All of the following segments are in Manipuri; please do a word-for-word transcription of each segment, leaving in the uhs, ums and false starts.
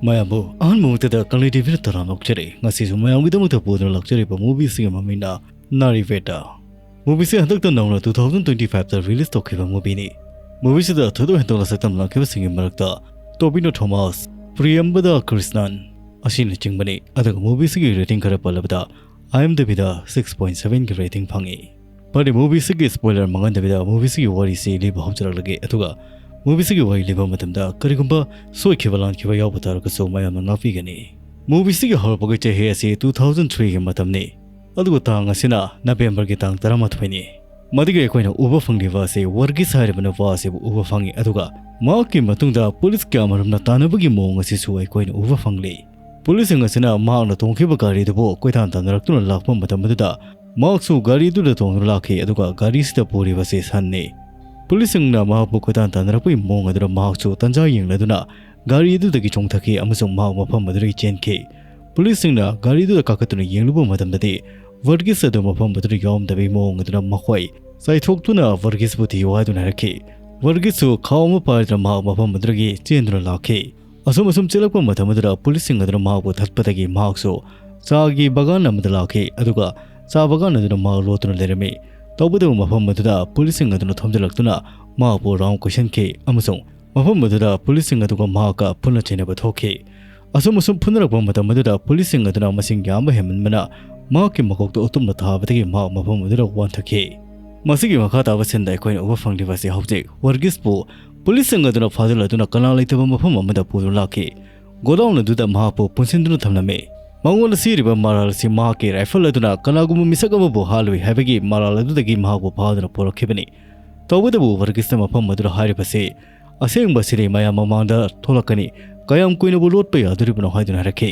ꯃꯌꯥꯝꯕꯨ ꯑꯍꯥꯟꯕ ꯃꯛꯇꯗ ꯀꯪꯂꯩ ꯇꯤꯚꯤꯗ ꯇꯔꯥꯝꯅ ꯑꯣꯛꯆꯔꯤ꯫ ꯉꯁꯤꯁꯨ ꯃꯌꯥꯝꯒꯤꯗꯃꯛꯇ ꯄꯨꯗꯨꯅ ꯂꯥꯛꯆꯔꯤꯕ movie ꯑꯁꯤꯒꯤ ꯃꯃꯤꯡꯅ ꯅꯥꯔꯤꯕꯦꯇꯥ꯫ Movie ꯑꯁꯤ ꯍꯟꯗꯛꯇ ꯅꯧꯅ two thousand twenty five ꯇ release ꯇꯧꯈꯤꯕ movieꯅꯤ꯫ Movie ꯑꯁꯤꯗ ꯊꯣꯏꯗꯣꯛ ꯍꯦꯟꯗꯣꯛꯅ ꯁꯛꯇꯝ ꯂꯥꯡꯈꯤꯕꯁꯤꯡꯒꯤ ꯃꯔꯛꯇ ꯇꯣꯕꯤꯅꯣ ꯊꯣꯃꯥꯁ, ꯄ꯭ꯔꯤꯌꯝꯕꯗ ꯀ꯭ꯔꯤꯁꯅꯟ ꯑꯁꯤꯅꯆꯤꯡꯕꯅꯤ꯫ ꯑꯗꯨꯒ movie ꯑꯁꯤꯒꯤ rating ꯈꯔ ꯄꯜꯂꯕꯗ IMDbꯗ six point seven ꯒꯤ rating ꯐꯪꯉꯤ꯫ ꯐꯔꯦ, movie ꯑꯁꯤꯒꯤ spoiler ꯃꯥꯡꯍꯟꯗꯕꯤꯗ movie ꯑꯁꯤꯒꯤ ꯋꯥꯔꯤꯁꯤ ꯂꯤꯕ ꯍꯧꯖꯔꯛꯂꯒꯦ꯫ ꯑꯗꯨꯒ movie ꯑꯁꯤꯒꯤ ꯋꯥꯔꯤ ꯂꯤꯕ ꯃꯇꯝꯗ ꯀꯔꯤꯒꯨꯝꯕ ꯁꯣꯏꯈꯤꯕ ꯂꯥꯟꯈꯤꯕ ꯌꯥꯎꯕ ꯇꯥꯔꯒꯁꯨ ꯃꯌꯥꯝꯅ ꯉꯥꯛꯄꯤꯒꯅꯤ꯫ Movie ꯑꯁꯤꯒꯤ ꯍꯧꯔꯛꯄꯒꯤ ꯆꯍꯤ ꯑꯁꯤ two thousand three ꯒꯤ ꯃꯇꯝꯅꯤ꯫ ꯑꯗꯨꯒ ꯇꯥꯡ ꯑꯁꯤꯅ Novemberꯒꯤ ꯇꯥꯡ ꯇꯔꯥꯃꯥꯊꯣꯏꯅꯤ꯫ ꯃꯗꯨꯒꯤ ꯑꯩꯈꯣꯏꯅ ꯎꯕ ꯐꯪꯂꯤꯕ ꯑꯁꯤ ꯋꯔꯒꯤꯁ ꯍꯥꯏꯔꯤꯕ ꯅꯨꯄꯥ ꯑꯁꯤꯕꯨ ꯎꯕ ꯐꯪꯉꯤ꯫ ꯑꯗꯨꯒ ꯃꯍꯥꯛꯀꯤ ꯃꯇꯨꯡꯗ ꯄꯨꯂꯤꯁ ꯀꯌꯥꯃꯔꯨꯝꯅ ꯇꯥꯟꯅꯕꯒꯤ ꯃꯑꯣꯡ ꯑꯁꯤꯁꯨ ꯑꯩꯈꯣꯏꯅ ꯎꯕ ꯐꯪꯂꯤ꯫ ꯄꯨꯂꯤꯁꯁꯤꯡ ꯑꯁꯤꯅ ꯃꯍꯥꯛꯅ ꯇꯣꯡꯈꯤꯕ ꯒꯥꯔꯤꯗꯨꯕꯨ ꯀꯣꯏꯇꯥꯟ ꯇꯥꯟꯅꯔꯛꯇꯨꯅ ꯂꯥꯛꯄ ꯃꯇꯝ ꯑꯗꯨꯗ ꯃꯍꯥꯛꯁꯨ ꯒꯥꯔꯤꯗꯨꯗ ꯇꯣꯡꯗꯨꯅ ꯂꯥꯛꯈꯤ꯫ ꯑꯗꯨꯒ ꯒꯥꯔꯤꯁꯤꯗ ꯄꯨꯔꯤꯕꯁꯤ ꯁꯟꯅꯤ꯫ ꯄꯨꯂꯤꯁꯁꯤꯡꯅ ꯃꯍꯥꯛꯄꯨ ꯀꯣꯏꯇꯥꯟ ꯇꯥꯟꯅꯔꯛꯄꯒꯤ ꯃꯑꯣꯡ ꯑꯗꯨꯗ ꯃꯍꯥꯛꯁꯨ ꯇꯟꯖꯥ ꯌꯦꯡꯂꯗꯨꯅ ꯒꯥꯔꯤ ꯑꯗꯨꯗꯒꯤ ꯆꯣꯡꯊꯈꯤ ꯑꯃꯁꯨꯡ ꯃꯍꯥꯛ ꯃꯐꯝ ꯑꯗꯨꯗꯒꯤ ꯆꯦꯟꯈꯤ꯫ ꯄꯨꯂꯤꯁꯁꯤꯡꯅ ꯒꯥꯔꯤꯗꯨꯗ ꯀꯥꯈꯠꯇꯨꯅ ꯌꯦꯡꯂꯨꯕ ꯃꯇꯝꯗꯗꯤ ꯋꯔꯒꯤꯁ ꯑꯗꯨ ꯃꯐꯝ ꯑꯗꯨꯗ ꯌꯥꯎꯔꯝꯗꯕꯒꯤ ꯃꯑꯣꯡ ꯑꯗꯨꯅ ꯃꯈꯣꯏ ꯆꯥꯏꯊꯣꯛꯇꯨꯅ ꯋꯔꯒꯤꯁꯄꯨ ꯊꯤꯌꯨ ꯍꯥꯏꯗꯨꯅ ꯍꯥꯏꯔꯛꯈꯤ꯫ ꯋꯔꯒꯤꯁꯁꯨ ꯈꯥꯎ ꯑꯃ ꯄꯥꯏꯗꯨꯅ ꯃꯍꯥꯛ ꯃꯐꯝ ꯑꯗꯨꯗꯒꯤ ꯆꯦꯟꯗꯨꯅ ꯂꯥꯛꯈꯤ꯫ ꯑꯁꯨꯝ ꯑꯁꯨꯝ ꯆꯦꯜꯂꯛꯄ ꯃꯇꯝ ꯑꯗꯨꯗ ꯄꯨꯂꯤꯁꯁꯤꯡ ꯑꯗꯨꯅ ꯃꯍꯥꯛꯄꯨ ꯊꯠꯄꯗꯒꯤ ꯃꯍꯥꯛꯁꯨ ꯆꯥꯒꯤ ꯕꯒꯥꯟ ꯑꯃꯗ ꯂꯥꯛꯈꯤ꯫ ꯑꯗꯨꯒ ꯆꯥ ꯕꯒꯥꯟ ꯑꯗꯨꯗ ꯃꯍꯥꯛ ꯂꯣꯠꯇꯨꯅ ꯂꯩꯔꯝꯃꯤ꯫ ꯇꯧꯕꯇꯕꯨ ꯃꯐꯝ ꯑꯗꯨꯗ ꯄꯨꯂꯤꯁꯁꯤꯡ ꯑꯗꯨꯅ ꯊꯣꯝꯖꯤꯜꯂꯛꯇꯨꯅ ꯃꯍꯥꯛꯄꯨ ꯔꯥꯎꯟ ꯀꯣꯏꯁꯤꯟꯈꯤ ꯑꯃꯁꯨꯡ ꯃꯐꯝ ꯑꯗꯨꯗ ꯄꯨꯂꯤꯁꯁꯤꯡ ꯑꯗꯨꯒ ꯃꯍꯥꯛꯀ ꯄꯨꯟꯅ ꯆꯩꯅꯕ ꯊꯣꯛꯈꯤ꯫ ꯑꯁꯨꯝ ꯑꯁꯨꯝ ꯐꯨꯅꯔꯛꯄ ꯃꯇꯝ ꯑꯗꯨꯗ ꯄꯨꯂꯤꯁꯁꯤꯡ ꯑꯗꯨꯅ ꯃꯁꯤꯡ ꯌꯥꯝꯕ ꯍꯦꯟꯃꯟꯕꯅ ꯃꯍꯥꯛꯀꯤ ꯃꯀꯣꯛꯇ ꯎꯇꯨꯞꯅ ꯊꯥꯕꯗꯒꯤ ꯃꯍꯥꯛ ꯃꯐꯝ ꯑꯗꯨꯗ ꯋꯥꯟꯊꯈꯤ꯫ ꯃꯁꯤꯒꯤ ꯃꯈꯥ ꯇꯥꯕ ꯁꯤꯟꯗ ꯑꯩꯈꯣꯏꯅ ꯎꯕ ꯐꯪꯂꯤꯕ ꯑꯁꯤ ꯍꯧꯖꯤꯛ ꯋꯔꯒꯤꯁꯄꯨ ꯄꯨꯂꯤꯁꯁꯤꯡ ꯑꯗꯨꯅ ꯐꯥꯖꯤꯜꯂꯗꯨꯅ ꯀꯅꯥ ꯂꯩꯇꯕ ꯃꯐꯝ ꯑꯃꯗ ꯄꯨꯗꯨꯅ ꯂꯥꯛꯈꯤ꯫ ꯒꯣꯗꯥꯎꯟ ꯑꯗꯨꯗ ꯃꯍꯥꯛꯄꯨ ꯄꯨꯟꯁꯤꯟꯗꯨꯅ ꯊꯝꯂꯝꯃꯤ꯫ ꯃꯉꯣꯟꯗ ꯁꯤꯔꯤꯕ ꯃꯔꯥꯜ ꯑꯁꯤ ꯃꯍꯥꯛꯀꯤ ꯔꯥꯏꯐꯜ ꯑꯗꯨꯅ ꯀꯅꯥꯒꯨꯝꯕ ꯃꯤꯁꯛ ꯑꯃꯕꯨ ꯍꯥꯠꯂꯨꯏ ꯍꯥꯏꯕꯒꯤ ꯃꯔꯥꯜ ꯑꯗꯨꯗꯒꯤ ꯃꯍꯥꯛꯄꯨ ꯐꯥꯗꯨꯅ ꯄꯨꯔꯛꯈꯤꯕꯅꯤ꯫ ꯇꯧꯕꯇꯕꯨ ꯋꯔꯒꯤꯁꯅ ꯃꯐꯝ ꯑꯗꯨꯗ ꯍꯥꯏꯔꯤꯕꯁꯤ ꯑꯁꯦꯡꯕꯁꯤꯗꯤ ꯃꯌꯥꯝ ꯃꯃꯥꯡꯗ ꯊꯣꯛꯂꯛꯀꯅꯤ꯫ ꯀꯌꯥꯝ ꯀꯨꯏꯅꯕꯨ ꯂꯣꯠꯄ ꯌꯥꯗꯣꯔꯤꯕꯅꯣ ꯍꯥꯏꯗꯨꯅ ꯍꯥꯏꯔꯛꯈꯤ꯫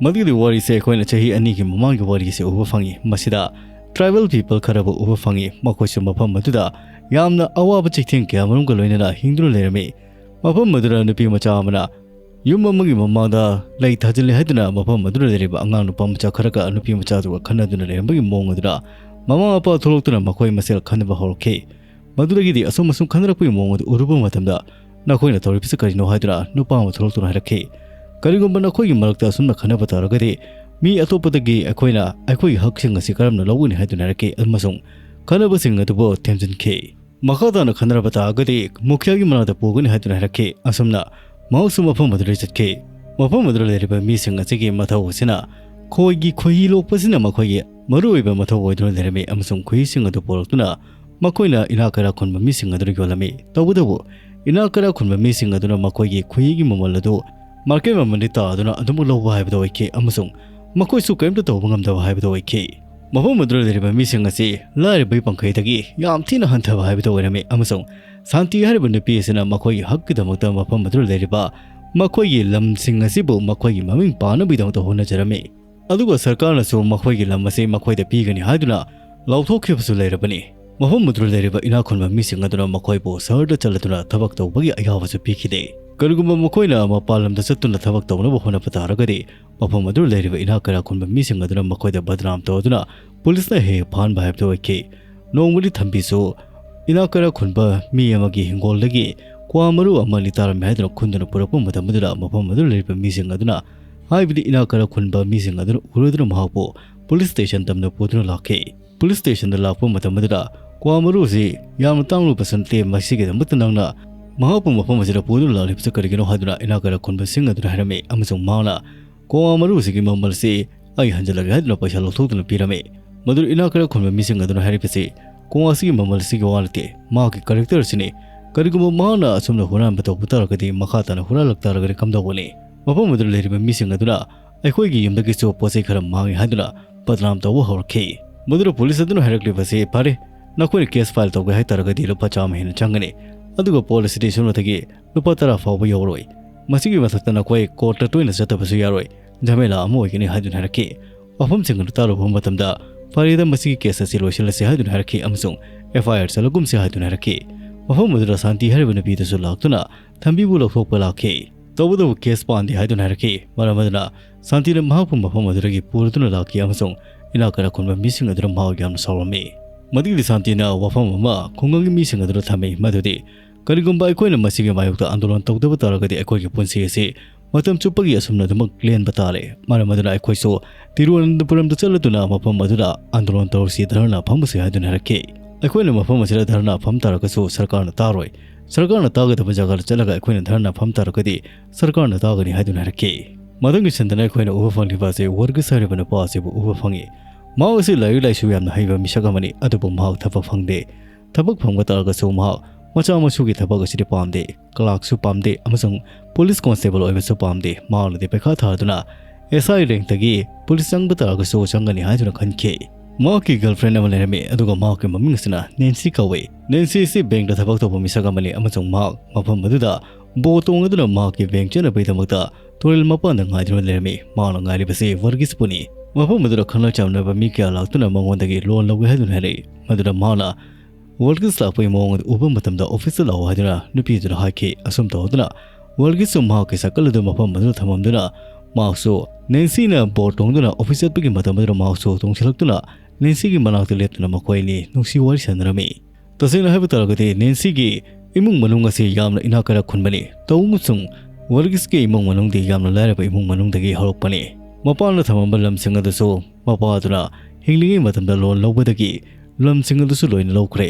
ꯃꯗꯨꯒꯤ ꯋꯥꯔꯤꯁꯦ ꯑꯩꯈꯣꯏꯅ ꯆꯍꯤ ꯑꯅꯤꯒꯤ ꯃꯃꯥꯡꯒꯤ ꯋꯥꯔꯤ ꯑꯁꯤ ꯎꯕ ꯐꯪꯉꯤ꯫ ꯃꯁꯤꯗ tribal people ꯈꯔꯕꯨ ꯎꯕ ꯐꯪꯉꯤ꯫ ꯃꯈꯣꯏꯁꯨ ꯃꯐꯝ ꯑꯗꯨꯗ ꯌꯥꯝꯅ ꯑꯋꯥꯕ ꯆꯩꯊꯦꯡ ꯀꯌꯥ ꯃꯔꯨꯝꯒ ꯂꯣꯏꯅꯅ ꯍꯤꯡꯗꯨꯅ ꯂꯩꯔꯝꯃꯤ꯫ ꯃꯐꯝ ꯑꯗꯨꯗ ꯅꯨꯄꯤ ꯃꯆꯥ ꯑꯃꯅ ꯌꯨꯝ ꯑꯃꯒꯤ ꯃꯃꯥꯡꯗ ꯂꯩ ꯊꯥꯖꯤꯜꯂꯤ ꯍꯥꯏꯗꯨꯅ ꯃꯐꯝ ꯑꯗꯨꯗ ꯂꯩꯔꯤꯕ ꯑꯉꯥꯡ ꯅꯨꯄꯥ ꯃꯆꯥ ꯈꯔꯒ ꯅꯨꯄꯤ ꯃꯆꯥꯗꯨꯒ ꯈꯟꯅꯗꯨꯅ ꯂꯩꯔꯝꯕꯒꯤ ꯃꯑꯣꯡ ꯑꯗꯨꯗ ꯃꯃꯥ ꯃꯄꯥ ꯊꯣꯛꯂꯛꯇꯨꯅ ꯃꯈꯣꯏ ꯃꯁꯦꯜ ꯈꯟꯅꯕ ꯍꯧꯔꯛꯈꯤ꯫ ꯃꯗꯨꯗꯒꯤꯗꯤ ꯑꯁꯨꯝ ꯑꯁꯨꯝ ꯈꯟꯅꯔꯛꯄꯒꯤ ꯃꯑꯣꯡ ꯑꯗꯨ ꯎꯔꯨꯕ ꯃꯇꯝꯗ, "ꯅꯈꯣꯏꯅ ꯇꯧꯔꯤꯕꯁꯤ ꯀꯔꯤꯅꯣ?" ꯍꯥꯏꯗꯨꯅ ꯅꯨꯄꯥ ꯑꯃ ꯊꯣꯛꯂꯛꯇꯨꯅ ꯍꯥꯏꯔꯛꯈꯤ꯫ "ꯀꯔꯤꯒꯨꯝꯕ ꯅꯈꯣꯏꯒꯤ ꯃꯔꯛꯇ ꯑꯁꯨꯝꯅ ꯈꯟꯅꯕ ꯇꯥꯔꯒꯗꯤ, ꯃꯤ ꯑꯇꯣꯞꯄꯗꯒꯤ ꯑꯩꯈꯣꯏꯅ ꯑꯩꯈꯣꯏꯒꯤ ꯍꯛꯁꯤꯡ ꯑꯁꯤ ꯀꯔꯝꯅ ꯂꯧꯒꯅꯤ?" ꯍꯥꯏꯗꯨꯅ ꯍꯥꯏꯔꯛꯈꯤ ꯑꯃꯁꯨꯡ ꯈꯟꯅꯕꯁꯤꯡ ꯑꯗꯨꯕꯨ ꯊꯦꯝꯖꯤꯟꯈꯤ꯫ ꯃꯈꯥ ꯇꯥꯅ ꯈꯟꯅꯔꯕ ꯇꯥꯔꯒꯗꯤ ꯃꯨꯈꯤꯌꯥꯒꯤ ꯃꯅꯥꯛꯇ ꯄꯨꯒꯅꯤ ꯍꯥꯏꯗꯨꯅ ꯍꯥꯏꯔꯛꯈꯤ꯫ ꯑꯁꯨꯝꯅ ꯃꯍꯥꯛꯁꯨ ꯃꯐꯝ ꯑꯗꯨꯗ ꯆꯠꯈꯤ꯫ ꯃꯐꯝ ꯑꯗꯨꯗ ꯂꯩꯔꯤꯕ ꯃꯤꯁꯤꯡ ꯑꯁꯤꯒꯤ ꯃꯊꯧ ꯑꯁꯤꯅ ꯈꯣꯏꯒꯤ ꯈꯣꯏꯍꯤ ꯂꯣꯛꯄꯁꯤꯅ ꯃꯈꯣꯏꯒꯤ ꯃꯔꯨꯑꯣꯏꯕ ꯃꯊꯧ ꯑꯣꯏꯗꯨꯅ ꯂꯩꯔꯝꯃꯤ ꯑꯃꯁꯨꯡ ꯈꯣꯏꯍꯤꯁꯤꯡ ꯑꯗꯨ ꯄꯨꯔꯛꯇꯨꯅ ꯃꯈꯣꯏꯅ ꯏꯅꯥꯛ ꯀꯩꯔꯥꯛ ꯈꯨꯟꯕ ꯃꯤꯁꯤꯡ ꯑꯗꯨꯗ ꯌꯣꯜꯂꯝꯃꯤ꯫ ꯇꯧꯕꯇꯕꯨ ꯏꯅꯥꯛ ꯀꯩꯔꯥꯛ ꯈꯨꯟꯕ ꯃꯤꯁꯤꯡ ꯑꯗꯨꯅ ꯃꯈꯣꯏꯒꯤ ꯈꯣꯏꯍꯤꯒꯤ ꯃꯃꯜ ꯑꯗꯨ ꯃꯥꯔꯀꯦꯠ ꯃꯃꯜꯗꯤ ꯇꯥꯗꯨꯅ ꯑꯗꯨꯃꯛ ꯂꯧꯕ ꯍꯥꯏꯕꯗꯨ ꯑꯣꯏꯈꯤ ꯑꯃꯁꯨꯡ ꯃꯈꯣꯏꯁꯨ ꯀꯔꯤꯝꯇ ꯇꯧꯕ ꯉꯝꯗꯕ ꯍꯥꯏꯕꯗꯨ ꯑꯣꯏꯈꯤ꯫ ꯃꯐꯝ ꯑꯗꯨꯗ ꯂꯩꯔꯤꯕ ꯃꯤꯁꯤꯡ ꯑꯁꯤ ꯂꯥꯏꯔꯕꯒꯤ ꯄꯪꯈꯩꯗꯒꯤ ꯌꯥꯝ ꯊꯤꯅ ꯍꯟꯊꯕ ꯍꯥꯏꯕꯗꯨ ꯑꯣꯏꯔꯝꯃꯤ ꯑꯃꯁꯨꯡ ꯁꯥꯟꯇꯤ ꯍꯥꯏꯔꯤꯕ ꯅꯨꯄꯤ ꯑꯁꯤꯅ ꯃꯈꯣꯏꯒꯤ ꯍꯛꯀꯤꯗꯃꯛꯇ ꯃꯐꯝ ꯑꯗꯨꯗ ꯂꯩꯔꯤꯕ ꯃꯈꯣꯏꯒꯤ ꯂꯝꯁꯤꯡ ꯑꯁꯤꯕꯨ ꯃꯈꯣꯏꯒꯤ ꯃꯃꯤꯡ ꯄꯥꯅꯕꯒꯤꯗꯃꯛꯇ ꯍꯣꯠꯅꯖꯔꯝꯃꯤ꯫ ꯑꯗꯨꯒ ꯁꯔꯀꯥꯔꯅꯁꯨ ꯃꯈꯣꯏꯒꯤ ꯂꯝ ꯑꯁꯤ ꯃꯈꯣꯏꯗ ꯄꯤꯒꯅꯤ ꯍꯥꯏꯗꯨꯅ ꯂꯥꯎꯊꯣꯛꯈꯤꯕꯁꯨ ꯂꯩꯔꯕꯅꯤ꯫ ꯃꯐꯝ ꯑꯗꯨꯗ ꯂꯩꯔꯤꯕ ꯏꯅꯥꯛ ꯈꯨꯟꯕ ꯃꯤꯁꯤꯡ ꯑꯗꯨꯅ ꯃꯈꯣꯏꯕꯨ ꯁꯍꯔꯗ ꯆꯠꯂꯗꯨꯅ ꯊꯕꯛ ꯇꯧꯕꯒꯤ ꯑꯌꯥꯕꯁꯨ ꯄꯤꯈꯤꯗꯦ꯫ ꯀꯔꯤꯒꯨꯝꯕ ꯃꯈꯣꯏꯅ ꯃꯄꯥꯟ ꯂꯝꯗ ꯆꯠꯇꯨꯅ ꯊꯕꯛ ꯇꯧꯅꯕ ꯍꯣꯠꯅꯕ ꯇꯥꯔꯒꯗꯤ, ꯃꯐꯝ ꯑꯗꯨꯗ ꯂꯩꯔꯤꯕ ꯏꯅꯥꯛ ꯀꯩꯔꯥꯛ ꯈꯨꯟꯕ ꯃꯤꯁꯤꯡ ꯑꯗꯨꯅ ꯃꯈꯣꯏꯗ ꯕꯗꯅꯥꯝ ꯇꯧꯗꯨꯅ ꯄꯨꯂꯤꯁꯅ ꯍꯦꯛ ꯍꯦꯛ ꯐꯥꯍꯟꯕ ꯍꯥꯏꯕꯗꯨ ꯑꯣꯏꯈꯤ꯫ ꯅꯣꯡꯃꯗꯤ ꯊꯝꯕꯤꯁꯨ ꯏꯅꯥꯛ ꯀꯩꯔꯥꯛ ꯈꯨꯟꯕ ꯃꯤ ꯑꯃꯒꯤ ꯍꯤꯡꯒꯣꯜꯗꯒꯤ ꯀ꯭ꯋꯥ ꯃꯔꯨ ꯑꯃ ꯑꯅꯤ ꯇꯥꯔꯝꯃꯤ ꯍꯥꯏꯗꯨꯅ ꯈꯨꯟꯗꯨꯅ ꯄꯨꯔꯛꯄ ꯃꯇꯝ ꯑꯗꯨꯗ, ꯃꯐꯝ ꯑꯗꯨꯗ ꯂꯩꯔꯤꯕ ꯃꯤꯁꯤꯡ ꯑꯗꯨꯅ, ꯍꯥꯏꯕꯗꯤ ꯏꯅꯥꯛ ꯀꯩꯔꯥꯛ ꯈꯨꯟꯕ ꯃꯤꯁꯤꯡ ꯑꯗꯨꯅ ꯎꯔꯗꯨꯅ ꯃꯍꯥꯛꯄꯨ ꯄꯨꯂꯤꯁ ꯁ꯭ꯇꯦꯁꯟ ꯇꯝꯅ ꯄꯨꯗꯨꯅ ꯂꯥꯛꯈꯤ꯫ ꯄꯨꯂꯤꯁ ꯁ꯭ꯇꯦꯁꯟꯗ ꯂꯥꯛꯄ ꯃꯇꯝ ꯑꯗꯨꯗ, "ꯀ꯭ꯋꯥ ꯃꯔꯨ ꯑꯁꯤ ꯌꯥꯝꯅ ꯇꯥꯡꯂꯨꯕꯁꯨ ꯅꯠꯇꯦ, ꯃꯁꯤꯒꯤꯗꯃꯛꯇ ꯅꯪꯅ ꯃꯍꯥꯛꯄꯨ ꯃꯐꯝ ꯑꯁꯤꯗ ꯄꯨꯗꯨꯅ ꯂꯥꯛꯂꯤꯕꯁꯤ ꯀꯔꯤꯒꯤꯅꯣ?" ꯍꯥꯏꯗꯨꯅ ꯏꯅꯥꯛ ꯀꯩꯔꯥꯛ ꯈꯨꯟꯕꯁꯤꯡ ꯑꯗꯨꯅ ꯍꯥꯏꯔꯝꯃꯤ ꯑꯃꯁꯨꯡ ꯃꯍꯥꯛꯅ ꯀ꯭ꯋꯥ ꯃꯔꯨ ꯑꯁꯤꯒꯤ ꯃꯃꯜ ꯑꯁꯤ ꯑꯩ ꯍꯟꯖꯤꯜꯂꯒꯦ ꯍꯥꯏꯗꯨꯅ ꯄꯩꯁꯥ ꯂꯧꯊꯣꯛꯇꯨꯅ ꯄꯤꯔꯝꯃꯤ꯫ ꯃꯗꯨꯗ ꯏꯅꯥꯛ ꯀꯩꯔꯥꯛ ꯈꯨꯟꯕ ꯃꯤꯁꯤꯡ ꯑꯗꯨꯅ ꯍꯥꯏꯔꯤꯕꯁꯤ, "ꯀ꯭ꯋꯥ ꯑꯁꯤꯒꯤ ꯃꯃꯜ ꯑꯁꯤꯒꯤ ꯋꯥ ꯅꯠꯇꯦ, ꯃꯍꯥꯛꯀꯤ ꯀꯦꯔꯦꯛꯇꯔ ꯑꯁꯤꯅꯤ꯫ ꯀꯔꯤꯒꯨꯝꯕ ꯃꯍꯥꯛꯅ ꯑꯁꯨꯝꯅ ꯍꯨꯔꯥꯟꯕ ꯇꯧꯕ ꯇꯥꯔꯒꯗꯤ, ꯃꯈꯥ ꯇꯥꯅ ꯍꯨꯔꯥꯜꯂꯛ ꯇꯥꯔꯒꯗꯤ ꯀꯝꯗꯧꯒꯅꯤ?" ꯃꯐꯝ ꯑꯗꯨꯗ ꯂꯩꯔꯤꯕ ꯃꯤꯁꯤꯡ ꯑꯗꯨꯅ, "ꯑꯩꯈꯣꯏꯒꯤ ꯌꯨꯝꯗꯒꯤꯁꯨ ꯄꯣꯠ ꯆꯩ ꯈꯔ ꯃꯥꯡꯉꯤ" ꯍꯥꯏꯗꯨꯅ ꯕꯗꯅꯥꯝ ꯇꯧꯕ ꯍꯧꯔꯛꯈꯤ꯫ ꯃꯗꯨꯗ ꯄꯨꯂꯤꯁ ꯑꯗꯨꯅ ꯍꯥꯏꯔꯛꯂꯤꯕꯁꯤ, "ꯐꯔꯦ, ꯅꯈꯣꯏꯅ ꯀꯦꯁ ꯐꯥꯏꯜ ꯇꯧꯒꯦ ꯍꯥꯏ ꯇꯥꯔꯒꯗꯤ ꯂꯨꯄꯥ ꯆꯥꯝꯃ ꯍꯦꯟꯅ ꯆꯪꯒꯅꯤ, ꯑꯗꯨꯒ ꯄꯣꯠ ꯑꯁꯤꯗꯤ ꯁꯨꯞꯅꯇꯒꯤ ꯂꯨꯄꯥ ꯇꯔꯥ ꯐꯥꯎꯕ ꯌꯧꯔꯣꯏ꯫ ꯃꯁꯤꯒꯤ ꯃꯊꯛꯇ ꯅꯈꯣꯏ ꯀꯣꯔꯠꯇ ꯇꯣꯏꯅ ꯆꯠꯇꯕꯁꯨ ꯌꯥꯔꯣꯏ, ꯖꯃꯦꯂꯥ ꯑꯃ ꯑꯣꯏꯒꯅꯤ" ꯍꯥꯏꯗꯨꯅ ꯍꯥꯏꯔꯛꯈꯤ꯫ ꯋꯥꯐꯝꯁꯤꯡ ꯑꯗꯨ ꯇꯥꯔꯨꯕ ꯃꯇꯝꯗ, "ꯐꯔꯦꯗ, ꯃꯁꯤꯒꯤ ꯀꯦꯁ ꯑꯁꯤ ꯂꯣꯏꯁꯤꯜꯂꯁꯤ" ꯍꯥꯏꯗꯨꯅ ꯍꯥꯏꯔꯛꯈꯤ ꯑꯃꯁꯨꯡ "ꯑꯦꯐ ꯑꯥꯏ ꯑꯥꯔ ꯆꯠꯂꯒꯨꯝꯁꯤ" ꯍꯥꯏꯗꯨꯅ ꯍꯥꯏꯔꯛꯈꯤ꯫ ꯃꯐꯝ ꯑꯗꯨꯗ ꯁꯥꯟꯇꯤ ꯍꯥꯏꯔꯤꯕ ꯅꯨꯄꯤꯗꯨꯁꯨ ꯂꯥꯛꯇꯨꯅ ꯊꯝꯕꯤꯕꯨ ꯂꯧꯊꯣꯛꯄ ꯂꯥꯛꯈꯤ꯫ ꯇꯧꯕꯇꯕꯨ ꯀꯦꯁ ꯄꯥꯟꯗꯦ ꯍꯥꯏꯗꯨꯅ ꯍꯥꯏꯔꯛꯈꯤ꯫ ꯃꯔꯝ ꯑꯗꯨꯅ ꯁꯥꯟꯇꯤꯅ ꯃꯍꯥꯛꯄꯨ ꯃꯐꯝ ꯑꯗꯨꯗꯒꯤ ꯄꯨꯔꯗꯨꯅ ꯂꯥꯛꯈꯤ ꯑꯃꯁꯨꯡ ꯏꯅꯥꯛ ꯀꯩꯔꯥꯛ ꯈꯨꯟꯕ ꯃꯤꯁꯤꯡ ꯑꯗꯨꯅ ꯃꯍꯥꯛ ꯌꯥꯝꯅ ꯁꯥꯎꯔꯝꯃꯤ꯫ ꯃꯗꯨꯒꯤꯗꯤ ꯁꯥꯟꯇꯤꯅ ꯋꯥꯐꯝ ꯑꯃ ꯈꯨꯡꯒꯪꯒꯤ ꯃꯤꯁꯤꯡ ꯑꯗꯨꯗ ꯊꯝꯃꯤ, ꯃꯗꯨꯗꯤ, "ꯀꯔꯤꯒꯨꯝꯕ ꯑꯩꯈꯣꯏꯅ ꯃꯁꯤꯒꯤ ꯃꯥꯌꯣꯛꯇ ꯑꯟꯗꯣꯂꯟ ꯇꯧꯗꯕ ꯇꯥꯔꯒꯗꯤ, ꯑꯩꯈꯣꯏꯒꯤ ꯄꯨꯟꯁꯤ ꯑꯁꯤ ꯃꯇꯝ ꯆꯨꯞꯄꯒꯤ ꯑꯁꯨꯝꯅ ꯑꯗꯨꯃꯛ ꯂꯦꯟꯕ ꯇꯥꯔꯦ꯫ ꯃꯔꯝ ꯑꯗꯨꯅ ꯑꯩꯈꯣꯏꯁꯨ ꯇꯤꯔꯨꯑꯅꯟꯇꯄꯨꯔꯝꯗ ꯆꯠꯂꯗꯨꯅ ꯃꯐꯝ ꯑꯗꯨꯗ ꯑꯥꯟꯗꯣꯂꯟ ꯇꯧꯔꯁꯤ, ꯙꯔꯅꯥ ꯐꯝꯃꯁꯤ ꯍꯥꯏꯗꯨꯅ ꯍꯥꯏꯔꯛꯈꯤ꯫ ꯑꯩꯈꯣꯏꯅ ꯃꯐꯝ ꯑꯁꯤꯗ ꯙꯔꯅꯥ ꯐꯝ ꯇꯥꯔꯒꯁꯨ ꯁꯔꯀꯥꯔꯅ ꯇꯥꯔꯣꯏ꯫ ꯁꯔꯀꯥꯔꯅ ꯇꯥꯒꯗꯕ ꯖꯒꯥꯗ ꯆꯠꯂꯒ ꯑꯩꯈꯣꯏꯅ ꯙꯔꯅꯥ ꯐꯝ ꯇꯥꯔꯒꯗꯤ ꯁꯔꯀꯥꯔꯅ ꯇꯥꯒꯅꯤ ꯍꯥꯏꯗꯨꯅ ꯍꯥꯏꯔꯛꯈꯤ꯫ ꯃꯊꯪꯒꯤ ꯁꯟꯗꯅ ꯑꯩꯈꯣꯏꯅ ꯎꯕ ꯐꯪꯂꯤꯕ ꯑꯁꯤ ꯋꯔꯒꯤꯁ ꯍꯥꯏꯔꯤꯕ ꯅꯨꯄꯥ ꯑꯁꯤꯕꯨ ꯎꯕ ꯐꯪꯉꯤ꯫ ꯃꯍꯥꯛ ꯑꯁꯤ ꯂꯥꯏꯔꯤꯛ ꯂꯥꯏꯁꯨ ꯌꯥꯝꯅ ꯍꯩꯕ ꯃꯤꯁꯛ ꯑꯃꯅꯤ, ꯑꯗꯨꯕꯨ ꯃꯍꯥꯛ ꯊꯕꯛ ꯐꯪꯗꯦ꯫ ꯊꯕꯛ ꯐꯪꯕ ꯇꯥꯔꯒꯁꯨ ꯃꯍꯥꯛ ꯃꯆꯥ ꯃꯁꯨꯒꯤ ꯊꯕꯛ ꯑꯁꯤꯗꯤ ꯄꯥꯝꯗꯦ, ꯀ꯭ꯂꯥꯔꯛꯁꯨ ꯄꯥꯝꯗꯦ ꯑꯃꯁꯨꯡ ꯄꯨꯂꯤꯁ ꯀꯣꯟꯁꯇꯦꯕꯜ ꯑꯣꯏꯕꯁꯨ ꯄꯥꯝꯗꯦ꯫ ꯃꯍꯥꯛꯅꯗꯤ ꯄꯩꯈꯥ ꯊꯥꯗꯨꯅ ꯑꯦꯁ ꯑꯥꯏ ꯔꯦꯡꯛꯇꯒꯤ ꯄꯨꯂꯤꯁ ꯆꯪꯕ ꯇꯥꯔꯒꯁꯨ ꯆꯪꯒꯅꯤ ꯍꯥꯏꯗꯨꯅ ꯈꯟꯈꯤ꯫ ꯃꯍꯥꯛꯀꯤ ꯒꯔꯜꯐ꯭ꯔꯦꯟ ꯑꯃ ꯂꯩꯔꯝꯃꯤ, ꯑꯗꯨꯒ ꯃꯍꯥꯛꯀꯤ ꯃꯃꯤꯡ ꯑꯁꯤꯅ ꯅꯦꯟꯁꯤ ꯀꯧꯏ꯫ ꯅꯦꯟꯁꯤ ꯑꯁꯤ ꯕꯦꯡꯛꯇ ꯊꯕꯛ ꯇꯧꯕ ꯃꯤꯁꯛ ꯑꯃꯅꯤ ꯑꯃꯁꯨꯡ ꯃꯍꯥꯛ ꯃꯐꯝ ꯑꯗꯨꯗ ꯕꯣꯠ ꯇꯣꯡꯂꯗꯨꯅ ꯃꯍꯥꯛꯀꯤ ꯕꯦꯡꯛ ꯆꯠꯅꯕꯒꯤꯗꯃꯛꯇ ꯇꯨꯔꯦꯜ ꯃꯄꯥꯟꯗ ꯉꯥꯏꯗꯨꯅ ꯂꯩꯔꯝꯃꯤ꯫ ꯃꯍꯥꯛꯅ ꯉꯥꯏꯔꯤꯕꯁꯤ ꯋꯔꯒꯤꯁꯄꯨꯅꯤ꯫ ꯃꯐꯝ ꯑꯗꯨꯗ ꯈꯪꯅ ꯆꯥꯟꯅꯕ ꯃꯤ ꯀꯌꯥ ꯂꯥꯛꯇꯨꯅ ꯃꯉꯣꯟꯗꯒꯤ ꯂꯣꯟ ꯂꯧꯒꯦ ꯍꯥꯏꯗꯨꯅ ꯍꯥꯏꯔꯛꯏ꯫ ꯃꯗꯨꯗ ꯃꯍꯥꯛꯅ ꯋꯔꯒꯤꯁ ꯂꯥꯛꯄꯒꯤ ꯃꯑꯣꯡ ꯑꯗꯨ ꯎꯕ ꯃꯇꯝꯗ ꯑꯣꯐꯤꯁꯇ ꯂꯥꯛꯑꯣ ꯍꯥꯏꯗꯨꯅ ꯅꯨꯄꯤꯗꯨꯅ ꯍꯥꯏꯈꯤ꯫ ꯑꯁꯨꯝ ꯇꯧꯗꯨꯅ ꯋꯔꯒꯤꯁꯁꯨ ꯃꯍꯥꯛꯀꯤ ꯁꯥꯏꯀꯜ ꯑꯗꯨ ꯃꯐꯝ ꯑꯗꯨꯗ ꯊꯝꯃꯝꯗꯨꯅ ꯃꯍꯥꯛꯁꯨ ꯅꯦꯟꯁꯤꯅ ꯕꯣꯠ ꯇꯣꯡꯗꯨꯅ ꯑꯣꯐꯤꯁ ꯆꯠꯄꯒꯤ ꯃꯇꯝ ꯑꯗꯨꯗ ꯃꯍꯥꯛꯁꯨ ꯇꯣꯡꯁꯤꯜꯂꯛꯇꯨꯅ ꯅꯦꯟꯁꯤꯒꯤ ꯃꯅꯥꯛꯇ ꯂꯦꯞꯇꯨꯅ ꯃꯈꯣꯏ ꯑꯅꯤ ꯅꯨꯡꯁꯤ ꯋꯥꯔꯤ ꯁꯥꯟꯅꯔꯝꯃꯤ꯫ ꯇꯁꯦꯡꯅ ꯍꯥꯏꯕ ꯇꯥꯔꯒꯗꯤ ꯅꯦꯟꯁꯤꯒꯤ ꯏꯃꯨꯡ ꯃꯅꯨꯡ ꯑꯁꯤ ꯌꯥꯝꯅ ꯏꯅꯥꯛ ꯀꯩꯔꯥꯛ ꯈꯨꯟꯕꯅꯤ꯫ ꯇꯧꯕꯁꯨꯡ ꯋꯔꯒꯤꯁꯀꯤ ꯏꯃꯨꯡ ꯃꯅꯨꯡꯗꯤ ꯌꯥꯝꯅ ꯂꯥꯏꯔꯕ ꯏꯃꯨꯡ ꯃꯅꯨꯡꯗꯒꯤ ꯍꯧꯔꯛꯄꯅꯤ꯫ ꯃꯄꯥꯅ ꯊꯝꯃꯝꯕ ꯂꯝꯁꯤꯡ ꯑꯗꯨꯁꯨ ꯃꯄꯥꯗꯨꯅ ꯍꯤꯡꯂꯤꯉꯩ ꯃꯇꯝꯗ ꯂꯣꯟ ꯂꯧꯕꯗꯒꯤ ꯂꯝꯁꯤꯡ ꯑꯗꯨꯁꯨ ꯂꯣꯏꯅ ꯂꯧꯈ꯭ꯔꯦ꯫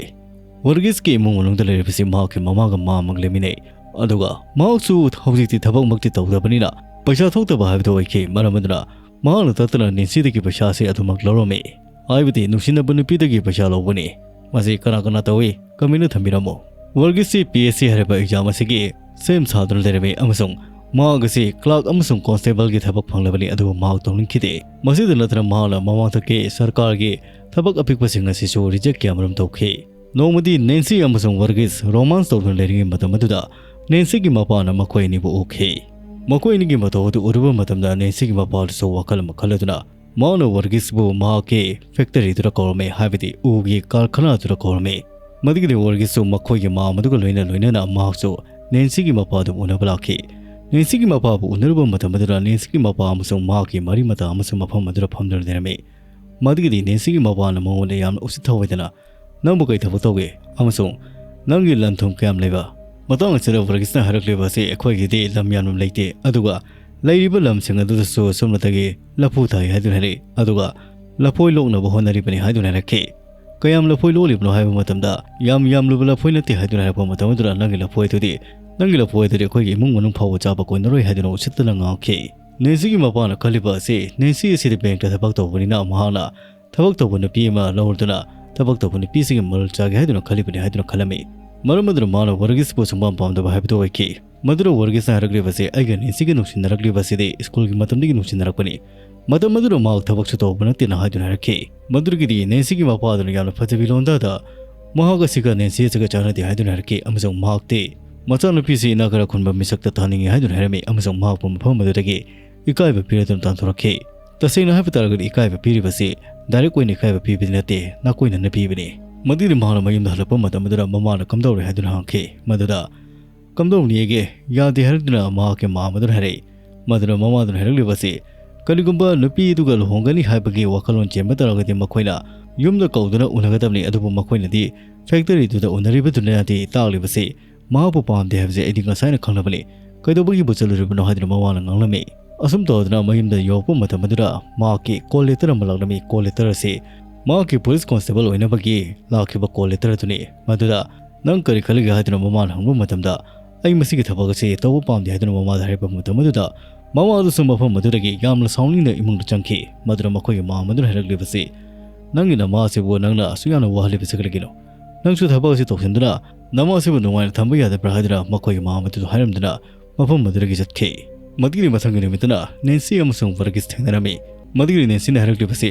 ꯋꯔꯒꯤꯁꯀꯤ ꯏꯃꯨꯡ ꯃꯅꯨꯡꯗ ꯂꯩꯔꯤꯕꯁꯤ ꯃꯍꯥꯛꯀꯤ ꯃꯃꯥꯒ ꯃꯥꯃꯛ ꯂꯩꯃꯤꯟꯅꯩ꯫ ꯑꯗꯨꯒ ꯃꯍꯥꯛꯁꯨ ꯍꯧꯖꯤꯛꯇꯤ ꯊꯕꯛꯃꯛꯇꯤ ꯇꯧꯗꯕꯅꯤꯅ ꯄꯩꯁꯥ ꯊꯣꯛꯇꯕ ꯍꯥꯏꯕꯗꯨ ꯑꯣꯏꯈꯤ꯫ ꯃꯔꯝ ꯑꯗꯨꯅ ꯃꯍꯥꯛꯅ ꯇꯠꯇꯅ ꯅꯦꯟꯁꯤꯗꯒꯤ ꯄꯩꯁꯥ ꯑꯁꯤ ꯑꯗꯨꯃꯛ ꯂꯧꯔꯝꯃꯤ꯫ ꯍꯥꯏꯕꯗꯤ ꯅꯨꯡꯁꯤꯅꯕ ꯅꯨꯄꯤꯗꯒꯤ ꯄꯩꯁꯥ ꯂꯧꯕꯅꯤ꯫ ꯃꯁꯤ ꯀꯅꯥ ꯀꯅꯥ ꯇꯧꯏ? ꯀꯃꯦꯟꯅ ꯊꯝꯕꯤꯔꯝꯃꯨ꯫ ꯋꯔꯒꯤꯁꯁꯤ ꯄꯤ ꯑꯦꯁ ꯁꯤ ꯍꯥꯏꯔꯤꯕ ꯑꯦꯛꯖꯥꯝ ꯑꯁꯤꯒꯤ ꯁꯦꯝ ꯁꯥꯗꯨꯅ ꯂꯩꯔꯝꯃꯤ ꯑꯃꯁꯨꯡ ꯃꯍꯥꯛ ꯑꯁꯤ ꯀ꯭ꯂꯥꯔꯛ ꯑꯃꯁꯨꯡ ꯀꯣꯟꯁꯇꯦꯕꯜꯒꯤ ꯊꯕꯛ ꯐꯪꯂꯕꯅꯤ, ꯑꯗꯨꯕꯨ ꯃꯍꯥꯛ ꯇꯧꯅꯤꯡꯈꯤꯗꯦ꯫ ꯃꯁꯤꯗ ꯅꯠꯇꯅ ꯃꯍꯥꯛꯅ ꯃꯃꯥꯡꯊꯛꯀꯤ ꯁꯔꯀꯥꯔꯒꯤ ꯊꯕꯛ ꯑꯄꯤꯛꯄꯁꯤꯡ ꯑꯁꯤꯁꯨ ꯔꯤꯖꯦꯛ ꯀꯌꯥꯃꯔꯨꯝ ꯇꯧꯈꯤ꯫ ꯅꯣꯡꯃꯗꯤ ꯅꯦꯟꯁꯤ ꯑꯃꯁꯨꯡ ꯋꯔꯒꯤꯁ ꯔꯣꯃꯥꯟꯁ ꯇꯧꯗꯨꯅ ꯂꯩꯔꯤꯉꯩ ꯃꯇꯝ ꯑꯗꯨꯗ ꯅꯦꯟꯁꯤꯒꯤ ꯃꯄꯥꯅ ꯃꯈꯣꯏ ꯑꯅꯤꯕꯨ ꯎꯈꯤ꯫ ꯃꯈꯣꯏ ꯑꯅꯤꯒꯤ ꯃꯇꯧ ꯑꯗꯨ ꯎꯔꯨꯕ ꯃꯇꯝꯗ ꯅꯦꯟꯁꯤꯒꯤ ꯃꯄꯥꯗꯨꯁꯨ ꯋꯥꯈꯜ ꯑꯃ ꯈꯜꯂꯗꯨꯅ ꯃꯍꯥꯛꯅ ꯋꯔꯒꯤꯁꯄꯨ ꯃꯍꯥꯛꯀꯤ ꯐꯦꯛꯇꯔꯤꯗꯨꯗ ꯀꯧꯔꯝꯃꯤ, ꯍꯥꯏꯕꯗꯤ ꯎꯒꯤ ꯀꯥꯔꯈꯅꯥꯗꯨꯗ ꯀꯧꯔꯝꯃꯤ꯫ ꯃꯗꯨꯒꯤꯗꯤ ꯋꯔꯒꯤꯁꯁꯨ ꯃꯈꯣꯏꯒꯤ ꯃꯥꯝ ꯑꯗꯨꯒ ꯂꯣꯏꯅ ꯂꯣꯏꯅꯅ ꯃꯍꯥꯛꯁꯨ ꯅꯦꯟꯁꯤꯒꯤ ꯃꯄꯥꯗꯨ ꯎꯅꯕ ꯂꯥꯛꯈꯤ꯫ ꯅꯦꯟꯁꯤꯒꯤ ꯃꯄꯥꯕꯨ ꯎꯅꯔꯨꯕ ꯃꯇꯝ ꯑꯗꯨꯗ ꯅꯦꯟꯁꯤꯒꯤ ꯃꯄꯥ ꯑꯃꯁꯨꯡ ꯃꯍꯥꯛꯀꯤ ꯃꯔꯤ ꯃꯇꯥ ꯑꯃꯁꯨ ꯃꯐꯝ ꯑꯗꯨꯗ ꯐꯝꯗꯨꯅ ꯂꯩꯔꯝꯃꯤ꯫ ꯃꯗꯨꯒꯤꯗꯤ ꯅꯦꯟꯁꯤꯒꯤ ꯃꯄꯥꯅ ꯃꯉꯣꯟꯗ ꯌꯥꯝꯅ ꯎꯁꯤꯠ ꯊꯑꯣꯏꯗꯅ, "ꯅꯪꯕꯨ ꯀꯩ ꯊꯕꯛ ꯇꯧꯒꯦ? ꯑꯃꯁꯨꯡ ꯅꯪꯒꯤ ꯂꯟ ꯊꯨꯝ ꯀꯌꯥꯝ ꯂꯩꯕ?" ꯃꯇꯥꯡ ꯑꯁꯤꯗ ꯋꯔꯒꯤꯁꯅ ꯍꯥꯏꯔꯛꯂꯤꯕ ꯑꯁꯤ, ꯑꯩꯈꯣꯏꯒꯤꯗꯤ ꯂꯝ ꯌꯥꯝꯅ ꯂꯩꯇꯦ, ꯑꯗꯨꯒ ꯂꯩꯔꯤꯕ ꯂꯝꯁꯤꯡ ꯑꯗꯨꯗꯁꯨ ꯁꯨꯞꯅꯇꯒꯤ ꯂꯐꯨ ꯊꯥꯏ ꯍꯥꯏꯗꯨꯅ ꯍꯥꯏꯔꯛꯏ꯫ ꯑꯗꯨꯒ ꯂꯐꯣꯏ ꯂꯣꯛꯅꯕ ꯍꯣꯠꯅꯔꯤꯕꯅꯤ ꯍꯥꯏꯗꯨꯅ ꯍꯥꯏꯔꯛꯈꯤ꯫ ꯀꯌꯥꯝ ꯂꯐꯣꯏ ꯂꯣꯛꯂꯤꯕꯅꯣ ꯍꯥꯏꯕ ꯃꯇꯝꯗ, ꯌꯥꯝ ꯌꯥꯝꯂꯨꯕ ꯂꯐꯣꯏ ꯅꯠꯇꯦ ꯍꯥꯏꯗꯨꯅ ꯍꯥꯏꯔꯛꯄ ꯃꯇꯝ ꯑꯗꯨꯗ, ꯅꯪꯒꯤ ꯂꯐꯣꯏ ꯑꯗꯨꯗꯤ, ꯅꯪꯒꯤ ꯂꯐꯣꯏ ꯑꯗꯨꯗꯤ ꯑꯩꯈꯣꯏꯒꯤ ꯏꯃꯨꯡ ꯃꯅꯨꯡ ꯐꯥꯎꯕ ꯆꯥꯕ ꯀꯣꯟꯅꯔꯣꯏ ꯍꯥꯏꯗꯨꯅ ꯎꯁꯤꯠꯇꯅ ꯉꯥꯡꯈꯤ꯫ ꯅꯦꯟꯁꯤꯒꯤ ꯃꯄꯥꯅ ꯈꯜꯂꯤꯕ ꯑꯁꯤ, ꯅꯦꯟꯁꯤ ꯑꯁꯤꯗꯤ ꯕꯦꯡꯛꯇ ꯊꯕꯛ ꯇꯧꯕꯅꯤꯅ, ꯃꯍꯥꯛꯅ ꯊꯕꯛ ꯇꯧꯕ ꯅꯨꯄꯤ ꯑꯃ ꯂꯧꯔꯗꯨꯅ ꯊꯕꯛ ꯇꯧꯕ ꯅꯨꯄꯤꯁꯤꯒꯤ ꯃꯔꯜ ꯆꯥꯒꯦ ꯍꯥꯏꯗꯨꯅ ꯈꯜꯂꯤꯕꯅꯤ ꯍꯥꯏꯗꯨꯅ ꯈꯜꯂꯝꯃꯤ꯫ ꯃꯔꯝ ꯑꯗꯨꯅ ꯃꯥꯅ ꯋꯔꯒꯤꯁꯄꯨ ꯁꯨꯡꯄꯥꯝ ꯄꯥꯝꯗꯕ ꯍꯥꯏꯕꯗꯨ ꯑꯣꯏꯈꯤ꯫ ꯃꯗꯨꯗ ꯋꯔꯒꯤꯁꯅ ꯍꯥꯏꯔꯛꯂꯤꯕꯁꯤ, ꯑꯩꯒ ꯅꯦꯟꯁꯤꯒ ꯅꯨꯡꯁꯤꯅꯔꯛꯂꯤꯕ ꯑꯁꯤꯗꯤ ꯁ꯭ꯀꯨꯜꯒꯤ ꯃꯇꯝꯗꯒꯤ ꯅꯨꯡꯁꯤꯅꯔꯛꯄꯅꯤ꯫ ꯃꯇꯝ ꯑꯗꯨꯗ ꯃꯍꯥꯛ ꯊꯕꯛꯁꯨ ꯇꯧꯕ ꯅꯠꯇꯦꯅ ꯍꯥꯏꯗꯨꯅ ꯍꯥꯏꯔꯛꯈꯤ꯫ ꯃꯗꯨꯗꯒꯤꯗꯤ ꯅꯦꯟꯁꯤꯒꯤ ꯃꯄꯥꯗꯨꯅ ꯌꯥꯝꯅ ꯐꯖꯕꯤ ꯂꯣꯟꯗꯥꯗ ꯃꯍꯥꯛ ꯑꯁꯤꯒ ꯅꯦꯟꯁꯤ ꯑꯁꯤꯒ ꯆꯥꯟꯅꯗꯦ ꯍꯥꯏꯗꯨꯅ ꯍꯥꯏꯔꯛꯈꯤ, ꯑꯃꯁꯨꯡ ꯃꯍꯥꯛꯇꯤ ꯃꯆꯥꯅꯨꯄꯤꯁꯤ ꯏꯅꯥꯛ ꯈꯔ ꯈꯨꯟꯕ ꯃꯤꯁꯛꯇ ꯊꯥꯅꯤꯡꯉꯤ ꯍꯥꯏꯗꯨꯅ ꯍꯥꯏꯔꯝꯃꯤ, ꯑꯃꯁꯨꯡ ꯃꯍꯥꯛꯄꯨ ꯃꯐꯝ ꯑꯗꯨꯗꯒꯤ ꯏꯀꯥꯏꯕ ꯄꯤꯔꯗꯨꯅ ꯇꯥꯟꯊꯣꯔꯛꯈꯤ꯫ ꯇꯁꯦꯡꯅ ꯍꯥꯏꯕ ꯇꯥꯔꯒꯗꯤ, ꯏꯀꯥꯏꯕ ꯄꯤꯔꯤꯕꯁꯤ ꯗꯥꯏꯔꯦꯛ ꯑꯣꯏꯅ ꯏꯀꯥꯏꯕ ꯄꯤꯕꯗꯤ ꯅꯠꯇꯦ, ꯅꯥꯀꯣꯏꯅꯅ ꯄꯤꯕꯅꯤ꯫ ꯃꯗꯨꯗꯤ ꯃꯍꯥꯛꯅ ꯃꯌꯨꯝꯗ ꯍꯜꯂꯛꯄ ꯃꯇꯝ ꯑꯗꯨꯗ ꯃꯃꯥꯅ ꯀꯝꯗꯧꯔꯦ ꯍꯥꯏꯗꯨꯅ ꯍꯪꯈꯤ꯫ ꯃꯗꯨꯗ ꯀꯝꯗꯧꯅꯤꯒꯦ, ꯌꯥꯗꯦ ꯍꯥꯏꯔꯛꯇꯨꯅ ꯃꯍꯥꯛꯀꯤ ꯃꯃꯥ ꯑꯗꯨꯅ ꯍꯥꯏꯔꯛꯏ꯫ ꯃꯗꯨꯅ ꯃꯃꯥꯗꯨꯅ ꯍꯥꯏꯔꯛꯂꯤꯕꯁꯤ, ꯀꯔꯤꯒꯨꯝꯕ ꯅꯨꯄꯤ ꯑꯗꯨꯒ ꯂꯨꯍꯣꯡꯒꯅꯤ ꯍꯥꯏꯕꯒꯤ ꯋꯥꯈꯜꯂꯣꯟ ꯆꯦꯟꯕ ꯇꯥꯔꯒꯗꯤ, ꯃꯈꯣꯏꯅ ꯌꯨꯝꯗ ꯀꯧꯗꯨꯅ ꯎꯅꯒꯗꯕꯅꯤ, ꯑꯗꯨꯕꯨ ꯃꯈꯣꯏꯅꯗꯤ ꯐꯦꯛꯇꯔꯤꯗꯨꯗ ꯎꯅꯔꯤꯕꯗꯨꯅꯗꯤ ꯇꯥꯛꯂꯤꯕꯁꯤ ꯃꯍꯥꯛꯄꯨ ꯄꯥꯝꯗꯦ ꯍꯥꯏꯕꯁꯤ ꯑꯩꯗꯤ ꯉꯁꯥꯏꯅ ꯈꯪꯂꯕꯅꯤ꯫ ꯀꯩꯗꯧꯕꯒꯤꯕꯨ ꯆꯠꯂꯨꯔꯤꯕꯅꯣ ꯍꯥꯏꯗꯨꯅ ꯃꯃꯥꯅ ꯉꯥꯡꯂꯝꯃꯤ꯫ ꯑꯁꯨꯝ ꯇꯧꯗꯨꯅ ꯃꯌꯨꯝꯗ ꯌꯧꯔꯛꯄ ꯃꯇꯝ ꯑꯗꯨꯗ ꯃꯍꯥꯛꯀꯤ ꯀꯣꯜ ꯂꯦꯇꯔ ꯑꯃ ꯂꯥꯛꯂꯝꯃꯤ꯫ ꯀꯣꯜ ꯂꯦꯇꯔ ꯑꯁꯤ ꯃꯍꯥꯛꯀꯤ ꯄꯨꯂꯤꯁ ꯀꯣꯟꯁꯇꯦꯕꯜ ꯑꯣꯏꯅꯕꯒꯤ ꯂꯥꯛꯈꯤꯕ ꯀꯣꯜ ꯂꯦꯇꯔ ꯑꯗꯨꯅꯤ꯫ ꯃꯗꯨꯗ ꯅꯪ ꯀꯔꯤ ꯈꯜꯂꯤꯒꯦ ꯍꯥꯏꯗꯨꯅ ꯃꯃꯥꯅ ꯍꯪꯕ ꯃꯇꯝꯗ, ꯑꯩ ꯃꯁꯤꯒꯤ ꯊꯕꯛ ꯑꯁꯤ ꯇꯧꯕ ꯄꯥꯝꯗꯦ ꯍꯥꯏꯗꯨꯅ ꯃꯃꯥꯗ ꯍꯥꯏꯔꯛꯄ ꯃꯇꯝ ꯑꯗꯨꯗ, ꯃꯃꯥ ꯑꯗꯨꯁꯨ ꯃꯐꯝ ꯑꯗꯨꯗꯒꯤ ꯌꯥꯝꯅ ꯁꯥꯎꯅꯤꯡꯅ ꯏꯃꯨꯡꯗ ꯆꯪꯈꯤ꯫ ꯃꯗꯨꯗ ꯃꯈꯣꯏꯒꯤ ꯃꯃꯥ ꯑꯗꯨꯅ ꯍꯥꯏꯔꯛꯂꯤꯕꯁꯤ, ꯅꯪꯒꯤ ꯅꯃꯥ ꯑꯁꯤꯕꯨ ꯅꯪꯅ ꯑꯁꯨꯛ ꯌꯥꯝꯅ ꯋꯥꯍꯜꯂꯤꯕꯁꯤ ꯀꯔꯤꯒꯤꯅꯣ? ꯅꯪꯁꯨ ꯊꯕꯛ ꯑꯁꯤ ꯇꯧꯁꯤꯟꯗꯨꯅ ꯅꯃꯥ ꯑꯁꯤꯕꯨ ꯅꯨꯡꯉꯥꯏꯅ ꯊꯝꯕ ꯌꯥꯗꯕ꯭ꯔꯥ ꯍꯥꯏꯗꯨꯅ ꯃꯈꯣꯏꯒꯤ ꯃꯃꯥ ꯑꯗꯨꯗ ꯍꯥꯏꯔꯝꯗꯨꯅ ꯃꯐꯝ ꯑꯗꯨꯗꯒꯤ ꯆꯠꯈꯤ꯫ ꯃꯗꯨꯒꯤ ꯃꯊꯪꯒꯤ ꯅꯨꯃꯤꯠꯇꯅ ꯅꯦꯟꯁꯤ ꯑꯃꯁꯨꯡ ꯋꯔꯒꯤꯁ ꯊꯦꯡꯅꯔꯝꯃꯤ꯫ ꯃꯗꯨꯒꯤ ꯅꯦꯟꯁꯤꯅ ꯍꯥꯏꯔꯛꯂꯤꯕꯁꯤ,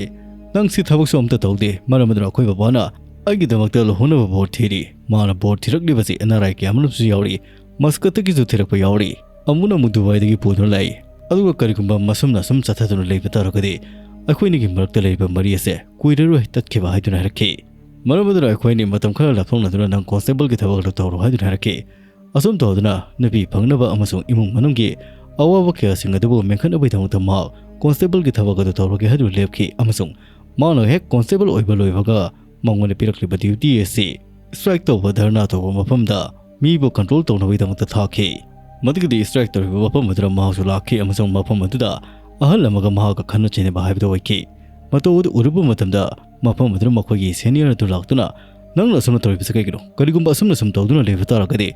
ꯅꯪꯁꯤ ꯊꯕꯛꯁꯨ ꯑꯝꯇ ꯇꯧꯗꯦ, ꯃꯔꯝ ꯑꯗꯨꯅ ꯑꯩꯈꯣꯏ ꯕꯕꯥꯅ ꯑꯩꯒꯤꯗꯃꯛꯇ ꯂꯨꯍꯣꯡꯅꯕ ꯕꯣꯔ ꯊꯤꯔꯤ꯫ ꯃꯥꯅ ꯕꯣꯔ ꯊꯤꯔꯛꯂꯤꯕꯁꯤ ꯑꯅꯥ ꯑꯌꯦꯛ ꯀꯌꯥ ꯑꯃꯔꯣꯝꯁꯨ ꯌꯥꯎꯔꯤ, ꯃꯁꯀꯠꯇꯒꯤꯁꯨ ꯊꯤꯔꯛꯄ ꯌꯥꯎꯔꯤ, ꯑꯃꯨꯛꯅ ꯑꯃꯨꯛ ꯗꯨꯕꯥꯏꯗꯒꯤ ꯄꯨꯗꯨꯅ ꯂꯥꯛꯏ꯫ ꯑꯗꯨꯒ ꯀꯔꯤꯒꯨꯝꯕ ꯃꯁꯨꯝꯅ ꯑꯁꯨꯝ ꯆꯠꯊꯗꯨꯅ ꯂꯩꯕ ꯇꯥꯔꯒꯗꯤ, ꯑꯩꯈꯣꯏ ꯑꯅꯤꯒꯤ ꯃꯔꯛꯇ ꯂꯩꯔꯤꯕ ꯃꯔꯤ ꯑꯁꯦ ꯀꯨꯏꯔꯔꯣꯏ ꯇꯠꯈꯤꯕ ꯍꯥꯏꯗꯨꯅ ꯍꯥꯏꯔꯛꯈꯤ꯫ ꯃꯔꯝ ꯑꯗꯨꯅ ꯑꯩꯈꯣꯏ ꯑꯅꯤ ꯃꯇꯝ ꯈꯔ ꯂꯥꯞꯊꯣꯛꯅꯗꯨꯅ ꯅꯪ ꯀꯣꯟꯁꯇꯦꯕꯜꯒꯤ ꯊꯕꯛ ꯑꯗꯨ ꯇꯧꯔꯣ ꯍꯥꯏꯗꯨꯅ ꯍꯥꯏꯔꯛꯈꯤ꯫ ꯑꯁꯨꯝ ꯇꯧꯗꯨꯅ ꯅꯨꯄꯤ ꯐꯪꯅꯕ ꯑꯃꯁꯨꯡ ꯏꯃꯨꯡ ꯃꯅꯨꯡꯒꯤ ꯑꯋꯥꯕ ꯀꯌꯥꯁꯤꯡ ꯑꯗꯨꯕꯨ ꯃꯦꯟꯈꯠꯅꯕꯒꯤꯗꯃꯛꯇ ꯃꯍꯥꯛ ꯀꯣꯟꯁꯇꯦꯕꯜꯒꯤ ꯊꯕꯛ ꯑꯗꯨ ꯇꯧꯔꯒꯦ ꯍꯥꯏꯗꯨꯅ ꯂꯦꯞꯈꯤ, ꯑꯃꯁꯨꯡ ꯃꯍꯥꯛꯅ ꯍꯦꯛ ꯀꯣꯟꯁꯇꯦꯕꯜ ꯑꯣꯏꯕ ꯂꯣꯏꯕꯒ ꯃꯉꯣꯟꯗ ꯄꯤꯔꯛꯂꯤꯕ ꯗ꯭ꯌꯨꯇꯤ ꯑꯁꯤ ꯁ꯭ꯇ꯭ꯔꯥꯏꯛ ꯇꯧꯕ, ꯙꯔꯅꯥ ꯇꯧꯕ ꯃꯐꯝꯗ ꯃꯤꯕꯨ control ꯇꯧꯅꯕꯒꯤꯗꯃꯛꯇ ꯊꯥꯈꯤ꯫ ꯃꯗꯨꯒꯤꯗꯤ strike ꯇꯧꯔꯤꯕ ꯃꯐꯝ ꯑꯗꯨꯗ ꯃꯍꯥꯛꯁꯨ ꯂꯥꯛꯈꯤ ꯑꯃꯁꯨꯡ ꯃꯐꯝ ꯑꯗꯨꯗ ꯑꯍꯜ ꯑꯃꯒ ꯃꯍꯥꯛꯀ ꯈꯟꯅ ꯆꯩꯅꯕ ꯍꯥꯏꯕꯗꯨ ꯑꯣꯏꯈꯤ꯫ ꯃꯇꯧ ꯑꯗꯨ ꯎꯔꯨꯕ ꯃꯇꯝꯗ ꯃꯐꯝ ꯑꯗꯨꯗ ꯃꯈꯣꯏꯒꯤ senior ꯑꯗꯨ ꯂꯥꯛꯇꯨꯅ, "ꯅꯪꯅ ꯑꯁꯨꯝꯅ ꯇꯧꯔꯤꯕꯁꯤ ꯀꯩꯒꯤꯅꯣ? ꯀꯔꯤꯒꯨꯝꯕ ꯑꯁꯨꯝꯅ ꯁꯨꯝ ꯇꯧꯗꯨꯅ ꯂꯩꯕ ꯇꯥꯔꯒꯗꯤ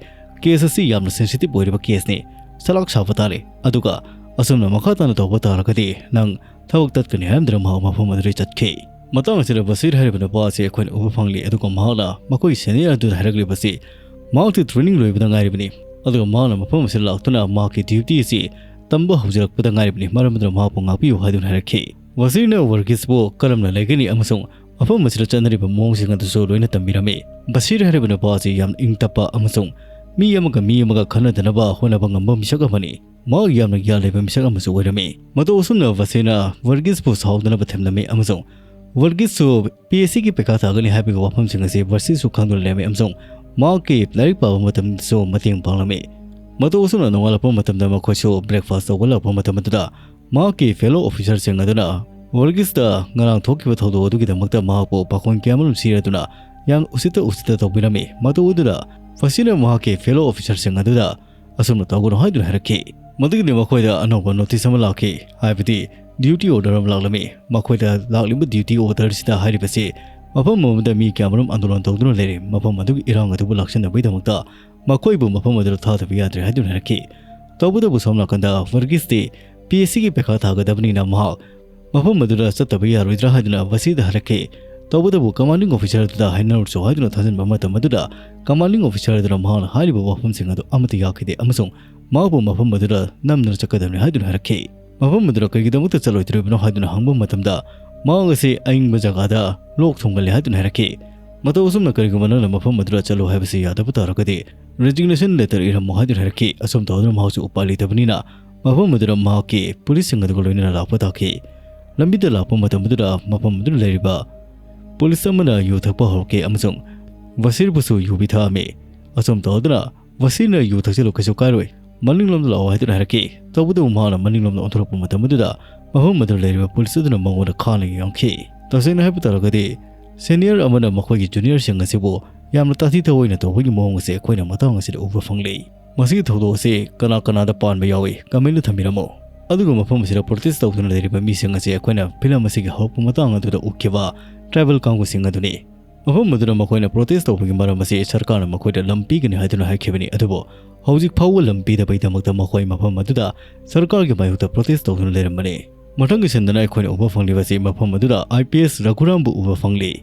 case ꯑꯁꯤ ꯌꯥꯝꯅ sensitive ꯑꯣꯏꯔꯤꯕ caseꯅꯤ, ꯆꯂꯥꯛ ꯁꯥꯕ ꯇꯥꯔꯦ꯫ ꯑꯗꯨꯒ ꯑꯁꯨꯝꯅ ꯃꯈꯥ ꯇꯥꯅ ꯇꯧꯕ ꯇꯥꯔꯒꯗꯤ ꯅꯪ ꯊꯕꯛ ꯇꯠꯀꯅꯤ" ꯍꯥꯏꯔꯝꯗꯅ ꯃꯍꯥꯛ ꯃꯐꯝ ꯑꯗꯨꯗꯒꯤ ꯆꯠꯈꯤ꯫ ꯃꯇꯥꯡ ꯑꯁꯤꯗ ꯕꯁꯤꯔ ꯍꯥꯏꯔꯤꯕ ꯅꯨꯄꯥ ꯑꯁꯤ ꯑꯩꯈꯣꯏꯅ ꯎꯕ ꯐꯪꯂꯤ, ꯑꯗꯨꯒ ꯃꯍꯥꯛꯅ ꯃꯈꯣꯏ senior ꯑꯗꯨꯗ ꯍꯥꯏꯔꯛꯂꯤꯕꯁꯤ ꯃꯍꯥꯛꯇꯤ training ꯂꯣꯏꯕꯗ ꯉꯥꯏꯔꯤꯕꯅꯤ, ꯑꯗꯨꯒ ꯃꯍꯥꯛꯅ ꯃꯐꯝ ꯑꯁꯤꯗ ꯂꯥꯛꯇꯨꯅ ꯃꯍꯥꯛꯀꯤ duty ꯑꯁꯤ ꯇꯝꯕ ꯍꯧꯖꯔꯛꯄꯗ ꯉꯥꯏꯔꯤꯕꯅꯤ, ꯃꯔꯝ ꯑꯗꯨꯅ ꯃꯍꯥꯛꯄꯨ ꯉꯥꯛꯄꯤꯌꯨ ꯍꯥꯏꯗꯨꯅ ꯍꯥꯏꯔꯛꯈꯤ꯫ ꯕꯁꯤꯔꯅ ꯋꯔꯒꯤꯁꯄꯨ ꯀꯔꯝꯅ ꯂꯩꯒꯅꯤ ꯑꯃꯁꯨꯡ ꯃꯐꯝ ꯑꯁꯤꯗ ꯆꯠꯅꯔꯤꯕ ꯃꯑꯣꯡꯁꯤꯡ ꯑꯗꯨꯁꯨ ꯂꯣꯏꯅ ꯇꯝꯕꯤꯔꯝꯃꯤ꯫ ꯕꯁꯤꯔ ꯍꯥꯏꯔꯤꯕ ꯅꯨꯄꯥ ꯑꯁꯤ ꯌꯥꯝꯅ ꯏꯪ ꯇꯞꯄ ꯑꯃꯁꯨꯡ ꯃꯤ ꯑꯃꯒ ꯃꯤ ꯑꯃꯒ ꯈꯟꯅꯗꯅꯕ ꯍꯣꯠꯅꯕ ꯉꯝꯕ ꯃꯤꯁꯛ ꯑꯃꯅꯤ꯫ ꯃꯍꯥꯛ ꯌꯥꯝꯅ ꯒ꯭ꯌꯥꯟ ꯂꯩꯕ ꯃꯤꯁꯛ ꯑꯃꯁꯨ ꯑꯣꯏꯔꯝꯃꯤ꯫ ꯃꯇꯧ ꯑꯁꯨꯝꯅ ꯕꯁꯤꯔꯅ ꯋꯔꯒꯤꯁꯄꯨ ꯁꯥꯎꯗꯅꯕ ꯊꯦꯝꯂꯝꯃꯤ ꯑꯃꯁꯨꯡ ꯋꯔꯒꯤꯁꯁꯨ P S C ꯒꯤ ꯄꯩꯈꯥ ꯊꯥꯒꯅꯤ ꯍꯥꯏꯕꯒꯤ ꯋꯥꯐꯝꯁꯤꯡ ꯑꯁꯤ ꯕꯁꯤꯔꯁꯨ ꯈꯪꯗꯨꯅ ꯂꯩꯔꯝꯃꯤ ꯑꯃꯁꯨꯡ ꯃꯍꯥꯛꯀꯤ ꯂꯥꯏꯔꯤꯛ ꯄꯥꯕ ꯃꯇꯝꯗꯁꯨ ꯃꯇꯦꯡ ꯄꯥꯡꯂꯝꯃꯤ꯫ ꯃꯇꯧ ꯑꯁꯨꯝꯅ ꯅꯣꯡꯉꯥꯜꯂꯛꯄ ꯃꯇꯝꯗ ꯃꯈꯣꯏꯁꯨ breakfast ꯇꯧꯕ ꯂꯥꯛꯄ ꯃꯇꯝ ꯑꯗꯨꯗ ꯃꯍꯥꯛꯀꯤ fellow officerꯁꯤꯡ ꯑꯗꯨꯅ ꯋꯔꯒꯤꯁꯇ ꯉꯔꯥꯡ ꯊꯣꯛꯈꯤꯕ ꯊꯧꯗꯣꯛ ꯑꯗꯨꯒꯤꯗꯃꯛꯇ ꯃꯍꯥꯛꯄꯨ ꯄꯥꯈꯣꯟ ꯀꯌꯥꯃꯔꯨꯝ ꯁꯤꯔꯗꯨꯅ ꯌꯥꯝ ꯎꯁꯤꯠꯇ ꯎꯁꯤꯠꯇ ꯇꯧꯕꯤꯔꯝꯃꯤ꯫ ꯃꯇꯧ ꯑꯗꯨꯗ ꯕꯁꯤꯔꯅ ꯃꯍꯥꯛꯀꯤ fellow officerꯁꯤꯡ ꯑꯗꯨꯗ ꯑꯁꯨꯝꯅ ꯇꯧꯒꯅꯨ ꯍꯥꯏꯗꯨꯅ ꯍꯥꯏꯔꯛꯈꯤ꯫ ꯃꯗꯨꯒꯤꯗꯤ ꯃꯈꯣꯏꯗ ꯑꯅꯧꯕ notice ꯑꯃ ꯂꯥꯛꯈꯤ, ꯍꯥꯏꯕꯗꯤ duty order ꯑꯃ ꯂꯥꯛꯂꯝꯃꯤ꯫ ꯃꯈꯣꯏꯗ ꯂꯥꯛꯂꯤꯕ duty orderꯁꯤꯗ ꯍꯥꯏꯔꯤꯕꯁꯤ ꯃꯐꯝ ꯑꯃꯗ ꯃꯤ ꯀꯌꯥꯃꯔꯨꯝ ꯑꯥꯟꯗꯣꯂꯟ ꯇꯧꯗꯨꯅ ꯂꯩꯔꯤ, ꯃꯐꯝ ꯑꯗꯨꯒꯤ ꯏꯔꯥꯡ ꯑꯗꯨꯕꯨ ꯂꯥꯛꯁꯤꯟꯅꯕꯒꯤꯗꯃꯛꯇ ꯃꯈꯣꯏꯕꯨ ꯃꯐꯝ ꯑꯗꯨꯗ ꯊꯥꯗꯕ ꯌꯥꯗ꯭ꯔꯦ ꯍꯥꯏꯗꯨꯅ ꯍꯥꯏꯔꯛꯈꯤ꯫ ꯇꯧꯕꯇꯕꯨ ꯁꯣꯝ ꯅꯥꯀꯟꯗ ꯋꯔꯒꯤꯁꯇꯤ P S C ꯒꯤ ꯄꯩꯈꯥ ꯊꯥꯒꯗꯕꯅꯤꯅ ꯃꯍꯥꯛ ꯃꯐꯝ ꯑꯗꯨꯗ ꯆꯠꯇꯕ ꯌꯥꯔꯣꯏꯗ꯭ꯔꯥ ꯍꯥꯏꯗꯨꯅ ꯕꯁꯤꯔꯗ ꯍꯥꯏꯔꯛꯈꯤ꯫ ꯇꯧꯕꯇꯕꯨ commanding officer ꯑꯗꯨꯗ ꯍꯥꯏꯅꯔꯨꯆꯣ ꯍꯥꯏꯗꯨꯅ ꯊꯥꯖꯤꯟꯕ ꯃꯇꯝ ꯑꯗꯨꯗ commanding officer ꯑꯗꯨꯅ ꯃꯍꯥꯛꯅ ꯍꯥꯏꯔꯤꯕ ꯋꯥꯐꯝꯁꯤꯡ ꯑꯗꯨ ꯑꯃꯠꯇ ꯌꯥꯈꯤꯗꯦ ꯑꯃꯁꯨꯡ ꯃꯍꯥꯛꯄꯨ ꯃꯐꯝ ꯑꯗꯨꯗ ꯅꯝꯗꯨꯅ ꯆꯠꯀꯗꯕꯅꯤ ꯍꯥꯏꯗꯨꯅ ꯍꯥꯏꯔꯛꯈꯤ꯫ ꯃꯐꯝ ꯑꯗꯨꯗ ꯀꯔꯤꯒꯤꯗꯃꯛꯇ ꯆꯠꯂꯣꯏꯗꯧꯔꯤꯕꯅꯣ ꯍꯥꯏꯗꯨꯅ ꯍꯪꯕ ꯃꯇꯝꯗ ꯃꯍꯥꯛ ꯑꯁꯤ ꯑꯏꯪꯕ ꯖꯒꯥꯗ ꯂꯣꯛ ꯊꯨꯡꯒꯜꯂꯤ ꯍꯥꯏꯗꯨꯅ ꯍꯥꯏꯔꯛꯈꯤ꯫ ꯃꯇꯧ ꯑꯁꯨꯝꯅ ꯀꯔꯤꯒꯨꯝꯕ ꯅꯪꯅ ꯃꯐꯝ ꯑꯗꯨꯗ ꯆꯠꯂꯨ ꯍꯥꯏꯕꯁꯤ ꯌꯥꯗꯕ ꯇꯥꯔꯒꯗꯤ resignation letter ꯏꯔꯝꯃꯨ ꯍꯥꯏꯗꯨꯅ ꯍꯥꯏꯔꯛꯈꯤ꯫ ꯑꯁꯨꯝ ꯇꯧꯗꯨꯅ ꯃꯍꯥꯛꯁꯨ ꯎꯄꯥꯏ ꯂꯩꯇꯕꯅꯤꯅ ꯃꯐꯝ ꯑꯗꯨꯗ ꯃꯍꯥꯛꯀꯤ ꯄꯨꯂꯤꯁꯁꯤꯡ ꯑꯗꯨꯒ ꯂꯣꯏꯅꯅ ꯂꯥꯛꯄ ꯇꯥꯈꯤ꯫ ꯂꯝꯕꯤꯗ ꯂꯥꯛꯄ ꯃꯇꯝ ꯑꯗꯨꯗ ꯃꯐꯝ ꯑꯗꯨꯗ ꯂꯩꯔꯤꯕ ꯄꯨꯂꯤꯁ ꯑꯃꯅ ꯌꯨ ꯊꯛꯄ ꯍꯧꯔꯛꯈꯤ ꯑꯃꯁꯨꯡ ꯕꯁꯤꯔꯕꯨꯁꯨ ꯌꯨ ꯄꯤꯊꯛꯑꯝꯃꯤ꯫ ꯑꯁꯨꯝ ꯇꯧꯗꯨꯅ ꯕꯁꯤꯔꯅ "ꯌꯨ ꯊꯛꯆꯤꯜꯂꯨ, ꯀꯩꯁꯨ ꯀꯥꯏꯔꯣꯏ, ꯃꯅꯤꯡꯂꯣꯝꯗ ꯂꯥꯛꯑꯣ" ꯍꯥꯏꯗꯨꯅ ꯍꯥꯏꯔꯛꯈꯤ꯫ ꯇꯧꯕꯇꯕꯨ ꯃꯍꯥꯛꯅ ꯃꯅꯤꯡꯂꯣꯝꯗ ꯑꯣꯟꯊꯣꯔꯛꯄ ꯃꯇꯝ ꯑꯗꯨꯗ ꯃꯐꯝ ꯑꯗꯨꯗ ꯂꯩꯔꯤꯕ ꯄꯨꯂꯤꯁ ꯑꯗꯨꯅ ꯃꯉꯣꯟꯗ ꯈꯥꯅ ꯌꯦꯡꯉꯝꯈꯤ꯫ ꯇꯁꯦꯡꯅ ꯍꯥꯏꯕ ꯇꯥꯔꯒꯗꯤ senior ꯑꯃꯅ ꯃꯈꯣꯏꯒꯤ juniorꯁꯤꯡ ꯑꯁꯤꯕꯨ ꯌꯥꯝꯅ ꯇꯥꯊꯤ ꯇꯥꯑꯣꯏꯅ ꯇꯧꯕꯒꯤ ꯃꯑꯣꯡ ꯑꯁꯤ ꯑꯩꯈꯣꯏꯅ ꯃꯇꯥꯡ ꯑꯁꯤꯗ ꯎꯕ ꯐꯪꯂꯤ꯫ ꯃꯁꯤꯒꯤ ꯊꯧꯗꯣꯛ ꯑꯁꯤ ꯀꯅꯥ ꯀꯅꯥꯗ ꯄꯥꯟꯕ ꯌꯥꯎꯏ, comment ꯊꯝꯕꯤꯔꯝꯃꯨ꯫ ꯑꯗꯨꯒ ꯃꯐꯝ ꯑꯁꯤꯗ protest ꯇꯧꯗꯨꯅ ꯂꯩꯔꯤꯕ ꯃꯤꯁꯤꯡ ꯑꯁꯤ ꯑꯩꯈꯣꯏꯅ film ꯑꯁꯤꯒꯤ ꯍꯧꯔꯛꯄ ꯃꯇꯥꯡ ꯑꯗꯨꯗ ꯎꯈꯤꯕ tribal ꯀꯥꯡꯕꯨꯁꯤꯡ ꯑꯗꯨꯅꯤ꯫ ꯃꯐꯝ ꯑꯗꯨꯗ ꯃꯈꯣꯏꯅ protest ꯇꯧꯕꯒꯤ ꯃꯔꯝ ꯑꯁꯤ ꯁꯔꯀꯥꯔꯅ ꯃꯈꯣꯏꯗ ꯂꯝ ꯄꯤꯒꯅꯤ ꯍꯥꯏꯗꯨꯅ ꯍꯥꯏꯈꯤꯕꯅꯤ, ꯑꯗꯨꯕꯨ ꯍꯧꯖꯤꯛ ꯐꯥꯎꯕ ꯂꯝ ꯄꯤꯗꯕꯒꯤꯗꯃꯛꯇ ꯃꯈꯣꯏ ꯃꯐꯝ ꯑꯗꯨꯗ ꯁꯔꯀꯥꯔꯒꯤ ꯃꯥꯌꯣꯛꯇ protest ꯇꯧꯗꯨꯅ ꯂꯩꯔꯝꯕꯅꯤ꯫ ꯃꯊꯪꯒꯤ ꯁꯤꯟꯗꯅ ꯑꯩꯈꯣꯏꯅ ꯎꯕ ꯐꯪꯂꯤꯕꯁꯤ ꯃꯐꯝ ꯑꯗꯨꯗ I P S ꯔꯘꯨꯔꯥꯝꯕꯨ ꯎꯕ ꯐꯪꯂꯤ꯫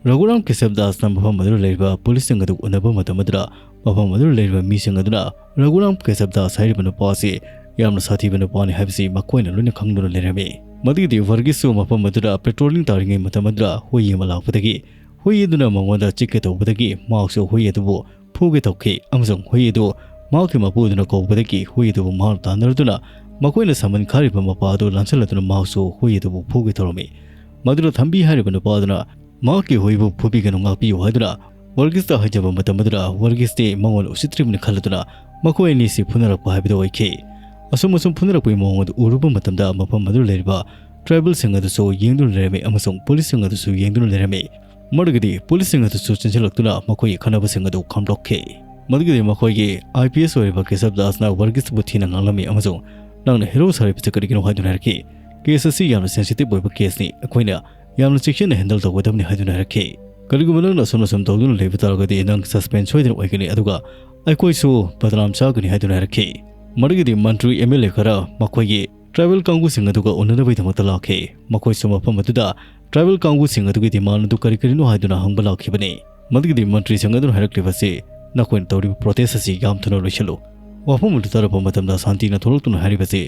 ꯔꯘꯨꯔꯥꯝ ꯀꯦꯁꯕ ꯗꯥꯁꯅ ꯃꯐꯝ ꯑꯗꯨꯗ ꯂꯩꯔꯤꯕ policeꯁꯤꯡ ꯑꯗꯨ ꯎꯅꯕ ꯃꯇꯝ ꯑꯗꯨꯗ ꯃꯐꯝ ꯑꯗꯨꯗ ꯂꯩꯔꯤꯕ ꯃꯤꯁꯤꯡ ꯑꯗꯨꯅ ꯔꯘꯨꯔꯥꯝ ꯀꯦꯁꯕ ꯗꯥꯁ ꯍꯥꯏꯔꯤꯕ ꯅꯨꯄꯥ ꯑꯁꯤ ꯌꯥꯝꯅ ꯁꯥꯊꯤꯕ ꯅꯨꯄꯥꯅꯤ ꯍꯥꯏꯕꯁꯤ ꯃꯈꯣꯏꯅ ꯂꯣꯏꯅ ꯈꯪꯗꯨꯅ ꯂꯩꯔꯝꯃꯤ꯫ ꯃꯗꯨꯒꯤꯗꯤ ꯋꯔꯒꯤꯁꯁꯨ ꯃꯐꯝ ꯑꯗꯨꯗ patrolling ꯇꯥꯔꯤꯉꯩ ꯃꯇꯝ ꯑꯗꯨꯗ ꯍꯨꯏ ꯑꯃ ꯂꯥꯛꯄꯗꯒꯤ ꯍꯨꯏ ꯑꯗꯨꯅ ꯃꯉꯣꯟꯗ ꯆꯤꯛꯀꯦ ꯇꯧꯕꯗꯒꯤ ꯃꯍꯥꯛꯁꯨ ꯍꯨꯏ ꯑꯗꯨꯕꯨ ꯐꯨꯒꯦ ꯇꯧꯈꯤ, ꯑꯃꯁꯨꯡ ꯍꯨꯏ ꯑꯗꯨ ꯃꯍꯥꯛꯀꯤ ꯃꯄꯨ ꯑꯗꯨꯅ ꯀꯧꯕꯗꯒꯤ ꯍꯨꯏ ꯑꯗꯨꯕꯨ ꯃꯍꯥꯛꯅ ꯇꯥꯟꯅꯔꯗꯨꯅ ꯃꯈꯣꯏꯅ ꯁꯃꯟ ꯈꯥꯔꯤꯕ ꯃꯄꯥ ꯑꯗꯨ ꯂꯥꯟꯁꯤꯜꯂꯗꯨꯅ ꯃꯍꯥꯛꯁꯨ ꯍꯨꯏ ꯑꯗꯨꯕꯨ ꯐꯨꯒꯦ ꯇꯧꯔꯝꯃꯤ꯫ ꯃꯗꯨꯗ ꯊꯝꯕꯤ ꯍꯥꯏꯔꯤꯕ ꯅꯨꯄꯥ ꯑꯗꯨꯅ ꯃꯍꯥꯛꯀꯤ ꯍꯨꯏꯕꯨ ꯐꯨꯕꯤꯒꯅꯨ, ꯉꯥꯛꯄꯤꯌꯨ ꯍꯥꯏꯗꯨꯅ ꯋꯔꯒꯤꯁꯇ ꯍꯥꯏꯖꯕ ꯃꯇꯝ ꯑꯗꯨꯗ ꯋꯔꯒꯤꯁꯇꯤ ꯃꯉꯣꯟꯗ ꯎꯁꯤꯠꯇ꯭ꯔꯤꯕꯅꯤ ꯈꯜꯂꯗꯨꯅ ꯃꯈꯣꯏ ꯑꯅꯤꯁꯤ ꯐꯨꯅꯔꯛꯄ ꯍꯥꯏꯕꯗꯨ ꯑꯣꯏꯈꯤ꯫ ꯑꯁꯨꯝ ꯑꯁꯨꯝ ꯐꯨꯅꯔꯛꯄꯒꯤ ꯃꯑꯣꯡ ꯑꯗꯨ ꯎꯔꯨꯕ ꯃꯇꯝꯗ ꯃꯐꯝ ꯑꯗꯨꯗ ꯂꯩꯔꯤꯕ tribalꯁꯤꯡ ꯑꯗꯨꯁꯨ ꯌꯦꯡꯗꯨꯅ ꯂꯩꯔꯝꯃꯤ ꯑꯃꯁꯨꯡ policeꯁꯤꯡ ꯑꯗꯨꯁꯨ ꯌꯦꯡꯗꯨꯅ ꯂꯩꯔꯝꯃꯤ꯫ ꯃꯗꯨꯒꯗꯤ policeꯁꯤꯡ ꯑꯗꯨꯁꯨ ꯆꯦꯟꯁꯤꯜꯂꯛꯇꯨꯅ ꯃꯈꯣꯏꯒꯤ ꯈꯠꯅꯕꯁꯤꯡ ꯑꯗꯨ ꯈꯥꯝꯗꯣꯛꯈꯤ꯫ ꯃꯗꯨꯒꯗꯤ ꯃꯈꯣꯏꯒꯤ I P S ꯑꯣꯏꯔꯤꯕ ꯀꯦꯁꯕ ꯗꯥꯁꯅ ꯋꯔꯒꯤꯁꯕꯨ ꯊꯤꯅ ꯉꯥꯡꯂꯝꯃꯤ ꯑꯃꯁꯨꯡ "ꯅꯪꯅ hero ꯁꯥꯔꯤꯕꯁꯤ ꯀꯔꯤꯒꯤꯅꯣ?" ꯍꯥꯏꯗꯨꯅ ꯍꯥꯏꯔꯛꯈꯤ꯫ "Case ꯑꯁꯤ ꯌꯥꯝꯅ sensitive ꯑꯣꯏꯕ caseꯅꯤ, ꯑꯩꯈꯣꯏꯅ ꯌꯥꯝꯅ ꯆꯦꯛꯁꯤꯟꯅ handle ꯇꯧꯒꯗꯕꯅꯤ" ꯍꯥꯏꯗꯨꯅ ꯍꯥꯏꯔꯛꯈꯤ꯫ "ꯀꯔꯤꯒꯨꯝꯕ ꯅꯪꯅ ꯑꯁꯨꯝꯅ ꯁꯨꯝ ꯇꯧꯗꯨꯅ ꯂꯩꯕ ꯇꯥꯔꯒꯗꯤ ꯅꯪ suspend ꯁꯣꯏꯗꯅ ꯑꯣꯏꯒꯅꯤ, ꯑꯗꯨꯒ ꯑꯩꯈꯣꯏꯁꯨ ꯕꯗꯅꯥꯝ ꯆꯥꯒꯅꯤ" ꯍꯥꯏꯗꯨꯅ ꯍꯥꯏꯔꯛꯈꯤ꯫ ꯃꯗꯨꯒꯤꯗꯤ ꯃꯟꯇ꯭ꯔꯤ, M L A ꯈꯔ ꯃꯈꯣꯏꯒꯤ tribal ꯀꯥꯡꯕꯨꯁꯤꯡ ꯑꯗꯨꯒ ꯎꯅꯅꯕꯒꯤꯗꯃꯛꯇ ꯂꯥꯛꯈꯤ꯫ ꯃꯈꯣꯏꯁꯨ ꯃꯐꯝ ꯑꯗꯨꯗ tribal ꯀꯥꯡꯕꯨꯁꯤꯡ ꯑꯗꯨꯒꯤ demand ꯑꯗꯨ ꯀꯔꯤ ꯀꯔꯤꯅꯣ ꯍꯥꯏꯗꯨꯅ ꯍꯪꯕ ꯂꯥꯛꯈꯤꯕꯅꯤ꯫ ꯃꯗꯨꯒꯤꯗꯤ ꯃꯟꯇ꯭ꯔꯤꯁꯤꯡ ꯑꯗꯨꯅ ꯍꯥꯏꯔꯛꯂꯤꯕꯁꯤ, "ꯅꯈꯣꯏꯅ ꯇꯧꯔꯤꯕ protest ꯑꯁꯤ ꯌꯥꯝ ꯊꯨꯅ ꯂꯣꯏꯁꯤꯜꯂꯨ꯫ ꯋꯥꯐꯝ ꯑꯗꯨ ꯇꯥꯔꯛꯄ ꯃꯇꯝꯗ ꯁꯥꯟꯇꯤꯅ ꯊꯣꯛꯂꯛꯇꯨꯅ ꯍꯥꯏꯔꯤꯕꯁꯤ,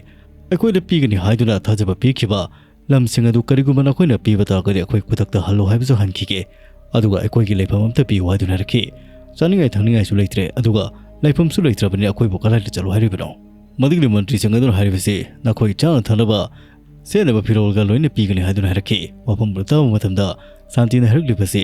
ꯑꯩꯈꯣꯏꯗ ꯄꯤꯒꯅꯤ ꯍꯥꯏꯗꯨꯅ ꯊꯥꯖꯕ ꯄꯤꯈꯤꯕ ꯂꯝꯁꯤꯡ ꯑꯗꯨ ꯀꯔꯤꯒꯨꯝꯕ ꯅꯈꯣꯏꯅ ꯄꯤꯕ ꯇꯥꯔꯒꯗꯤ ꯑꯩꯈꯣꯏ ꯈꯨꯗꯛꯇ ꯍꯜꯂꯨ ꯍꯥꯏꯕꯁꯨ ꯍꯟꯈꯤꯒꯦ, ꯑꯗꯨꯒ ꯑꯩꯈꯣꯏꯒꯤ ꯂꯩꯐꯝ ꯑꯝꯇ ꯄꯤꯌꯨ" ꯍꯥꯏꯗꯨꯅ ꯍꯥꯏꯔꯛꯈꯤ꯫ "ꯆꯥꯅꯤꯡꯉꯥꯏ ꯊꯛꯅꯤꯡꯉꯥꯏꯁꯨ ꯂꯩꯇ꯭ꯔꯦ, ꯑꯗꯨꯒ ꯂꯩꯐꯝꯁꯨ ꯂꯩꯇ꯭ꯔꯕꯅꯤꯅ ꯑꯩꯈꯣꯏꯕꯨ ꯀꯗꯥꯏꯗ ꯆꯠꯂꯨ ꯍꯥꯏꯔꯤꯕꯅꯣ?" ꯃꯗꯨꯒꯤꯗꯤ ꯃꯟꯇ꯭ꯔꯤꯁꯤꯡ ꯑꯗꯨꯅ ꯍꯥꯏꯔꯤꯕꯁꯤ, "ꯅꯈꯣꯏ ꯆꯥꯅ ꯊꯛꯅꯕ ꯁꯦꯠꯅꯕ ꯐꯤꯔꯣꯜꯒ ꯂꯣꯏꯅ ꯄꯤꯒꯅꯤ" ꯍꯥꯏꯗꯨꯅ ꯍꯥꯏꯔꯛꯈꯤ꯫ ꯋꯥꯐꯝ ꯑꯗꯨ ꯇꯥꯕ ꯃꯇꯝꯗ ꯁꯥꯟꯇꯤꯅ ꯍꯥꯏꯔꯛꯂꯤꯕꯁꯤ,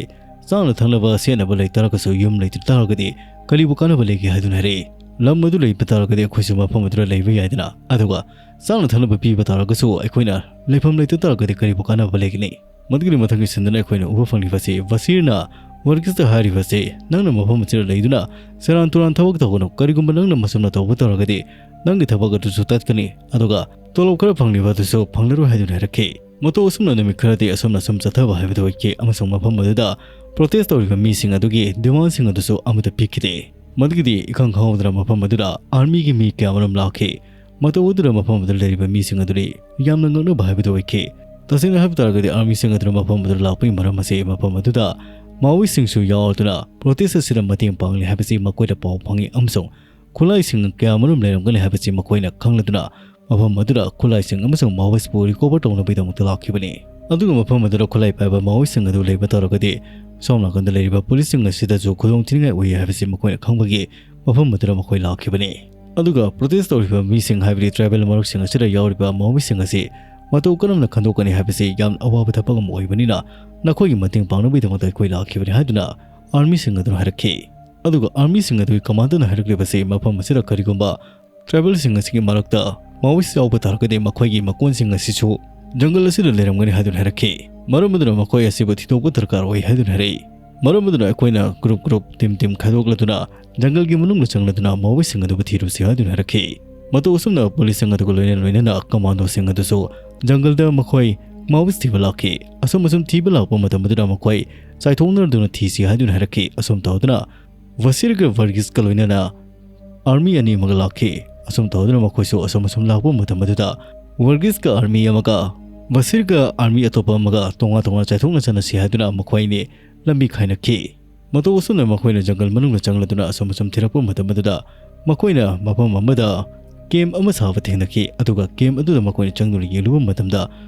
"ꯆꯥꯅ ꯊꯛꯅꯕ ꯁꯦꯠꯅꯕ ꯂꯩ ꯇꯥꯔꯒꯁꯨ ꯌꯨꯝ ꯂꯩꯇ ꯇꯥꯔꯒꯗꯤ ꯀꯔꯤꯕꯨ ꯀꯥꯟꯅꯕ ꯂꯩꯒꯦ?" ꯍꯥꯏꯗꯨꯅ ꯍꯥꯏꯔꯛꯏ꯫ "ꯂꯝ ꯑꯗꯨ ꯂꯩꯕ ꯇꯥꯔꯒꯗꯤ ꯑꯩꯈꯣꯏꯁꯨ ꯃꯐꯝ ꯑꯗꯨꯗ ꯂꯩꯕ ꯌꯥꯏꯗꯅ, ꯑꯗꯨꯒ ꯆꯥꯅ ꯊꯛꯅꯕ ꯄꯤꯕ ꯇꯥꯔꯒꯁꯨ ꯑꯩꯈꯣꯏꯅ ꯂꯩꯐꯝ ꯂꯩꯇ ꯇꯥꯔꯒꯗꯤ ꯀꯔꯤꯕꯨ ꯀꯥꯟꯅꯕ ꯂꯩꯒꯅꯤ?" ꯃꯗꯨꯒꯤ ꯃꯊꯪꯒꯤ ꯁꯤꯟꯗꯅ ꯑꯩꯈꯣꯏꯅ ꯎꯕ ꯐꯪꯂꯤꯕꯁꯤ, ꯋꯁꯤꯔꯅ ꯋꯥꯔꯒꯤꯁꯇ ꯍꯥꯏꯔꯤꯕꯁꯤ, "ꯅꯪꯅ ꯃꯐꯝ ꯑꯁꯤꯗ ꯂꯩꯗꯨꯅ ꯁꯦꯔꯥꯟ ꯇꯨꯔꯥꯟ ꯊꯕꯛ ꯇꯧꯒꯅꯨ꯫ ꯀꯔꯤꯒꯨꯝꯕ ꯅꯪꯅ ꯃꯁꯨꯝꯅ ꯇꯧꯕ ꯇꯧꯔꯒꯗꯤ ꯅꯪꯒꯤ ꯊꯕꯛ ꯑꯗꯨꯁꯨ ꯇꯠꯀꯅꯤ, ꯑꯗꯨꯒ ꯇꯣꯂꯣꯞ ꯈꯔ ꯐꯪꯂꯤꯕ ꯑꯗꯨꯁꯨ ꯐꯪꯂꯔꯣꯏ" ꯍꯥꯏꯗꯨꯅ ꯍꯥꯏꯔꯛꯈꯤ꯫ ꯃꯇꯧ ꯑꯁꯨꯝꯅ ꯅꯨꯃꯤꯠ ꯈꯔꯗꯤ ꯑꯁꯨꯝꯅ ꯁꯨꯝ ꯆꯠꯊꯕ ꯍꯥꯏꯕꯗꯨ ꯑꯣꯏꯈꯤ, ꯑꯃꯁꯨꯡ ꯃꯐꯝ ꯑꯗꯨꯗ ꯄ꯭ꯔꯣꯇꯦꯁ ꯇꯧꯔꯤꯕ ꯃꯤꯁꯤꯡ ꯑꯗꯨꯒꯤ ꯗꯤꯃꯥꯟꯁꯤꯡ ꯑꯗꯨꯁꯨ ꯑꯃꯠꯇ ꯄꯤꯈꯤꯗꯦ꯫ ꯃꯗꯨꯒꯤꯗꯤ ꯏꯈꯪ ꯈꯪꯍꯧꯗꯅ ꯃꯐꯝ ꯑꯗꯨꯗ ꯑꯥꯔꯃꯤꯒꯤ ꯃꯤ ꯀꯌꯥ ꯑꯃꯔꯣꯝ ꯂꯥꯛꯈꯤ꯫ ꯃꯇꯧ ꯑꯗꯨꯗ ꯃꯐꯝ ꯑꯗꯨꯗ ꯂꯩꯔꯤꯕ ꯃꯤꯁꯤꯡ ꯑꯗꯨꯗꯤ ꯌꯥꯝꯅ ꯉꯛꯅꯕ ꯍꯥꯏꯕꯗꯨ ꯑꯣꯏꯈꯤ꯫ ꯇꯁꯦꯡꯅ ꯍꯥꯏꯕ ꯇꯥꯔꯒꯗꯤ, ꯑꯥꯔꯃꯤꯁꯤꯡ ꯑꯗꯨꯅ ꯃꯐꯝ ꯑꯗꯨꯗ ꯂꯥꯛꯄꯒꯤ ꯃꯔꯝ ꯑꯁꯤ ꯃꯐꯝ ꯑꯗꯨꯗ ꯃꯥꯑꯣꯏꯁꯤꯡꯁꯨ ꯌꯥꯎꯗꯨꯅ ꯄ꯭ꯔꯣꯇꯦꯁ ꯑꯁꯤꯗ ꯃꯇꯦꯡ ꯄꯥꯡꯂꯤ ꯍꯥꯏꯕꯁꯤ ꯃꯈꯣꯏꯗ ꯄꯥꯎ ꯐꯪꯏ, ꯑꯃꯁꯨꯡ ꯈꯨꯠꯂꯥꯏꯁꯤꯡ ꯀꯌꯥ ꯑꯃꯔꯣꯝ ꯂꯩꯔꯝꯒꯅꯤ ꯍꯥꯏꯕꯁꯤ ꯃꯈꯣꯏꯅ ꯈꯪꯂꯗꯨꯅ ꯃꯐꯝ ꯑꯗꯨꯗ ꯈꯨꯠꯂꯥꯏꯁꯤꯡ ꯑꯃꯁꯨꯡ ꯃꯥꯑꯣꯏꯁꯄꯨ ꯔꯤꯀꯣꯚꯔ ꯇꯧꯅꯕꯒꯤꯗꯃꯛꯇ ꯂꯥꯛꯈꯤꯕꯅꯤ꯫ ꯑꯗꯨꯒ ꯃꯐꯝ ꯑꯗꯨꯗ ꯈꯨꯠꯂꯥꯏ ꯄꯥꯏꯕ ꯃꯥꯑꯣꯏꯁꯤꯡ ꯑꯗꯨ ꯂꯩꯕ ꯇꯥꯔꯒꯗꯤ, ꯁꯣꯝ ꯅꯥꯀꯟꯗ ꯂꯩꯔꯤꯕ ꯄꯨꯂꯤꯁꯁꯤꯡ ꯑꯁꯤꯗꯁꯨ ꯈꯨꯗꯣꯡ ꯊꯤꯅꯤꯡꯉꯥꯏ ꯑꯣꯏ ꯍꯥꯏꯕꯁꯤ ꯃꯈꯣꯏꯅ ꯈꯪꯕꯒꯤ ꯃꯐꯝ ꯑꯗꯨꯗ ꯃꯈꯣꯏ ꯂꯥꯛꯈꯤꯕꯅꯤ꯫ ꯑꯗꯨꯒ ꯄ꯭ꯔꯣꯇꯦꯁ ꯇꯧꯔꯤꯕ ꯃꯤꯁꯤꯡ, ꯍꯥꯏꯕꯗꯤ ꯇ꯭ꯔꯥꯏꯕꯦꯜ ꯃꯔꯛꯁꯤꯡ ꯑꯁꯤꯗ ꯌꯥꯎꯔꯤꯕ ꯃꯥꯑꯣꯏꯁꯤꯡ ꯑꯁꯤ ꯃꯇꯧ ꯀꯔꯝꯅ ꯈꯟꯗꯣꯛꯀꯅꯤ ꯍꯥꯏꯕꯁꯤ ꯌꯥꯝꯅ ꯑꯋꯥꯕ ꯊꯕꯛ ꯑꯃ ꯑꯣꯏꯕꯅꯤꯅ, ꯅꯈꯣꯏꯒꯤ ꯃꯇꯦꯡ ꯄꯥꯡꯅꯕꯒꯤꯗꯃꯛꯇ ꯑꯩꯈꯣꯏ ꯂꯥꯛꯈꯤꯕꯅꯤ ꯍꯥꯏꯗꯨꯅ ꯑꯥꯔꯃꯤꯁꯤꯡ ꯑꯗꯨꯅ ꯍꯥꯏꯔꯛꯈꯤ꯫ ꯑꯗꯨꯒ ꯑꯥꯔꯃꯤꯁꯤꯡ ꯑꯗꯨꯒꯤ ꯀꯃꯥꯟꯗꯔꯅ ꯍꯥꯏꯔꯛꯂꯤꯕꯁꯤ, ꯃꯐꯝ ꯑꯁꯤꯗ ꯀꯔꯤꯒꯨꯝꯕ ꯇ꯭ꯔꯥꯏꯕꯦꯜꯁꯤꯡ ꯑꯁꯤꯒꯤ ꯃꯔꯛꯇ ꯃꯥꯑꯣꯏꯁ ꯌꯥꯎꯕ ꯇꯥꯔꯒꯗꯤ, ꯃꯈꯣꯏꯒꯤ ꯃꯀꯣꯟꯁꯤꯡ ꯑꯁꯤꯁꯨ ꯖꯪꯒꯜ ꯑꯁꯤꯗ ꯂꯩꯔꯝꯒꯅꯤ ꯍꯥꯏꯗꯨꯅ ꯍꯥꯏꯔꯛꯈꯤ꯫ ꯃꯔꯝ ꯑꯗꯨꯅ ꯃꯈꯣꯏ ꯑꯁꯤꯕꯨ ꯊꯤꯗꯣꯛꯄ ꯗꯔꯀꯥꯔ ꯑꯣꯏ ꯍꯥꯏꯗꯨꯅ ꯍꯥꯏꯔꯛꯏ꯫ ꯃꯔꯝ ꯑꯗꯨꯅ ꯑꯩꯈꯣꯏꯅ ꯒ꯭ꯔꯨꯞ ꯒ꯭ꯔꯨꯞ, ꯇꯤꯝ ꯇꯤꯝ ꯈꯥꯏꯗꯣꯛꯂꯗꯨꯅ ꯖꯪꯒꯜꯒꯤ ꯃꯅꯨꯡꯗ ꯆꯪꯂꯗꯨꯅ ꯃꯥꯑꯣꯏꯁꯤꯡ ꯑꯗꯨꯕꯨ ꯊꯤꯔꯨꯁꯤ ꯍꯥꯏꯗꯨꯅ ꯍꯥꯏꯔꯛꯈꯤ꯫ ꯃꯇꯧ ꯑꯁꯨꯝꯅ ꯄꯨꯂꯤꯁꯁꯤꯡ ꯑꯗꯨꯒ ꯂꯣꯏꯅ ꯂꯣꯏꯅꯅ ꯀꯃꯥꯟꯗꯣꯁꯤꯡ ꯑꯗꯨꯁꯨ ꯖꯪꯒꯜꯗ ꯃꯈꯣꯏ ꯃꯥꯑꯣꯏꯁ ꯊꯤꯕ ꯂꯥꯛꯈꯤ꯫ ꯑꯁꯨꯝ ꯑꯁꯨꯝ ꯊꯤꯕ ꯂꯥꯛꯄ ꯃꯇꯝ ꯑꯗꯨꯗ ꯃꯈꯣꯏ ꯆꯥꯏꯊꯣꯛꯅꯔꯗꯨꯅ ꯊꯤꯁꯤ ꯍꯥꯏꯗꯨꯅ ꯍꯥꯏꯔꯛꯈꯤ꯫ ꯑꯁꯨꯝ ꯇꯧꯗꯨꯅ ꯕꯁꯤꯔꯒ ꯚꯔꯒꯤꯁꯀ ꯂꯣꯏꯅꯅ ꯑꯥꯔꯃꯤ ꯑꯅꯤ ꯑꯃꯒ ꯂꯥꯛꯈꯤ꯫ ꯑꯁꯨꯝ ꯇꯧꯗꯨꯅ ꯃꯈꯣꯏꯁꯨ ꯑꯁꯨꯝ ꯑꯁꯨꯝ ꯂꯥꯛꯄ ꯃꯇꯝ ꯑꯗꯨꯗ ꯚꯔꯒꯤꯁꯀ ꯑꯥꯔꯃꯤ ꯑꯃꯒ ꯕꯁꯤꯔꯒ ꯑꯥꯔꯃꯤ ꯑꯇꯣꯞꯄ ꯑꯃꯒ ꯇꯣꯉꯥꯟ ꯇꯣꯉꯥꯟ ꯆꯥꯏꯊꯣꯛꯅ ꯆꯠꯅꯁꯤ ꯍꯥꯏꯗꯨꯅ ꯃꯈꯣꯏ ꯑꯅꯤ ꯂꯝꯕꯤ ꯈꯥꯏꯅꯈꯤ꯫ ꯃꯇꯧ ꯑꯁꯨꯝꯅ ꯃꯈꯣꯏꯅ ꯖꯪꯒꯜ ꯃꯅꯨꯡꯗ ꯆꯪꯂꯗꯨꯅ ꯑꯁꯨꯝ ꯑꯁꯨꯝ ꯊꯤꯔꯛꯄ ꯃꯇꯝ ꯑꯗꯨꯗ ꯃꯈꯣꯏꯅ ꯃꯐꯝ ꯑꯃꯗ ꯀꯦꯝ ꯑꯃ ꯁꯥꯕ ꯊꯦꯡꯅꯈꯤ꯫ ꯑꯗꯨꯒ ꯀꯦꯝ ꯑꯗꯨꯗ ꯃꯈꯣꯏꯅ ꯆꯪꯗꯨꯅ ꯌꯦꯡꯂꯨꯕ ꯃꯇꯝꯗ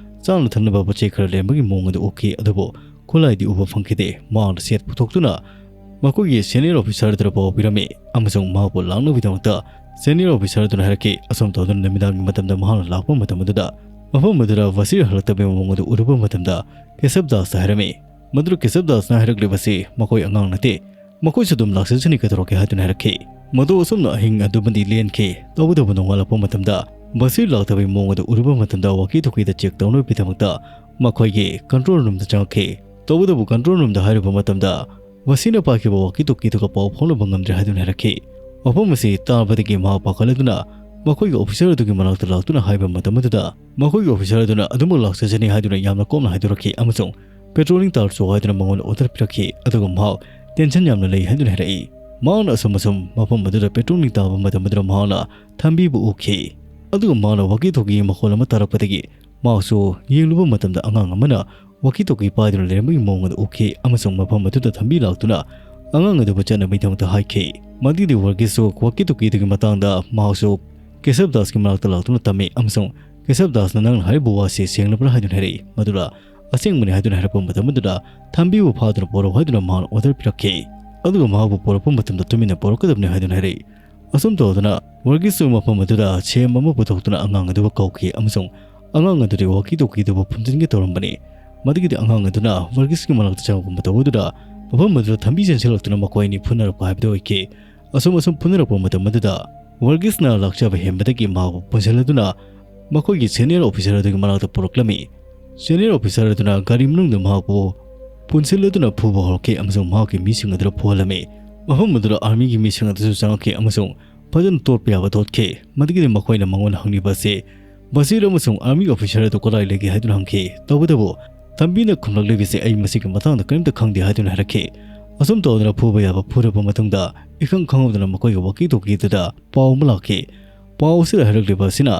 ꯆꯥꯅ ꯊꯛꯅꯕ ꯄꯣꯠ ꯆꯩ ꯈꯔ ꯂꯩꯔꯝꯕꯒꯤ ꯃꯑꯣꯡ ꯑꯗꯨ ꯎꯈꯤ, ꯑꯗꯨꯕꯨ ꯈꯨꯠꯂꯥꯏꯗꯤ ꯎꯕ ꯐꯪꯈꯤꯗꯦ꯫ ꯃꯍꯥꯛꯅ ꯁꯦꯠ ꯄꯨꯊꯣꯛꯇꯨꯅ ꯃꯈꯣꯏꯒꯤ ꯁꯦꯅꯤꯌꯔ ꯑꯣꯐꯤꯁꯥꯔ ꯑꯗꯨꯗ ꯄꯥꯎ ꯄꯤꯔꯝꯃꯤ, ꯑꯃꯁꯨꯡ ꯃꯍꯥꯛꯄꯨ ꯂꯥꯛꯅꯕꯒꯤꯗꯃꯛꯇ ꯁꯦꯅꯤꯌꯔ ꯑꯣꯐꯤꯁꯥꯔ ꯑꯗꯨꯅ ꯍꯥꯏꯔꯛꯈꯤ꯫ ꯑꯁꯨꯝ ꯇꯧꯗꯨꯅ ꯅꯨꯃꯤꯗꯥꯡꯒꯤ ꯃꯇꯝꯗ ꯃꯍꯥꯛꯅ ꯂꯥꯛꯄ ꯃꯇꯝ ꯑꯗꯨꯗ ꯃꯐꯝ ꯑꯗꯨꯗ ꯚꯁꯤꯔ ꯍꯜꯂꯛꯇꯕꯒꯤ ꯃꯑꯣꯡ ꯑꯗꯨ ꯎꯔꯨꯕ ꯃꯇꯝꯗ ꯀꯦꯁꯕ ꯗꯥꯁꯇ ꯍꯥꯏꯔꯝꯃꯤ꯫ ꯃꯗꯨꯗ ꯀꯦꯁꯕ ꯗꯥꯁꯅ ꯍꯥꯏꯔꯛꯂꯤꯕꯁꯤ, "ꯃꯈꯣꯏ ꯑꯉꯥꯡ ꯅꯠꯇꯦ, ꯃꯈꯣꯏꯁꯨ ꯑꯗꯨꯝ ꯂꯥꯛꯆꯁꯅꯤ, ꯀꯩꯗꯧꯔꯒꯦ?" ꯍꯥꯏꯗꯨꯅ ꯍꯥꯏꯔꯛꯈꯤ꯫ ꯃꯗꯨ ꯑꯁꯨꯝꯅ ꯑꯍꯤꯡ ꯑꯗꯨꯃꯗꯤ ꯂꯦꯟꯈꯤ꯫ ꯇꯧꯕꯇꯕꯨ ꯅꯣꯡꯉꯥꯜꯂꯛꯄ ꯃꯇꯝꯗ ꯕꯁꯤꯔ ꯂꯥꯛꯇꯕꯒꯤ ꯃꯑꯣꯡ ꯑꯗꯨ ꯎꯔꯨꯕ ꯃꯇꯝꯗ ꯋꯥꯀꯤ ꯇꯣꯀꯤꯗ ꯆꯦꯛ ꯇꯧꯅꯕꯒꯤꯗꯃꯛꯇ ꯃꯈꯣꯏꯒꯤ ꯀꯟꯇ꯭ꯔꯣꯜ ꯔꯨꯝꯗ ꯆꯪꯉꯛꯈꯤ꯫ ꯇꯧꯕꯇꯕꯨ ꯀꯟꯇ꯭ꯔꯣꯜ ꯔꯨꯝꯗ ꯍꯥꯏꯔꯨꯕ ꯃꯇꯝꯗ ꯕꯁꯤꯔꯅ ꯄꯥꯏꯈꯤꯕ ꯋꯥꯀꯤ ꯇꯣꯀꯤꯗꯨꯒ ꯄꯥꯎ ꯐꯥꯎꯅꯕ ꯉꯝꯗ꯭ꯔꯦ ꯍꯥꯏꯗꯨꯅ ꯍꯥꯏꯔꯛꯈꯤ꯫ ꯃꯐꯝ ꯑꯁꯤ ꯇꯥꯕꯗꯒꯤ ꯃꯍꯥꯛ ꯄꯥꯈꯠꯂꯗꯨꯅ ꯃꯈꯣꯏꯒꯤ ꯑꯣꯐꯤꯁꯥꯔ ꯑꯗꯨꯒꯤ ꯃꯅꯥꯛꯇ ꯂꯥꯛꯇꯨꯅ ꯍꯥꯏꯕ ꯃꯇꯝ ꯑꯗꯨꯗ, ꯃꯈꯣꯏꯒꯤ ꯑꯣꯐꯤꯁꯥꯔ ꯑꯗꯨꯅ "ꯑꯗꯨꯃꯛ ꯂꯥꯛꯆꯖꯅꯤ" ꯍꯥꯏꯗꯨꯅ ꯌꯥꯝꯅ ꯀꯣꯝꯅ ꯍꯥꯏꯗꯣꯔꯛꯈꯤ ꯑꯃꯁꯨꯡ "ꯄꯦꯇ꯭ꯔꯣꯂꯤꯡ ꯇꯥꯔꯁꯨ" ꯍꯥꯏꯗꯨꯅ ꯃꯉꯣꯟꯗ ꯑꯣꯔꯗꯔ ꯄꯤꯔꯛꯈꯤ꯫ ꯑꯗꯨꯒ ꯃꯍꯥꯛ ꯇꯦꯟꯁꯟ ꯌꯥꯝꯅ ꯂꯩ ꯍꯥꯏꯗꯨꯅ ꯍꯥꯏꯔꯛꯏ꯫ ꯃꯍꯥꯛꯅ ꯑꯁꯨꯝ ꯑꯁꯨꯝ ꯃꯐꯝ ꯑꯗꯨꯗ ꯄꯦꯇ꯭ꯔꯣꯂꯤꯡ ꯇꯥꯕ ꯃꯇꯝ ꯑꯗꯨꯗ ꯃꯍꯥꯛꯅ ꯊꯝꯕꯤꯕꯨ ꯎꯈꯤ꯫ ꯑꯗꯨꯒ ꯃꯍꯥꯛꯅ ꯋꯥꯀꯤ ꯇꯣꯀꯤ ꯃꯈꯣꯜ ꯑꯃ ꯇꯥꯔꯛꯄꯗꯒꯤ ꯃꯍꯥꯛꯁꯨ ꯌꯦꯡꯂꯨꯕ ꯃꯇꯝꯗ ꯑꯉꯥꯡ ꯑꯃꯅ ꯋꯥꯀꯤ ꯇꯣꯀꯤ ꯄꯥꯏꯗꯨꯅ ꯂꯩꯔꯝꯕꯒꯤ ꯃꯑꯣꯡ ꯑꯗꯨ ꯎꯈꯤ ꯑꯃꯁꯨꯡ ꯃꯐꯝ ꯑꯗꯨꯗ ꯊꯝꯕꯤ ꯂꯥꯛꯇꯨꯅ ꯑꯉꯥꯡ ꯑꯗꯨꯕꯨ ꯆꯠꯅꯕꯒꯤꯗꯃꯛꯇ ꯍꯥꯏꯈꯤ꯫ ꯃꯗꯨꯒꯤꯗꯤ ꯋꯥꯔꯒꯤꯁꯁꯨ ꯋꯥꯀꯤ ꯇꯣꯀꯤꯗꯨꯒꯤ ꯃꯇꯥꯡꯗ ꯃꯍꯥꯛꯁꯨ ꯀꯦꯁꯕ ꯗꯥꯁꯀꯤ ꯃꯅꯥꯛꯇ ꯂꯥꯛꯇꯨꯅ ꯇꯝꯃꯤ ꯑꯃꯁꯨꯡ ꯀꯦꯁꯕ ꯗꯥꯁꯅ "ꯅꯪꯅ ꯍꯥꯏꯔꯤꯕ ꯋꯥꯁꯤ ꯁꯦꯡꯂꯕ꯭ꯔꯥ?" ꯍꯥꯏꯗꯨꯅ ꯍꯥꯏꯔꯛꯏ꯫ ꯃꯗꯨꯗ "ꯑꯁꯦꯡꯕꯅꯤ" ꯍꯥꯏꯗꯨꯅ ꯍꯥꯏꯔꯛꯄ ꯃꯇꯝ ꯑꯗꯨꯗ "ꯊꯝꯕꯤꯕꯨ ꯐꯥꯗꯨꯅ ꯄꯨꯔꯛꯎ" ꯍꯥꯏꯗꯨꯅ ꯃꯍꯥꯛꯅ ꯑꯣꯔꯗꯔ ꯄꯤꯔꯛꯈꯤ꯫ ꯑꯗꯨꯒ ꯃꯍꯥꯛꯄꯨ ꯄꯨꯔꯛꯄ ꯃꯇꯝꯗ ꯇꯨꯃꯤꯟꯅ ꯄꯨꯔꯛꯀꯗꯕꯅꯤ ꯍꯥꯏꯗꯨꯅ ꯍꯥꯏꯔꯛꯏ꯫ ꯑꯁꯨꯝ ꯇꯧꯗꯨꯅ ꯋꯥꯔꯒꯤꯁꯁꯨ ꯃꯐꯝ ꯑꯗꯨꯗ ꯁꯦꯝ ꯑꯃ ꯄꯨꯊꯣꯛꯇꯨꯅ ꯑꯉꯥꯡ ꯑꯗꯨꯕꯨ ꯀꯧꯈꯤ ꯑꯃꯁꯨꯡ ꯑꯉꯥꯡ ꯑꯗꯨꯗꯤ ꯋꯥꯀꯤ ꯇꯣꯀꯤꯗꯨꯕꯨ ꯐꯨꯝꯖꯤꯟꯒꯦ ꯇꯧꯔꯝꯕꯅꯤ꯫ ꯃꯗꯨꯒꯤꯗꯤ ꯑꯉꯥꯡ ꯑꯗꯨꯅ ꯋꯥꯔꯒꯤꯁꯀꯤ ꯃꯅꯥꯛꯇ ꯆꯪꯉꯛꯄ ꯃꯇꯝ ꯑꯗꯨꯗ ꯃꯐꯝ ꯑꯗꯨꯗ ꯊꯝꯕꯤ ꯆꯦꯟꯁꯤꯜꯂꯛꯇꯨꯅ ꯃꯈꯣꯏ ꯑꯅꯤ ꯐꯨꯅꯔꯛꯄ ꯍꯥꯏꯕꯗꯨ ꯑꯣꯏꯈꯤ꯫ ꯑꯁꯨꯝ ꯑꯁꯨꯝ ꯐꯨꯅꯔꯛꯄ ꯃꯇꯝ ꯑꯗꯨꯗ ꯋꯥꯔꯒꯤꯁꯅ ꯂꯥꯛꯆꯕ ꯍꯦꯟꯕꯗꯒꯤ ꯃꯍꯥꯛꯄꯨ ꯄꯨꯟꯁꯤꯜꯂꯗꯨꯅ ꯃꯈꯣꯏꯒꯤ ꯁꯦꯅꯤꯌꯔ ꯑꯣꯐꯤꯁꯥꯔ ꯑꯗꯨꯒꯤ ꯃꯅꯥꯛꯇ ꯄꯨꯔꯛꯂꯝꯃꯤ꯫ ꯁꯦꯅꯤꯌꯔ ꯑꯣꯐꯤꯁꯥꯔ ꯑꯗꯨꯅ ꯒꯥꯔꯤ ꯃꯅꯨꯡꯗ ꯃꯍꯥꯛꯄꯨ ꯄꯨꯟꯁꯤꯜꯂꯗꯨꯅ ꯐꯨꯕ ꯍꯧꯔꯛꯈꯤ ꯑꯃꯁꯨꯡ ꯃꯍꯥꯛꯀꯤ ꯃꯤꯁꯤꯡ ꯑꯗꯨꯗ ꯐꯨꯍꯜꯂꯝꯃꯤ꯫ ꯃꯐꯝ ꯑꯗꯨꯗ ꯑꯥꯔꯃꯤꯒꯤ ꯃꯤꯁꯤꯡ ꯑꯗꯨꯁꯨ ꯆꯪꯉꯛꯈꯤ ꯑꯃꯁꯨꯡ ꯐꯖꯅ ꯇꯣꯠꯄ ꯌꯥꯕ ꯇꯣꯠꯈꯤ꯫ ꯃꯗꯨꯒꯤꯗꯤ ꯃꯈꯣꯏꯅ ꯃꯉꯣꯟꯗ ꯍꯪꯂꯤꯕ ꯑꯁꯤ ꯕꯁꯤꯔ ꯑꯃꯁꯨꯡ ꯑꯥꯔꯃꯤ ꯑꯣꯐꯤꯁꯥꯔ ꯑꯗꯨ ꯀꯗꯥꯏ ꯂꯩꯒꯦ ꯍꯥꯏꯗꯨꯅ ꯍꯪꯈꯤ꯫ ꯇꯧꯕꯇꯕꯨ ꯊꯝꯕꯤꯅ ꯈꯨꯝꯂꯛꯂꯤꯕꯁꯤ "ꯑꯩ ꯃꯁꯤꯒꯤ ꯃꯇꯥꯡꯗ ꯀꯔꯤꯝꯇ ꯈꯪꯗꯦ" ꯍꯥꯏꯗꯨꯅ ꯍꯥꯏꯔꯛꯈꯤ꯫ ꯑꯁꯨꯝ ꯇꯧꯗꯅ ꯐꯨꯕ ꯌꯥꯕ ꯐꯨꯔꯕ ꯃꯇꯨꯡꯗ ꯏꯈꯪ ꯈꯪꯍꯧꯗꯅ ꯃꯈꯣꯏꯒꯤ ꯋꯥꯀꯤ ꯇꯣꯀꯤꯗꯨꯗ ꯄꯥꯎ ꯑꯃ ꯂꯥꯛꯈꯤ꯫ ꯄꯥꯎ ꯑꯁꯤꯗ ꯍꯥꯏꯔꯛꯂꯤꯕ ꯑꯁꯤꯅ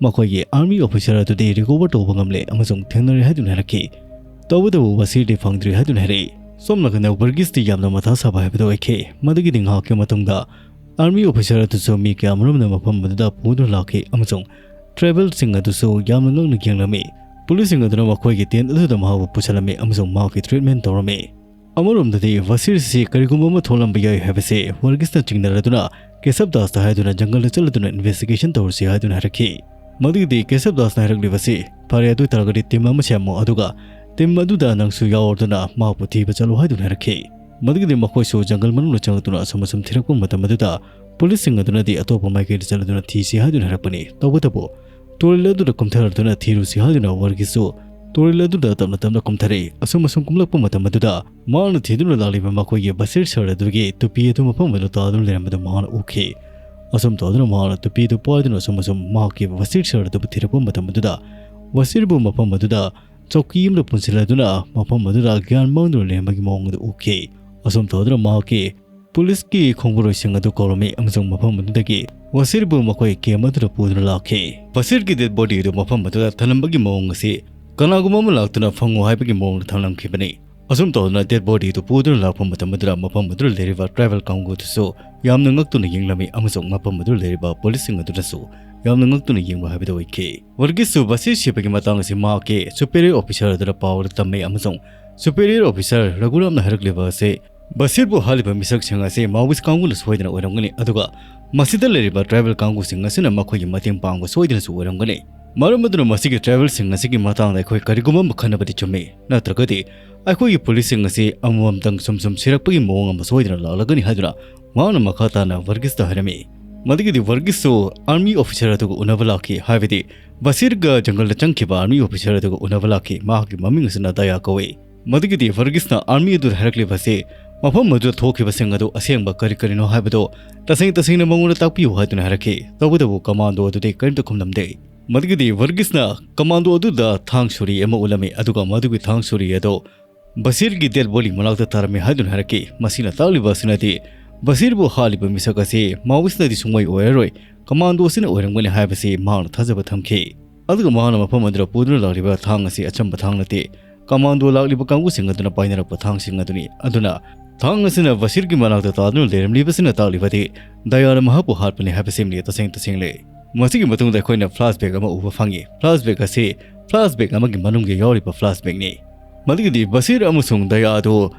ꯃꯈꯣꯏꯒꯤ ꯑꯥꯔꯃꯤ ꯑꯣꯐꯤꯁꯥꯔ ꯑꯗꯨꯗꯤ ꯔꯤꯀꯣꯚꯔ ꯇꯧꯕ ꯉꯝꯂꯦ ꯑꯃꯁꯨꯡ ꯊꯦꯡꯅꯔꯦ ꯍꯥꯏꯗꯨꯅ ꯍꯥꯏꯔꯛꯈꯤ꯫ ꯇꯧꯕꯇꯕꯨ ꯕꯁꯤꯔꯗꯤ ꯐꯪꯗ꯭ꯔꯤ ꯍꯥꯏꯗꯨꯅ ꯍꯥꯏꯔꯛꯏ꯫ ꯁꯣꯝ ꯅꯥꯀꯟꯗ ꯋꯥꯔꯒꯤꯁꯇꯤ ꯌꯥꯝꯅ ꯃꯊꯥ ꯁꯥꯕ ꯍꯥꯏꯕꯗꯨ ꯑꯣꯏꯈꯤ꯫ ꯃꯗꯨꯒꯤꯗꯤ ꯉꯥꯏꯍꯥꯛꯀꯤ ꯃꯇꯨꯡꯗ ꯑꯥꯔꯃꯤ ꯑꯣꯐꯤꯁꯥꯔ ꯑꯗꯨꯁꯨ ꯃꯤ ꯀꯌꯥꯃꯔꯨꯝꯅ ꯃꯐꯝ ꯑꯗꯨꯗ ꯄꯨꯗꯨꯅ ꯂꯥꯛꯈꯤ ꯑꯃꯁꯨꯡ ꯇ꯭ꯔꯥꯏꯕꯦꯜꯁꯤꯡ ꯑꯗꯨꯁꯨ ꯌꯥꯝꯅ ꯉꯛꯅ ꯌꯦꯡꯂꯝꯃꯤ꯫ ꯄꯨꯂꯤꯁꯁꯤꯡ ꯑꯗꯨꯅ ꯃꯈꯣꯏꯒꯤ ꯇꯦꯟꯠ ꯑꯗꯨꯗ ꯃꯍꯥꯛꯄꯨ ꯄꯨꯁꯤꯜꯂꯝꯃꯤ ꯑꯃꯁꯨꯡ ꯃꯍꯥꯛꯀꯤ ꯇ꯭ꯔꯤꯠꯃꯦꯟꯠ ꯇꯧꯔꯝꯃꯤ꯫ ꯑꯃꯔꯣꯝꯗꯗꯤ ꯕꯁꯤꯔꯁꯤ ꯀꯔꯤꯒꯨꯝꯕ ꯑꯃ ꯊꯣꯛꯂꯝꯕ ꯌꯥꯏ ꯍꯥꯏꯕꯁꯤ ꯋꯥꯔꯒꯤꯁꯅ ꯆꯤꯡꯅꯔꯗꯨꯅ ꯀꯦꯁꯕ ꯗꯥꯁꯇ ꯍꯥꯏꯗꯨꯅ ꯖꯪꯒꯜꯗ ꯆꯠꯂꯗꯨꯅ ꯏꯟꯚꯦꯁꯇꯤꯒꯦꯁꯟ ꯇꯧꯔꯁꯤ ꯍꯥꯏꯗꯨꯅ ꯍꯥꯏꯔꯛꯈꯤ꯫ ꯃꯗꯨꯒꯤꯗꯤ ꯀꯦꯁꯕ ꯗꯥꯁꯅ ꯍꯥꯏꯔꯛꯂꯤꯕꯁꯤ, "ꯐꯔꯦ, ꯑꯗꯨ ꯑꯣꯏ ꯇꯥꯔꯒꯗꯤ ꯇꯤꯝ ꯑꯃ ꯁꯦꯝꯃꯣ, ꯑꯗꯨꯒ ꯇꯤꯝ ꯑꯗꯨꯗ ꯅꯪꯁꯨ ꯌꯥꯎꯔꯗꯨꯅ ꯃꯍꯥꯛꯄꯨ ꯊꯤꯕ ꯆꯠꯂꯨ" ꯍꯥꯏꯗꯨꯅ ꯍꯥꯏꯔꯛꯈꯤ꯫ ꯃꯗꯨꯒꯤꯗꯤ ꯃꯈꯣꯏꯁꯨ ꯖꯪꯒꯜ ꯃꯅꯨꯡꯗ ꯆꯪꯂꯛꯇꯨꯅ ꯑꯁꯨꯝ ꯑꯁꯨꯝ ꯊꯤꯔꯛꯄ ꯃꯇꯝ ꯑꯗꯨꯗ ꯄꯨꯂꯤꯁꯁꯤꯡ ꯑꯗꯨꯅꯗꯤ ꯑꯇꯣꯞꯄ ꯃꯥꯏꯀꯩꯗ ꯆꯠꯂꯗꯨꯅ ꯊꯤꯁꯤ ꯍꯥꯏꯗꯨꯅ ꯍꯥꯏꯔꯛꯄꯅꯤ꯫ ꯇꯧꯕꯇꯕꯨ ꯇꯨꯔꯦꯜ ꯑꯗꯨꯗ ꯀꯨꯝꯊꯔꯗꯨꯅ ꯊꯤꯔꯨꯁꯤ ꯍꯥꯏꯗꯨꯅ ꯋꯥꯔꯒꯤꯁꯁꯨ ꯇꯨꯔꯦꯜ ꯑꯗꯨꯗ ꯇꯞꯅ ꯇꯞꯅ ꯀꯨꯝꯊꯔꯛꯏ꯫ ꯑꯁꯨꯝ ꯑꯁꯨꯝ ꯀꯨꯝꯂꯛꯄ ꯃꯇꯝ ꯑꯗꯨꯗ ꯃꯍꯥꯛꯅ ꯊꯤꯗꯨꯅ ꯂꯥꯛꯂꯤꯕ ꯃꯈꯣꯏꯒꯤ ꯕꯁꯤꯔ ꯁꯍꯔ ꯑꯗꯨꯒꯤ ꯇꯨꯄꯤ ꯑꯗꯨ ꯃꯐꯝ ꯑꯗꯨꯗ ꯇꯥꯗꯨꯅ ꯂꯩꯔꯝꯕꯗꯨ ꯃꯍꯥꯛꯅ ꯎꯈꯤ꯫ ꯑꯁꯨꯝ ꯇꯧꯗꯨꯅ ꯃꯍꯥꯛꯅ ꯇꯨꯄꯤ ꯑꯗꯨ ꯄꯥꯏꯗꯨꯅ ꯑꯁꯨꯝ ꯑꯁꯨꯝ ꯃꯍꯥꯛꯀꯤ ꯕꯁꯤꯔ ꯁꯍꯔ ꯑꯗꯨꯕꯨ ꯊꯤꯔꯛꯄ ꯃꯇꯝ ꯑꯗꯨꯗ ꯕꯁꯤꯔꯕꯨ ꯃꯐꯝ ꯑꯗꯨꯗ ꯆꯧꯀꯤ ꯑꯃꯗ ꯄꯨꯟꯁꯤꯜꯂꯗꯨꯅ ꯃꯐꯝ ꯑꯗꯨꯗ ꯒ꯭ꯌꯥꯟ ꯃꯥꯡꯗꯨꯅ ꯂꯩꯔꯝꯕꯒꯤ ꯃꯑꯣꯡ ꯑꯗꯨ ꯎꯈꯤ꯫ ꯑꯁꯨꯝ ꯇꯧꯗꯨꯅ ꯃꯍꯥꯛꯀꯤ ꯄꯨꯂꯤꯁꯀꯤ ꯈꯣꯡꯕꯨꯔꯣꯏꯁꯤꯡ ꯑꯗꯨ ꯀꯧꯔꯝꯃꯤ ꯑꯃꯁꯨꯡ ꯃꯐꯝ ꯑꯗꯨꯗꯒꯤ ꯕꯁꯤꯔꯕꯨ ꯃꯈꯣꯏ ꯀꯦꯝ ꯑꯗꯨꯗ ꯄꯨꯗꯨꯅ ꯂꯥꯛꯈꯤ꯫ ꯕꯁꯤꯔꯒꯤ ꯗꯦꯗ ꯕꯣꯗꯤ ꯑꯗꯨ ꯃꯐꯝ ꯑꯗꯨꯗ ꯊꯅꯝꯕꯒꯤ ꯃꯑꯣꯡ ꯑꯁꯤ ꯀꯅꯥꯒꯨꯝꯕ ꯑꯃ ꯂꯥꯛꯇꯨꯅ ꯐꯪꯉꯨ ꯍꯥꯏꯕꯒꯤ ꯃꯑꯣꯡꯗ ꯊꯝꯂꯝꯈꯤꯕꯅꯤ꯫ ꯑꯁꯨꯝ ꯇꯧꯗꯨꯅ ꯗꯦꯗ ꯕꯣꯗꯤ ꯑꯗꯨ ꯄꯨꯗꯨꯅ ꯂꯥꯛꯄ ꯃꯇꯝ ꯑꯗꯨꯗ ꯃꯐꯝ ꯑꯗꯨꯗ ꯂꯩꯔꯤꯕ ꯇ꯭ꯔꯥꯏꯕꯦꯜ ꯀꯥꯡꯕꯨ ꯑꯗꯨꯁꯨ ꯌꯥꯝꯅ ꯉꯛꯇꯨꯅ ꯌꯦꯡꯂꯝꯃꯤ ꯑꯃꯁꯨꯡ ꯃꯐꯝ ꯑꯗꯨꯗ ꯂꯩꯔꯤꯕ ꯄꯨꯂꯤꯁꯁꯤꯡ ꯑꯗꯨꯅꯁꯨ ꯌꯥꯝꯅ ꯉꯛꯇꯨꯅ ꯌꯦꯡꯕ ꯍꯥꯏꯕꯗꯨ ꯑꯣꯏꯈꯤ꯫ ꯋꯥꯔꯒꯤꯁꯁꯨ ꯕꯁꯤꯔ ꯁꯤꯕꯒꯤ ꯃꯇꯥꯡ ꯑꯁꯤ ꯃꯍꯥꯛꯀꯤ superior officer ꯑꯗꯨꯗ ꯄꯥꯎ ꯑꯗꯨ ꯇꯝꯃꯤ ꯑꯃꯁꯨꯡ superior officer ꯔꯘꯨꯔꯥꯝꯅ ꯍꯥꯏꯔꯛꯂꯤꯕ ꯑꯁꯤ ꯕꯁꯤꯔꯕꯨ ꯍꯥꯠꯂꯤꯕ ꯃꯤꯁꯛꯁꯤꯡ ꯑꯁꯤ ꯃꯥꯋꯤꯁ ꯀꯥꯡꯕꯨꯅ ꯁꯣꯏꯗꯅ ꯑꯣꯏꯔꯝꯒꯅꯤ, ꯑꯗꯨꯒ ꯃꯁꯤꯗ ꯂꯩꯔꯤꯕ ꯇ꯭ꯔꯥꯏꯕꯦꯜ ꯀꯥꯡꯕꯨꯁꯤꯡ ꯑꯁꯤꯅ ꯃꯈꯣꯏꯒꯤ ꯃꯇꯦꯡ ꯄꯥꯡꯕ ꯁꯣꯏꯗꯅꯁꯨ ꯑꯣꯏꯔꯝꯒꯅꯤ꯫ ꯃꯔꯝ ꯑꯗꯨꯅ ꯃꯁꯤꯒꯤ ꯇ꯭ꯔꯥꯏꯕꯦꯜꯁꯤꯡ ꯑꯁꯤꯒꯤ ꯃꯇꯥꯡꯗ ꯑꯩꯈꯣꯏ ꯀꯔꯤꯒꯨꯝꯕ ꯑꯃ ꯈꯟꯅꯕꯗꯤ ꯆꯨꯝꯃꯤ, ꯅꯠꯇ꯭ꯔꯒꯗꯤ ꯑꯩꯈꯣꯏꯒꯤ ꯄꯨꯂꯤꯁꯁꯤꯡ ꯑꯁꯤ ꯑꯃꯃꯝꯇꯪ ꯁꯨꯝ ꯁꯨꯝ ꯁꯤꯔꯛꯄꯒꯤ ꯃꯑꯣꯡ ꯑꯃ ꯁꯣꯏꯗꯅ ꯂꯥꯛꯂꯒꯅꯤ ꯍꯥꯏꯗꯨꯅ ꯃꯍꯥꯛꯅ ꯃꯈꯥ ꯇꯥꯅ ꯋꯥꯔꯒꯤꯁꯇ ꯍꯥꯏꯔꯝꯃꯤ꯫ ꯃꯗꯨꯒꯤꯗꯤ ꯋꯥꯔꯒꯤꯁꯁꯨ ꯑꯥꯔꯃꯤ ꯑꯣꯐꯤꯁꯥꯔ ꯑꯗꯨꯒ ꯎꯅꯕ ꯂꯥꯛꯈꯤ, ꯍꯥꯏꯕꯗꯤ ꯕꯁꯤꯔꯒ ꯖꯪꯒꯜꯗ ꯆꯪꯈꯤꯕ ꯑꯥꯔꯃꯤ ꯑꯣꯐꯤꯁꯥꯔ ꯑꯗꯨꯒ ꯎꯅꯕ ꯂꯥꯛꯈꯤ꯫ ꯃꯍꯥꯛꯀꯤ ꯃꯃꯤꯡ ꯑꯁꯤꯅ ꯗꯌꯥ ꯀꯧꯏ꯫ ꯃꯗꯨꯒꯤꯗꯤ ꯋꯥꯔꯒꯤꯁꯅ ꯑꯥꯔꯃꯤ ꯑꯗꯨꯗ ꯍꯥꯏꯔꯛꯂꯤꯕ ꯑꯁꯤ ꯃꯐꯝ ꯑꯗꯨꯗ ꯊꯣꯛꯈꯤꯕꯁꯤꯡ ꯑꯗꯨ ꯑꯁꯦꯡꯕ ꯀꯔꯤ ꯀꯔꯤꯅꯣ ꯍꯥꯏꯕꯗꯨ ꯇꯁꯦꯡ ꯇꯁꯦꯡꯅ ꯃꯉꯣꯟꯗ ꯇꯥꯛꯄꯤꯌꯨ ꯍꯥꯏꯗꯨꯅ ꯍꯥꯏꯔꯛꯈꯤ꯫ ꯇꯧꯕꯇꯕꯨ ꯀꯃꯥꯟꯗꯣ ꯑꯗꯨꯗꯤ ꯀꯔꯤꯝꯇ ꯈꯨꯝꯂꯝꯗꯦ꯫ ꯃꯗꯨꯒꯤꯗꯤ ꯋꯥꯔꯒꯤꯁꯅ ꯀꯃꯥꯟꯗꯣ ꯑꯗꯨꯗ ꯊꯥꯡ ꯁꯨꯔꯤ ꯑꯃ ꯎꯠꯂꯝꯃꯤ, ꯑꯗꯨꯒ ꯃꯗꯨꯒꯤ ꯊꯥꯡ ꯁꯨꯔꯤ ꯑꯗꯨ ꯕꯁꯤꯔꯒꯤ ꯗꯦꯗ ꯕꯣꯗꯤ ꯃꯅꯥꯛꯇ ꯇꯥꯔꯝꯃꯤ ꯍꯥꯏꯗꯨꯅ ꯍꯥꯏꯔꯛꯈꯤ꯫ ꯃꯁꯤꯅ ꯇꯥꯛꯂꯤꯕ ꯑꯁꯤꯅꯗꯤ ꯕꯁꯤꯔꯕꯨ ꯍꯥꯠꯂꯤꯕ ꯃꯤꯁꯛ ꯑꯁꯤ ꯃꯥꯋꯤꯁꯅꯗꯤ ꯁꯨꯡꯑꯣꯏ ꯑꯣꯏꯔꯔꯣꯏ, ꯀꯃꯥꯟꯗꯣ ꯑꯁꯤꯅ ꯑꯣꯏꯔꯝꯒꯅꯤ ꯍꯥꯏꯕꯁꯤ ꯃꯍꯥꯛꯅ ꯊꯥꯖꯕ ꯊꯝꯈꯤ꯫ ꯑꯗꯨꯒ ꯃꯍꯥꯛꯅ ꯃꯐꯝ ꯑꯗꯨꯗ ꯄꯨꯗꯨꯅ ꯂꯥꯛꯂꯤꯕ ꯊꯥꯡ ꯑꯁꯤ ꯑꯆꯝꯕ ꯊꯥꯡ ꯅꯠꯇꯦ, ꯀꯃꯥꯟꯗꯣ ꯂꯥꯛꯂꯤꯕ ꯀꯥꯡꯕꯨꯁꯤꯡ ꯑꯗꯨꯅ ꯄꯥꯏꯅꯔꯛꯄ ꯊꯥꯡꯁꯤꯡ ꯑꯗꯨꯅꯤ꯫ ꯑꯗꯨꯅ ꯊꯥꯡ ꯑꯁꯤꯅ ꯕꯁꯤꯔꯒꯤ ꯃꯅꯥꯛꯇ ꯇꯥꯗꯨꯅ ꯂꯩꯔꯝꯂꯤꯕꯁꯤꯅ ꯇꯥꯛꯂꯤꯕꯗꯤ ꯗꯌꯥꯅ ꯃꯍꯥꯛꯄꯨ ꯍꯥꯠꯄꯅꯤ ꯍꯥꯏꯕꯁꯤꯃꯗꯤ ꯇꯁꯦꯡ ꯇꯁꯦꯡꯂꯦ꯫ ꯃꯁꯤꯒꯤ ꯃꯇꯨꯡꯗ ꯑꯩꯈꯣꯏꯅ ꯐ꯭ꯂꯥꯁꯕꯦꯛ ꯑꯃ ꯎꯕ ꯐꯪꯉꯤ꯫ ꯐ꯭ꯂꯥꯁꯕꯦꯛ ꯑꯁꯤ ꯐ꯭ꯂꯥꯁꯕꯦꯛ ꯑꯃꯒꯤ ꯃꯅꯨꯡꯗ ꯌꯥꯎꯔꯤꯕ ꯐ꯭ꯂꯥꯁꯕꯦꯛꯅꯤ꯫ ꯃꯗꯨꯒꯤꯗꯤ ꯕꯁꯤꯔ ꯑꯃꯁꯨꯡ ꯗꯌꯥ ꯑꯗꯨ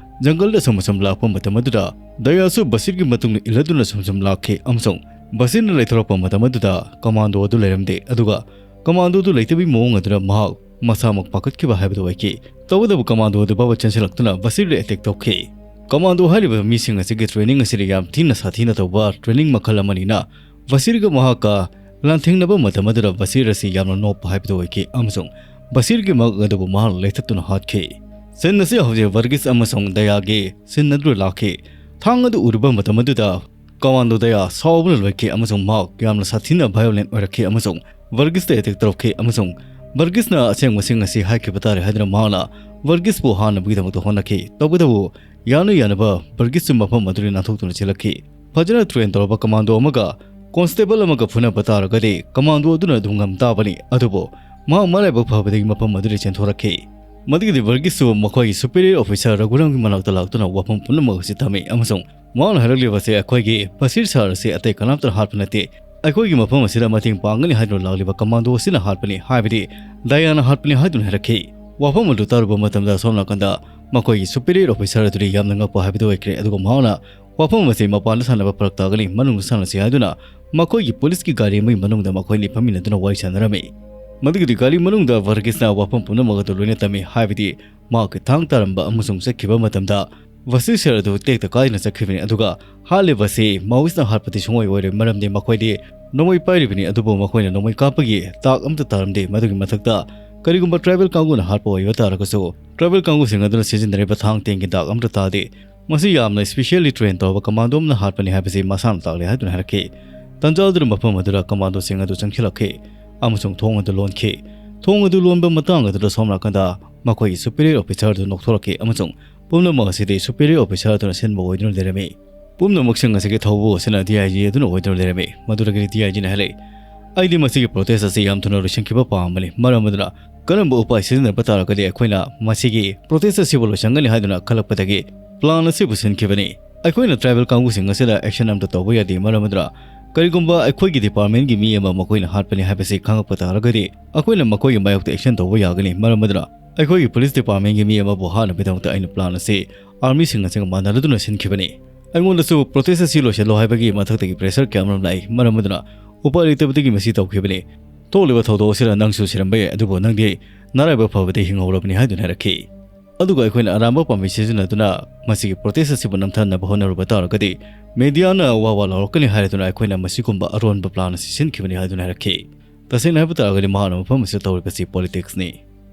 ꯖꯪꯒꯜꯗ ꯁꯨꯝ ꯁꯨꯝ ꯂꯥꯛꯄ ꯃꯇꯝ ꯑꯗꯨꯗ ꯗꯌꯥꯁꯨ ꯕꯁꯤꯔꯒꯤ ꯃꯇꯨꯡ ꯏꯜꯂꯗꯨꯅ ꯁꯨꯝ ꯁꯨꯝ ꯂꯥꯛꯈꯤ ꯑꯃꯁꯨꯡ ꯕꯁꯤꯔꯅ ꯂꯩꯊꯣꯔꯛꯄ ꯃꯇꯝ ꯑꯗꯨꯗ ꯀꯃꯥꯟꯗꯣ ꯑꯗꯨ ꯂꯩꯔꯝꯗꯦ, ꯑꯗꯨꯒ ꯀꯃꯥꯟꯗꯣ ꯑꯗꯨ ꯂꯩꯇꯕꯒꯤ ꯃꯑꯣꯡ ꯑꯗꯨꯗ ꯃꯍꯥꯛ ꯃꯁꯥꯃꯛ ꯄꯥꯈꯠꯈꯤꯕ ꯍꯥꯏꯕꯗꯨ ꯑꯣꯏꯈꯤ꯫ ꯇꯧꯕꯇꯕꯨ ꯀꯃꯥꯟꯗꯣ ꯑꯗꯨ ꯐꯥꯎꯕ ꯆꯦꯟꯁꯤꯜꯂꯛꯇꯨꯅ ꯕꯁꯤꯔꯗ ꯑꯦꯇꯦꯛ ꯇꯧꯈꯤ꯫ ꯀꯃꯥꯟꯗꯣ ꯍꯥꯏꯔꯤꯕ ꯃꯤꯁꯤꯡ ꯑꯁꯤꯒꯤ ꯇ꯭ꯔꯦꯅꯤꯡ ꯑꯁꯤꯗꯤ ꯌꯥꯝ ꯊꯤꯅ ꯁꯥꯊꯤꯅ ꯇꯧꯕ ꯇ꯭ꯔꯦꯅꯤꯡ ꯃꯈꯜ ꯑꯃꯅꯤꯅ ꯕꯁꯤꯔꯒ ꯃꯍꯥꯛꯀ ꯂꯥꯟꯊꯦꯡꯅꯕ ꯃꯇꯝ ꯑꯗꯨꯗ ꯕꯁꯤꯔ ꯑꯁꯤ ꯌꯥꯝꯅ ꯅꯣꯞꯄ ꯍꯥꯏꯕꯗꯨ ꯑꯣꯏꯈꯤ ꯑꯃꯁꯨꯡ ꯕꯁꯤꯔꯒꯤ ꯃꯍꯥꯛ ꯑꯗꯨꯕꯨ ꯃꯍꯥꯛꯅ ꯂꯩꯊꯠꯇꯨꯅ ꯍꯥꯠꯈꯤ꯫ ꯁꯤꯟ ꯑꯁꯤ ꯍꯧꯖꯤꯛ ꯚꯔꯒꯤꯁ ꯑꯃꯁꯨꯡ ꯗꯌꯥꯒꯤ ꯁꯤꯟ ꯑꯗꯨ ꯂꯥꯛꯈꯤ꯫ ꯊꯥꯡ ꯑꯗꯨ ꯎꯔꯨꯕ ꯃꯇꯝ ꯑꯗꯨꯗ ꯀꯃꯥꯟꯗꯣ ꯗꯌꯥ ꯁꯥꯎꯕꯅ ꯂꯣꯏꯈꯤ ꯑꯃꯁꯨꯡ ꯃꯍꯥꯛ ꯌꯥꯝꯅ ꯁꯥꯊꯤꯅ violent ꯑꯣꯏꯔꯛꯈꯤ ꯑꯃꯁꯨꯡ ꯚꯔꯒꯤꯁꯇ attack ꯇꯧꯔꯛꯈꯤ ꯑꯃꯁꯨꯡ ꯚꯔꯒꯤꯁꯅ ꯑꯁꯦꯡꯕꯁꯤꯡ ꯑꯁꯤ ꯍꯥꯏꯈꯤꯕ ꯇꯥꯔꯦ ꯍꯥꯏꯗꯨꯅ ꯃꯍꯥꯛꯅ ꯚꯔꯒꯤꯁꯄꯨ ꯍꯥꯠꯅꯕꯒꯤꯗꯃꯛꯇ ꯍꯣꯠꯅꯈꯤ꯫ ꯇꯧꯕꯇꯕꯨ ꯌꯥꯅ ꯌꯥꯅꯕ ꯚꯔꯒꯤꯁꯁꯨ ꯃꯐꯝ ꯑꯗꯨꯗꯒꯤ ꯅꯥꯟꯊꯣꯛꯇꯨꯅ ꯆꯦꯜꯂꯛꯈꯤ꯫ ꯐꯖꯅ train ꯇꯧꯔꯕ ꯀꯃꯥꯟꯗꯣ ꯑꯃꯒ constable ꯑꯃꯒ ꯐꯨꯅꯕ ꯇꯥꯔꯒꯗꯤ ꯀꯃꯥꯟꯗꯣ ꯑꯗꯨꯅ ꯑꯗꯨꯝ ꯉꯝ ꯇꯥꯕꯅꯤ꯫ ꯑꯗꯨꯕꯨ ꯃꯍꯥꯛ ꯃꯔꯥꯏꯕꯛ ꯐꯕꯗꯒꯤ ꯃꯐꯝ ꯑꯗꯨꯗꯒꯤ ꯆꯦꯟꯊꯣꯔꯛꯈꯤ꯫ ꯃꯗꯨꯒꯤꯗꯤ ꯚꯔꯒꯤꯁꯁꯨ ꯃꯈꯣꯏꯒꯤ superior officer ꯔꯘꯨꯔꯥꯝꯒꯤ ꯃꯅꯥꯛꯇ ꯂꯥꯛꯇꯨꯅ ꯋꯥꯐꯝ ꯄꯨꯝꯅꯃꯛ ꯑꯁꯤ ꯊꯝꯃꯤ ꯑꯃꯁꯨꯡ ꯃꯍꯥꯛꯅ ꯍꯥꯏꯔꯛꯂꯤꯕꯁꯤ ꯑꯩꯈꯣꯏꯒꯤ ꯕꯁꯤꯔ ꯁꯥꯔ ꯑꯁꯤ ꯑꯇꯩ ꯀꯅꯥꯝꯇꯅ ꯍꯥꯠꯄ ꯅꯠꯇꯦ, ꯑꯩꯈꯣꯏꯒꯤ ꯃꯐꯝ ꯑꯁꯤꯗ ꯃꯇꯦꯡ ꯄꯥꯡꯒꯅꯤ ꯍꯥꯏꯗꯨꯅ ꯂꯥꯛꯂꯤꯕ ꯀꯃꯥꯟꯗꯣ ꯑꯁꯤꯅ ꯍꯥꯠꯄꯅꯤ, ꯍꯥꯏꯕꯗꯤ ꯗꯌꯥꯅ ꯍꯥꯠꯄꯅꯤ ꯍꯥꯏꯗꯨꯅ ꯍꯥꯏꯔꯛꯈꯤ꯫ ꯋꯥꯐꯝ ꯑꯗꯨ ꯇꯥꯔꯨꯕ ꯃꯇꯝꯗ ꯑꯁꯣꯝ ꯅꯥꯀꯟꯗ ꯃꯈꯣꯏꯒꯤ superior officer ꯑꯗꯨꯗꯤ ꯌꯥꯝꯅ ꯉꯛꯄ ꯍꯥꯏꯕꯗꯨ ꯑꯣꯏꯈ꯭ꯔꯦ꯫ ꯑꯗꯨꯒ ꯃꯍꯥꯛꯅ ꯋꯥꯐꯝ ꯑꯁꯤ ꯃꯄꯥꯟꯗ ꯁꯥꯟꯅꯕ ꯐꯔꯛ ꯇꯥꯒꯅꯤ, ꯃꯅꯨꯡꯗ ꯁꯥꯟꯅꯁꯤ ꯍꯥꯏꯗꯨꯅ ꯃꯈꯣꯏꯒꯤ ꯄꯨꯂꯤꯁꯀꯤ ꯒꯥꯔꯤ ꯑꯃꯒꯤ ꯃꯅꯨꯡꯗ ꯃꯈꯣꯏ ꯑꯅꯤ ꯐꯝꯃꯤꯟꯅꯗꯨꯅ ꯋꯥꯔꯤ ꯁꯥꯟꯅꯔꯝꯃꯤ꯫ ꯃꯗꯨꯒꯤꯗꯤ ꯒꯥꯔꯤ ꯃꯅꯨꯡꯗ ꯚꯔꯒꯤꯁꯅ ꯋꯥꯐꯝ ꯄꯨꯝꯅꯃꯛ ꯑꯗꯨ ꯂꯣꯏꯅ ꯇꯝꯃꯤ, ꯍꯥꯏꯕꯗꯤ ꯃꯍꯥꯛꯀꯤ ꯊꯥꯡ ꯇꯥꯔꯝꯕ ꯑꯃꯁꯨꯡ ꯆꯠꯈꯤꯕ ꯃꯇꯝꯗ ꯚꯁꯤꯁꯔ ꯑꯗꯨ ꯇꯦꯛꯇ ꯀꯥꯏꯗꯅ ꯆꯠꯈꯤꯕꯅꯤ꯫ ꯑꯗꯨꯒ ꯍꯥꯠꯂꯤꯕ ꯑꯁꯤ ꯃꯥꯎꯏꯁꯅ ꯍꯥꯠꯄꯗꯤ ꯁꯨꯡꯑꯣꯏ ꯑꯣꯏꯔꯣꯏ, ꯃꯔꯝꯗꯤ ꯃꯈꯣꯏꯗꯤ ꯅꯣꯡꯃꯩ ꯄꯥꯏꯔꯤꯕꯅꯤ, ꯑꯗꯨꯕꯨ ꯃꯈꯣꯏꯅ ꯅꯣꯡꯃꯩ ꯀꯥꯞꯄꯒꯤ ꯗꯥꯛ ꯑꯃꯠꯇ ꯇꯥꯔꯝꯗꯦ꯫ ꯃꯗꯨꯒꯤ ꯃꯊꯛꯇ ꯀꯔꯤꯒꯨꯝꯕ tribal ꯀꯥꯡꯕꯨꯅ ꯍꯥꯠꯄ ꯑꯣꯏꯕ ꯇꯥꯔꯒꯁꯨ tribal ꯀꯥꯡꯕꯨꯁꯤꯡ ꯑꯗꯨꯅ ꯁꯤꯖꯤꯟꯅꯔꯤꯕ ꯊꯥꯡ ꯇꯦꯟꯒꯤ ꯗꯥꯛ ꯑꯃꯠꯇ ꯇꯥꯗꯦ꯫ ꯃꯁꯤ ꯌꯥꯝꯅ specially train ꯇꯧꯔꯕ ꯀꯃꯥꯟꯗꯣ ꯑꯃꯅ ꯍꯥꯠꯄꯅꯤ ꯍꯥꯏꯕꯁꯤ ꯃꯁꯥꯅ ꯇꯥꯛꯂꯦ ꯍꯥꯏꯗꯨꯅ ꯍꯥꯏꯔꯛꯈꯤ꯫ ꯇꯟꯖꯥ ꯑꯗꯨꯗ ꯃꯐꯝ ꯑꯗꯨꯗ ꯀꯃꯥꯟꯗꯣꯁꯤꯡ ꯑꯗꯨ ꯆꯪꯁꯤꯜꯂꯛꯈꯤ ꯑꯃꯁꯨꯡ ꯊꯣꯡ ꯑꯗꯨ ꯂꯣꯟꯈꯤ꯫ ꯊꯣꯡ ꯑꯗꯨ ꯂꯣꯟꯕ ꯃꯇꯥꯡ ꯑꯗꯨꯗ ꯁꯣꯝ ꯅꯥꯀꯟꯗ ꯃꯈꯣꯏꯒꯤ superior officer ꯑꯗꯨ ꯅꯣꯛꯊꯣꯔꯛꯈꯤ ꯑꯃꯁꯨꯡ ꯄꯨꯝꯅꯃꯛ ꯑꯁꯤꯗꯤ superior officer ꯑꯗꯨꯅ ꯁꯤꯟꯕ ꯑꯣꯏꯗꯨꯅ ꯂꯩꯔꯝꯃꯤ꯫ ꯄꯨꯝꯅꯃꯛꯁꯤꯡ ꯑꯁꯤꯒꯤ ꯊꯧꯕꯨ ꯑꯁꯤꯅ D I G ꯑꯗꯨꯅ ꯑꯣꯏꯗꯨꯅ ꯂꯩꯔꯝꯃꯤ꯫ ꯃꯗꯨꯗꯒꯤꯗꯤ D I G ꯅ ꯍꯥꯏꯔꯛꯏ, "ꯑꯩꯗꯤ ꯃꯁꯤꯒꯤ protest ꯑꯁꯤ ꯌꯥꯝ ꯊꯨꯅ ꯂꯣꯏꯁꯤꯟꯈꯤꯕ ꯄꯥꯝꯕꯅꯤ, ꯃꯔꯝ ꯑꯗꯨꯅ ꯀꯔꯝꯕ ꯎꯄꯥꯏ ꯁꯤꯖꯤꯟꯅꯕ ꯇꯥꯔꯒꯗꯤ ꯑꯩꯈꯣꯏꯅ ꯃꯁꯤꯒꯤ protest ꯑꯁꯤꯕꯨ ꯂꯣꯏꯁꯤꯟꯒꯅꯤ ꯍꯥꯏꯗꯨꯅ ꯈꯜꯂꯛꯄꯗꯒꯤ plan ꯑꯁꯤꯕꯨ ꯁꯤꯟꯈꯤꯕꯅꯤ꯫ ꯑꯩꯈꯣꯏꯅ tribal ꯀꯥꯡꯕꯨꯁꯤꯡ ꯑꯁꯤꯗ action ꯑꯃꯠꯇ ꯇꯧꯕ ꯌꯥꯗꯦ, ꯃꯔꯝ ꯑꯗꯨꯅ ꯀꯔꯤꯒꯨꯝꯕ ꯑꯩꯈꯣꯏꯒꯤ department ꯀꯤ ꯃꯤ ꯑꯃ ꯃꯈꯣꯏꯅ ꯍꯥꯠꯄꯅꯤ ꯍꯥꯏꯕꯁꯤ ꯈꯪꯂꯛꯄ ꯇꯥꯔꯒꯗꯤ ꯑꯩꯈꯣꯏꯅ ꯃꯈꯣꯏꯒꯤ ꯃꯥꯌꯣꯛꯇ action ꯇꯧꯕ ꯌꯥꯒꯅꯤ, ꯃꯔꯝ ꯑꯗꯨꯅ ꯑꯩꯈꯣꯏꯒꯤ police department ꯀꯤ ꯃꯤ ꯑꯃꯕꯨ ꯍꯥꯠꯅꯕꯒꯤꯗꯃꯛꯇ ꯑꯩꯅ plan ꯑꯁꯤ army ꯁꯤꯡ ꯑꯁꯤꯒ ꯃꯥꯟꯅꯔꯗꯨꯅ ꯁꯤꯟꯈꯤꯕꯅꯤ꯫ ꯑꯩꯉꯣꯟꯗꯁꯨ protest ꯑꯁꯤ ꯂꯣꯏꯁꯤꯜꯂꯣ ꯍꯥꯏꯕꯒꯤ ꯃꯊꯛꯇꯒꯤ pressure ꯀꯌꯥ ꯑꯃꯔꯣꯝ ꯂꯥꯛꯏ, ꯃꯔꯝ ꯑꯗꯨꯅ ꯎꯄꯥꯏ ꯂꯩꯇꯕꯗꯒꯤ ꯃꯁꯤ ꯇꯧꯈꯤꯕꯅꯤ꯫ ꯊꯣꯛꯂꯤꯕ ꯊꯧꯗꯣꯛ ꯑꯁꯤꯗ ꯅꯪꯁꯨ ꯁꯤꯔꯝꯕ ꯌꯥꯏ, ꯑꯗꯨꯕꯨ ꯅꯪꯗꯤ ꯅꯔꯥꯏꯕꯛ ꯐꯕꯗꯤ ꯍꯤꯡꯍꯧꯔꯕꯅꯤ" ꯍꯥꯏꯗꯨꯅ ꯍꯥꯏꯔꯛꯈꯤ꯫ ꯑꯗꯨꯒ ꯑꯩꯈꯣꯏꯅ ꯑꯔꯥꯟꯕ ꯄꯥꯝꯕꯩ ꯁꯤꯖꯤꯟꯅꯗꯨꯅ ꯃꯁꯤꯒꯤ protest ꯑꯁꯤꯕꯨ ꯅꯝꯊꯅꯕ ꯍꯣꯠꯅꯔꯨꯕ ꯇꯥꯔꯒꯗꯤ media ꯅ ꯋꯥ ꯋꯥ ꯂꯥꯎꯔꯛꯀꯅꯤ ꯍꯥꯏꯔꯗꯨꯅ ꯑꯩꯈꯣꯏꯅ ꯃꯁꯤꯒꯨꯝꯕ ꯑꯔꯣꯟꯕ plan ꯑꯁꯤ ꯁꯤꯟꯈꯤꯕꯅꯤ ꯍꯥꯏꯗꯨꯅ ꯍꯥꯏꯔꯛꯈꯤ꯫ ꯇꯁꯦꯡꯅ ꯍꯥꯏꯕ ꯇꯥꯔꯒꯗꯤ ꯃꯍꯥꯛꯅ ꯃꯐꯝ ꯑꯁꯤꯗ ꯇꯧꯔꯤꯕꯁꯤ politics ꯅꯤ꯫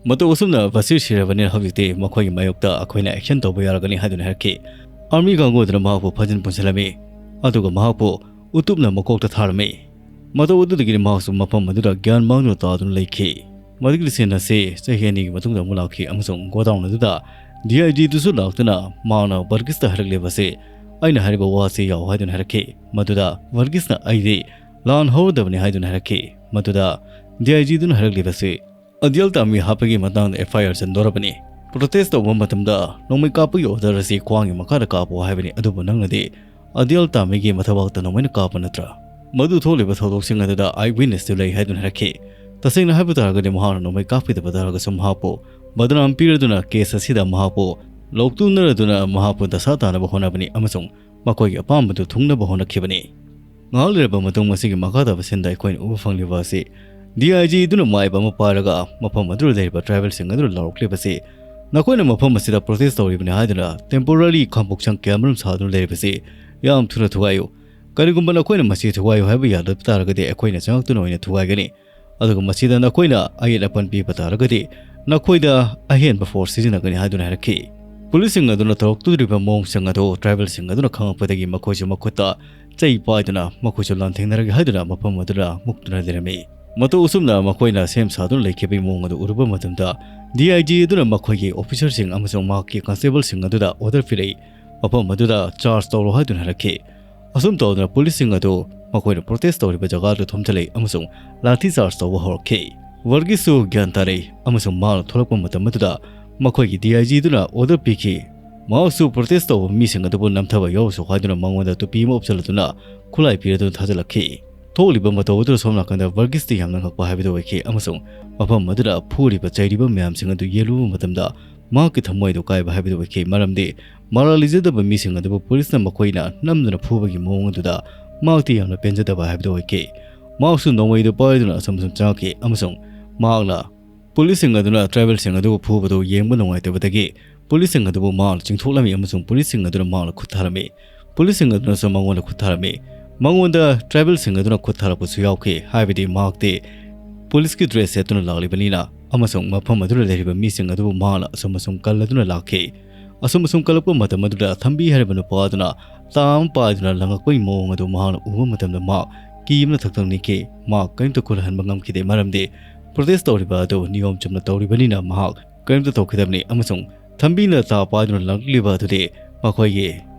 ꯃꯇꯧ ꯑꯁꯨꯝꯅ ꯕꯁꯤꯔ ꯁꯤꯔꯕꯅꯤꯅ ꯍꯧꯖꯤꯛꯇꯤ ꯃꯈꯣꯏꯒꯤ ꯃꯥꯌꯣꯛꯇ ꯑꯩꯈꯣꯏꯅ action ꯇꯧꯕ ꯌꯥꯔꯒꯅꯤ ꯍꯥꯏꯗꯨꯅ ꯍꯥꯏꯔꯛꯈꯤ꯫ Army ꯀꯥꯡꯕꯨ ꯑꯗꯨꯅ ꯃꯍꯥꯛꯄꯨ ꯐꯥꯖꯤꯟ ꯄꯨꯟꯁꯤꯜꯂꯝꯃꯤ, ꯑꯗꯨꯒ ꯃꯍꯥꯛꯄꯨ ꯎꯇꯨꯞꯅ ꯃꯀꯣꯛꯇ ꯊꯥꯔꯝꯃꯤ꯫ ꯃꯇꯧ ꯑꯗꯨꯗꯒꯤꯗꯤ ꯃꯍꯥꯛꯁꯨ ꯃꯐꯝ ꯑꯗꯨꯗ ꯒ꯭ꯌꯥꯟ ꯃꯥꯡꯗꯨꯅ ꯇꯥꯗꯨꯅ ꯂꯩꯈꯤ꯫ ꯃꯗꯨꯒꯤ scene ꯑꯁꯤ ꯆꯍꯤ ꯑꯅꯤꯒꯤ ꯃꯇꯨꯡꯗ ꯑꯃꯨꯛ ꯂꯥꯛꯈꯤ ꯑꯃꯁꯨꯡ godown ꯑꯗꯨꯗ D I G ꯗꯨꯁꯨ ꯂꯥꯛꯇꯨꯅ ꯃꯍꯥꯛꯅ ꯚꯔꯒꯤꯁꯇ ꯍꯥꯏꯔꯛꯂꯤꯕ ꯑꯁꯤ, "ꯑꯩꯅ ꯍꯥꯏꯔꯤꯕ ꯋꯥꯁꯤ ꯌꯥꯎ" ꯍꯥꯏꯗꯨꯅ ꯍꯥꯏꯔꯛꯈꯤ꯫ ꯃꯗꯨꯗ ꯚꯔꯒꯤꯁꯅ "ꯑꯩꯗꯤ ꯂꯥꯟ ꯍꯧꯔꯗꯕꯅꯤ" ꯍꯥꯏꯗꯨꯅ ꯍꯥꯏꯔꯛꯈꯤ꯫ ꯃꯗꯨꯗ D I G ꯗꯨꯅ ꯍꯥꯏꯔꯛꯂꯤꯕꯁꯤ, "ꯑꯗꯤꯌꯦꯜ ꯇꯥꯃꯤ ꯍꯥꯠꯄꯒꯤ ꯃꯇꯥꯡꯗ F I R ꯆꯟꯗꯣꯔꯕꯅꯤ꯫ Protest ꯇꯧꯕ ꯃꯇꯝꯗ ꯅꯣꯡꯃꯩ ꯀꯥꯞꯄꯒꯤ order ꯑꯁꯤ ꯈ꯭ꯋꯥꯡꯒꯤ ꯃꯈꯥꯗ ꯀꯥꯞꯄꯣ ꯍꯥꯏꯕꯅꯤ, ꯑꯗꯨꯕꯨ ꯅꯪꯅꯗꯤ ꯑꯗꯤꯌꯦꯜ ꯇꯥꯃꯤꯒꯤ ꯃꯊꯕꯥꯛꯇ ꯅꯣꯡꯃꯩꯅ ꯀꯥꯞꯄ ꯅꯠꯇ꯭ꯔꯥ?" ꯃꯗꯨ ꯊꯣꯛꯂꯤꯕ ꯊꯧꯗꯣꯛꯁꯤꯡ ꯑꯗꯨꯗ eye witness ꯇꯨ ꯂꯩ ꯍꯥꯏꯗꯨꯅ ꯍꯥꯏꯔꯛꯈꯤ꯫ ꯇꯁꯦꯡꯅ ꯍꯥꯏꯕ ꯇꯥꯔꯒꯗꯤ ꯃꯍꯥꯛꯅ ꯅꯣꯡꯃꯩ ꯀꯥꯞꯈꯤꯗꯕ ꯇꯥꯔꯒꯁꯨ ꯃꯍꯥꯛꯄꯨ ꯕꯗꯅꯥꯝ ꯄꯤꯔꯗꯨꯅ case ꯑꯁꯤꯗ ꯃꯍꯥꯛꯄꯨ ꯂꯧꯇꯨꯅꯔꯗꯨꯅ ꯃꯍꯥꯛꯄꯨ ꯗꯁꯥ ꯇꯥꯅꯕ ꯍꯣꯠꯅꯕꯅꯤ ꯑꯃꯁꯨꯡ ꯃꯈꯣꯏꯒꯤ ꯑꯄꯥꯝꯕꯗꯨ ꯊꯨꯡꯅꯕ ꯍꯣꯠꯅꯈꯤꯕꯅꯤ꯫ ꯉꯥꯏꯍꯥꯛ ꯂꯩꯔꯕ ꯃꯇꯨꯡ ꯃꯁꯤꯒꯤ ꯃꯈꯥ ꯇꯥꯕ scene ꯗ ꯑꯩꯈꯣꯏꯅ ꯎꯕ ꯐꯪꯂꯤꯕ ꯑꯁꯤ D I G ꯗꯨꯅ ꯃꯥꯏꯕ ꯑꯃ ꯄꯥꯏꯔꯒ ꯃꯐꯝ ꯑꯗꯨꯗ ꯂꯩꯔꯤꯕ tribal ꯁꯤꯡ ꯑꯗꯨꯗ ꯂꯥꯎꯔꯛꯂꯤꯕꯁꯤ, "ꯅꯈꯣꯏꯅ ꯃꯐꯝ ꯑꯁꯤꯗ protest ꯇꯧꯔꯤꯕꯅꯤ ꯍꯥꯏꯗꯨꯅ temporary ꯈꯥꯡꯄꯣꯛꯁꯪ ꯀꯌꯥꯃꯔꯨꯝ ꯁꯥꯗꯨꯅ ꯂꯩꯔꯤꯕꯁꯤ ꯌꯥꯝ ꯊꯨꯅ ꯊꯨꯒꯥꯏꯌꯨ꯫ ꯀꯔꯤꯒꯨꯝꯕ ꯅꯈꯣꯏꯅ ꯃꯁꯤ ꯊꯨꯒꯥꯏꯌꯨ ꯍꯥꯏꯕ ꯌꯥꯗꯕ ꯇꯥꯔꯒꯗꯤ ꯑꯩꯈꯣꯏꯅ ꯆꯪꯂꯛꯇꯨꯅ ꯑꯣꯏꯅ ꯊꯨꯒꯥꯏꯒꯅꯤ꯫ ꯑꯗꯨꯒ ꯃꯁꯤꯗ ꯅꯈꯣꯏꯅ ꯑꯌꯦꯠ ꯑꯄꯟ ꯄꯤꯕ ꯇꯥꯔꯒꯗꯤ ꯅꯈꯣꯏꯗ ꯑꯍꯦꯟꯕ force ꯁꯤꯖꯤꯟꯅꯒꯅꯤ" ꯍꯥꯏꯗꯨꯅ ꯍꯥꯏꯔꯛꯈꯤ꯫ Police ꯁꯤꯡ ꯑꯗꯨꯅ ꯇꯧꯔꯛꯇꯣꯔꯤꯕ ꯃꯑꯣꯡꯁꯤꯡ ꯑꯗꯨ tribal ꯁꯤꯡ ꯑꯗꯨꯅ ꯈꯪꯂꯛꯄꯗꯒꯤ ꯃꯈꯣꯏꯁꯨ ꯃꯈꯨꯠꯇ ꯆꯩ ꯄꯥꯏꯗꯨꯅ ꯃꯈꯣꯏꯁꯨ ꯂꯥꯟꯊꯦꯡꯅꯔꯒꯦ ꯍꯥꯏꯗꯨꯅ ꯃꯐꯝ ꯑꯗꯨꯗ ꯃꯨꯛꯇꯨꯅ ꯂꯩꯔꯝꯃꯤ꯫ ꯃꯇꯧ ꯑꯁꯨꯝꯅ ꯃꯈꯣꯏꯅ ꯁꯦꯝ ꯁꯥꯗꯨꯅ ꯂꯩꯈꯤꯕꯒꯤ ꯃꯑꯣꯡ ꯑꯗꯨ ꯎꯔꯨꯕ ꯃꯇꯝꯗ D I G ꯑꯗꯨꯅ ꯃꯈꯣꯏꯒꯤ officer ꯁꯤꯡ ꯑꯃꯁꯨꯡ ꯃꯍꯥꯛꯀꯤ constable ꯁꯤꯡ ꯑꯗꯨꯗ order ꯄꯤꯔꯛꯏ, "ꯃꯐꯝ ꯑꯗꯨꯗ charge ꯇꯧꯔꯣ" ꯍꯥꯏꯗꯨꯅ ꯍꯥꯏꯔꯛꯈꯤ꯫ ꯑꯁꯨꯝ ꯇꯧꯗꯨꯅ police ꯁꯤꯡ ꯑꯗꯨ ꯃꯈꯣꯏꯅ protest ꯇꯧꯔꯤꯕ ꯖꯒꯥꯗꯨ ꯊꯣꯝꯖꯤꯜꯂꯛꯏ ꯑꯃꯁꯨꯡ ꯂꯥꯊꯤ charge ꯇꯧꯕ ꯍꯧꯔꯛꯈꯤ꯫ ꯚꯔꯒꯤꯁꯁꯨ ꯒ꯭ꯌꯥꯟ ꯇꯥꯔꯛꯏ ꯑꯃꯁꯨꯡ ꯃꯍꯥꯛꯅ ꯊꯣꯛꯂꯛꯄ ꯃꯇꯝ ꯑꯗꯨꯗ ꯃꯈꯣꯏꯒꯤ D I G ꯗꯨꯅ order ꯄꯤꯈꯤ, ꯃꯍꯥꯛꯁꯨ protest ꯇꯧꯕ ꯃꯤꯁꯤꯡ ꯑꯗꯨꯕꯨ ꯅꯝꯊꯕ ꯌꯥꯎꯔꯁꯨ ꯍꯥꯏꯗꯨꯅ ꯃꯉꯣꯟꯗ ꯇꯨꯄꯤ ꯑꯃ ꯎꯞꯁꯤꯜꯂꯗꯨꯅ ꯈꯨꯠꯂꯥꯏ ꯄꯤꯔꯗꯨꯅ ꯊꯥꯖꯤꯜꯂꯛꯈꯤ꯫ ꯊꯣꯛꯂꯤꯕ ꯃꯇꯧ ꯑꯗꯨꯗ ꯁꯣꯝ ꯅꯥꯀꯟꯗ ꯚꯔꯒꯤꯁꯇꯤ ꯌꯥꯝꯅ ꯉꯛꯄ ꯍꯥꯏꯕꯗꯨ ꯑꯣꯏꯈꯤ ꯑꯃꯁꯨꯡ ꯃꯐꯝ ꯑꯗꯨꯗ ꯐꯨꯔꯤꯕ ꯆꯩꯔꯤꯕ ꯃꯌꯥꯝꯁꯤꯡ ꯑꯗꯨ ꯌꯦꯡꯂꯨꯕ ꯃꯇꯝꯗ ꯃꯍꯥꯛꯀꯤ ꯊꯃꯣꯏ ꯑꯗꯨ ꯀꯥꯏꯕ ꯍꯥꯏꯕꯗꯨ ꯑꯣꯏꯈꯤ, ꯃꯔꯝꯗꯤ ꯃꯔꯥꯜ ꯂꯩꯖꯗꯕ ꯃꯤꯁꯤꯡ ꯑꯗꯨꯕꯨ police ꯅ ꯃꯈꯣꯏꯅ ꯅꯝꯗꯨꯅ ꯐꯨꯕꯒꯤ ꯃꯑꯣꯡ ꯑꯗꯨꯗ ꯃꯍꯥꯛꯇꯤ ꯌꯥꯝꯅ ꯄꯦꯟꯖꯗꯕ ꯍꯥꯏꯕꯗꯨ ꯑꯣꯏꯈꯤ꯫ ꯃꯍꯥꯛꯁꯨ ꯅꯣꯡꯃꯩꯗꯨ ꯄꯥꯏꯗꯨꯅ ꯑꯁꯨꯝ ꯑꯁꯨꯝ ꯆꯪꯂꯛꯈꯤ ꯑꯃꯁꯨꯡ ꯃꯍꯥꯛꯅ police ꯁꯤꯡ ꯑꯗꯨꯅ tribal ꯁꯤꯡ ꯑꯗꯨꯕꯨ ꯐꯨꯕꯗꯨ ꯌꯦꯡꯕ ꯅꯨꯡꯉꯥꯏꯇꯕꯗꯒꯤ police ꯁꯤꯡ ꯑꯗꯨꯕꯨ ꯃꯍꯥꯛꯅ ꯆꯤꯡꯊꯣꯛꯂꯝꯃꯤ ꯑꯃꯁꯨꯡ police ꯁꯤꯡ ꯑꯗꯨꯅ ꯃꯍꯥꯛꯅ ꯈꯨꯠ ꯊꯥꯔꯝꯃꯤ꯫ Police ꯁꯤꯡ ꯑꯗꯨꯅꯁꯨ ꯃꯉꯣꯟꯗ ꯈꯨꯠ ꯊꯥꯔꯝꯃꯤ꯫ ꯃꯉꯣꯟꯗ tribal ꯁꯤꯡ ꯑꯗꯨꯅ ꯈꯨꯠ ꯊꯥꯔꯛꯄꯁꯨ ꯌꯥꯎꯈꯤ, ꯍꯥꯏꯕꯗꯤ ꯃꯍꯥꯛꯇꯤ ꯄꯨꯂꯤꯁꯀꯤ ꯗ꯭ꯔꯦꯁ ꯁꯦꯠꯇꯨꯅ ꯂꯥꯛꯂꯤꯕꯅꯤꯅ ꯑꯃꯁꯨꯡ ꯃꯐꯝ ꯑꯗꯨꯗ ꯂꯩꯔꯤꯕ ꯃꯤꯁꯤꯡ ꯑꯗꯨꯕꯨ ꯃꯍꯥꯛꯅ ꯑꯁꯨꯝ ꯑꯁꯨꯝ ꯀꯜꯂꯗꯨꯅ ꯂꯥꯛꯈꯤ꯫ ꯑꯁꯨꯝ ꯑꯁꯨꯝ ꯀꯜꯂꯛꯄ ꯃꯇꯝ ꯑꯗꯨꯗ ꯊꯝꯕꯤ ꯍꯥꯏꯔꯤꯕ ꯅꯨꯄꯥ ꯑꯗꯨꯅ ꯇꯥ ꯑꯃ ꯄꯥꯏꯗꯨꯅ ꯂꯪꯉꯛꯄꯒꯤ ꯃꯑꯣꯡ ꯑꯗꯨ ꯃꯍꯥꯛꯅ ꯎꯕ ꯃꯇꯝꯗ ꯃꯍꯥꯛ ꯀꯤ ꯑꯃꯅ ꯊꯛꯊꯛ ꯅꯤꯛꯈꯤ꯫ ꯃꯍꯥꯛ ꯀꯔꯤꯝꯇ ꯈꯨꯠꯍꯟꯕ ꯉꯝꯈꯤꯗꯦ, ꯃꯔꯝꯗꯤ ꯄ꯭ꯔꯣꯇꯦꯁ ꯇꯧꯔꯤꯕ ꯑꯗꯨ ꯅꯤꯌꯣꯝ ꯆꯨꯝꯅ ꯇꯧꯔꯤꯕꯅꯤꯅ ꯃꯍꯥꯛ ꯀꯔꯤꯝꯇ ꯇꯧꯈꯤꯗꯕꯅꯤ ꯑꯃꯁꯨꯡ ꯊꯝꯕꯤꯅ ꯇꯥ ꯄꯥꯏꯗꯨꯅ ꯂꯪꯂꯛꯂꯤꯕ ꯑꯗꯨꯗꯤ ꯃꯈꯣꯏꯒꯤ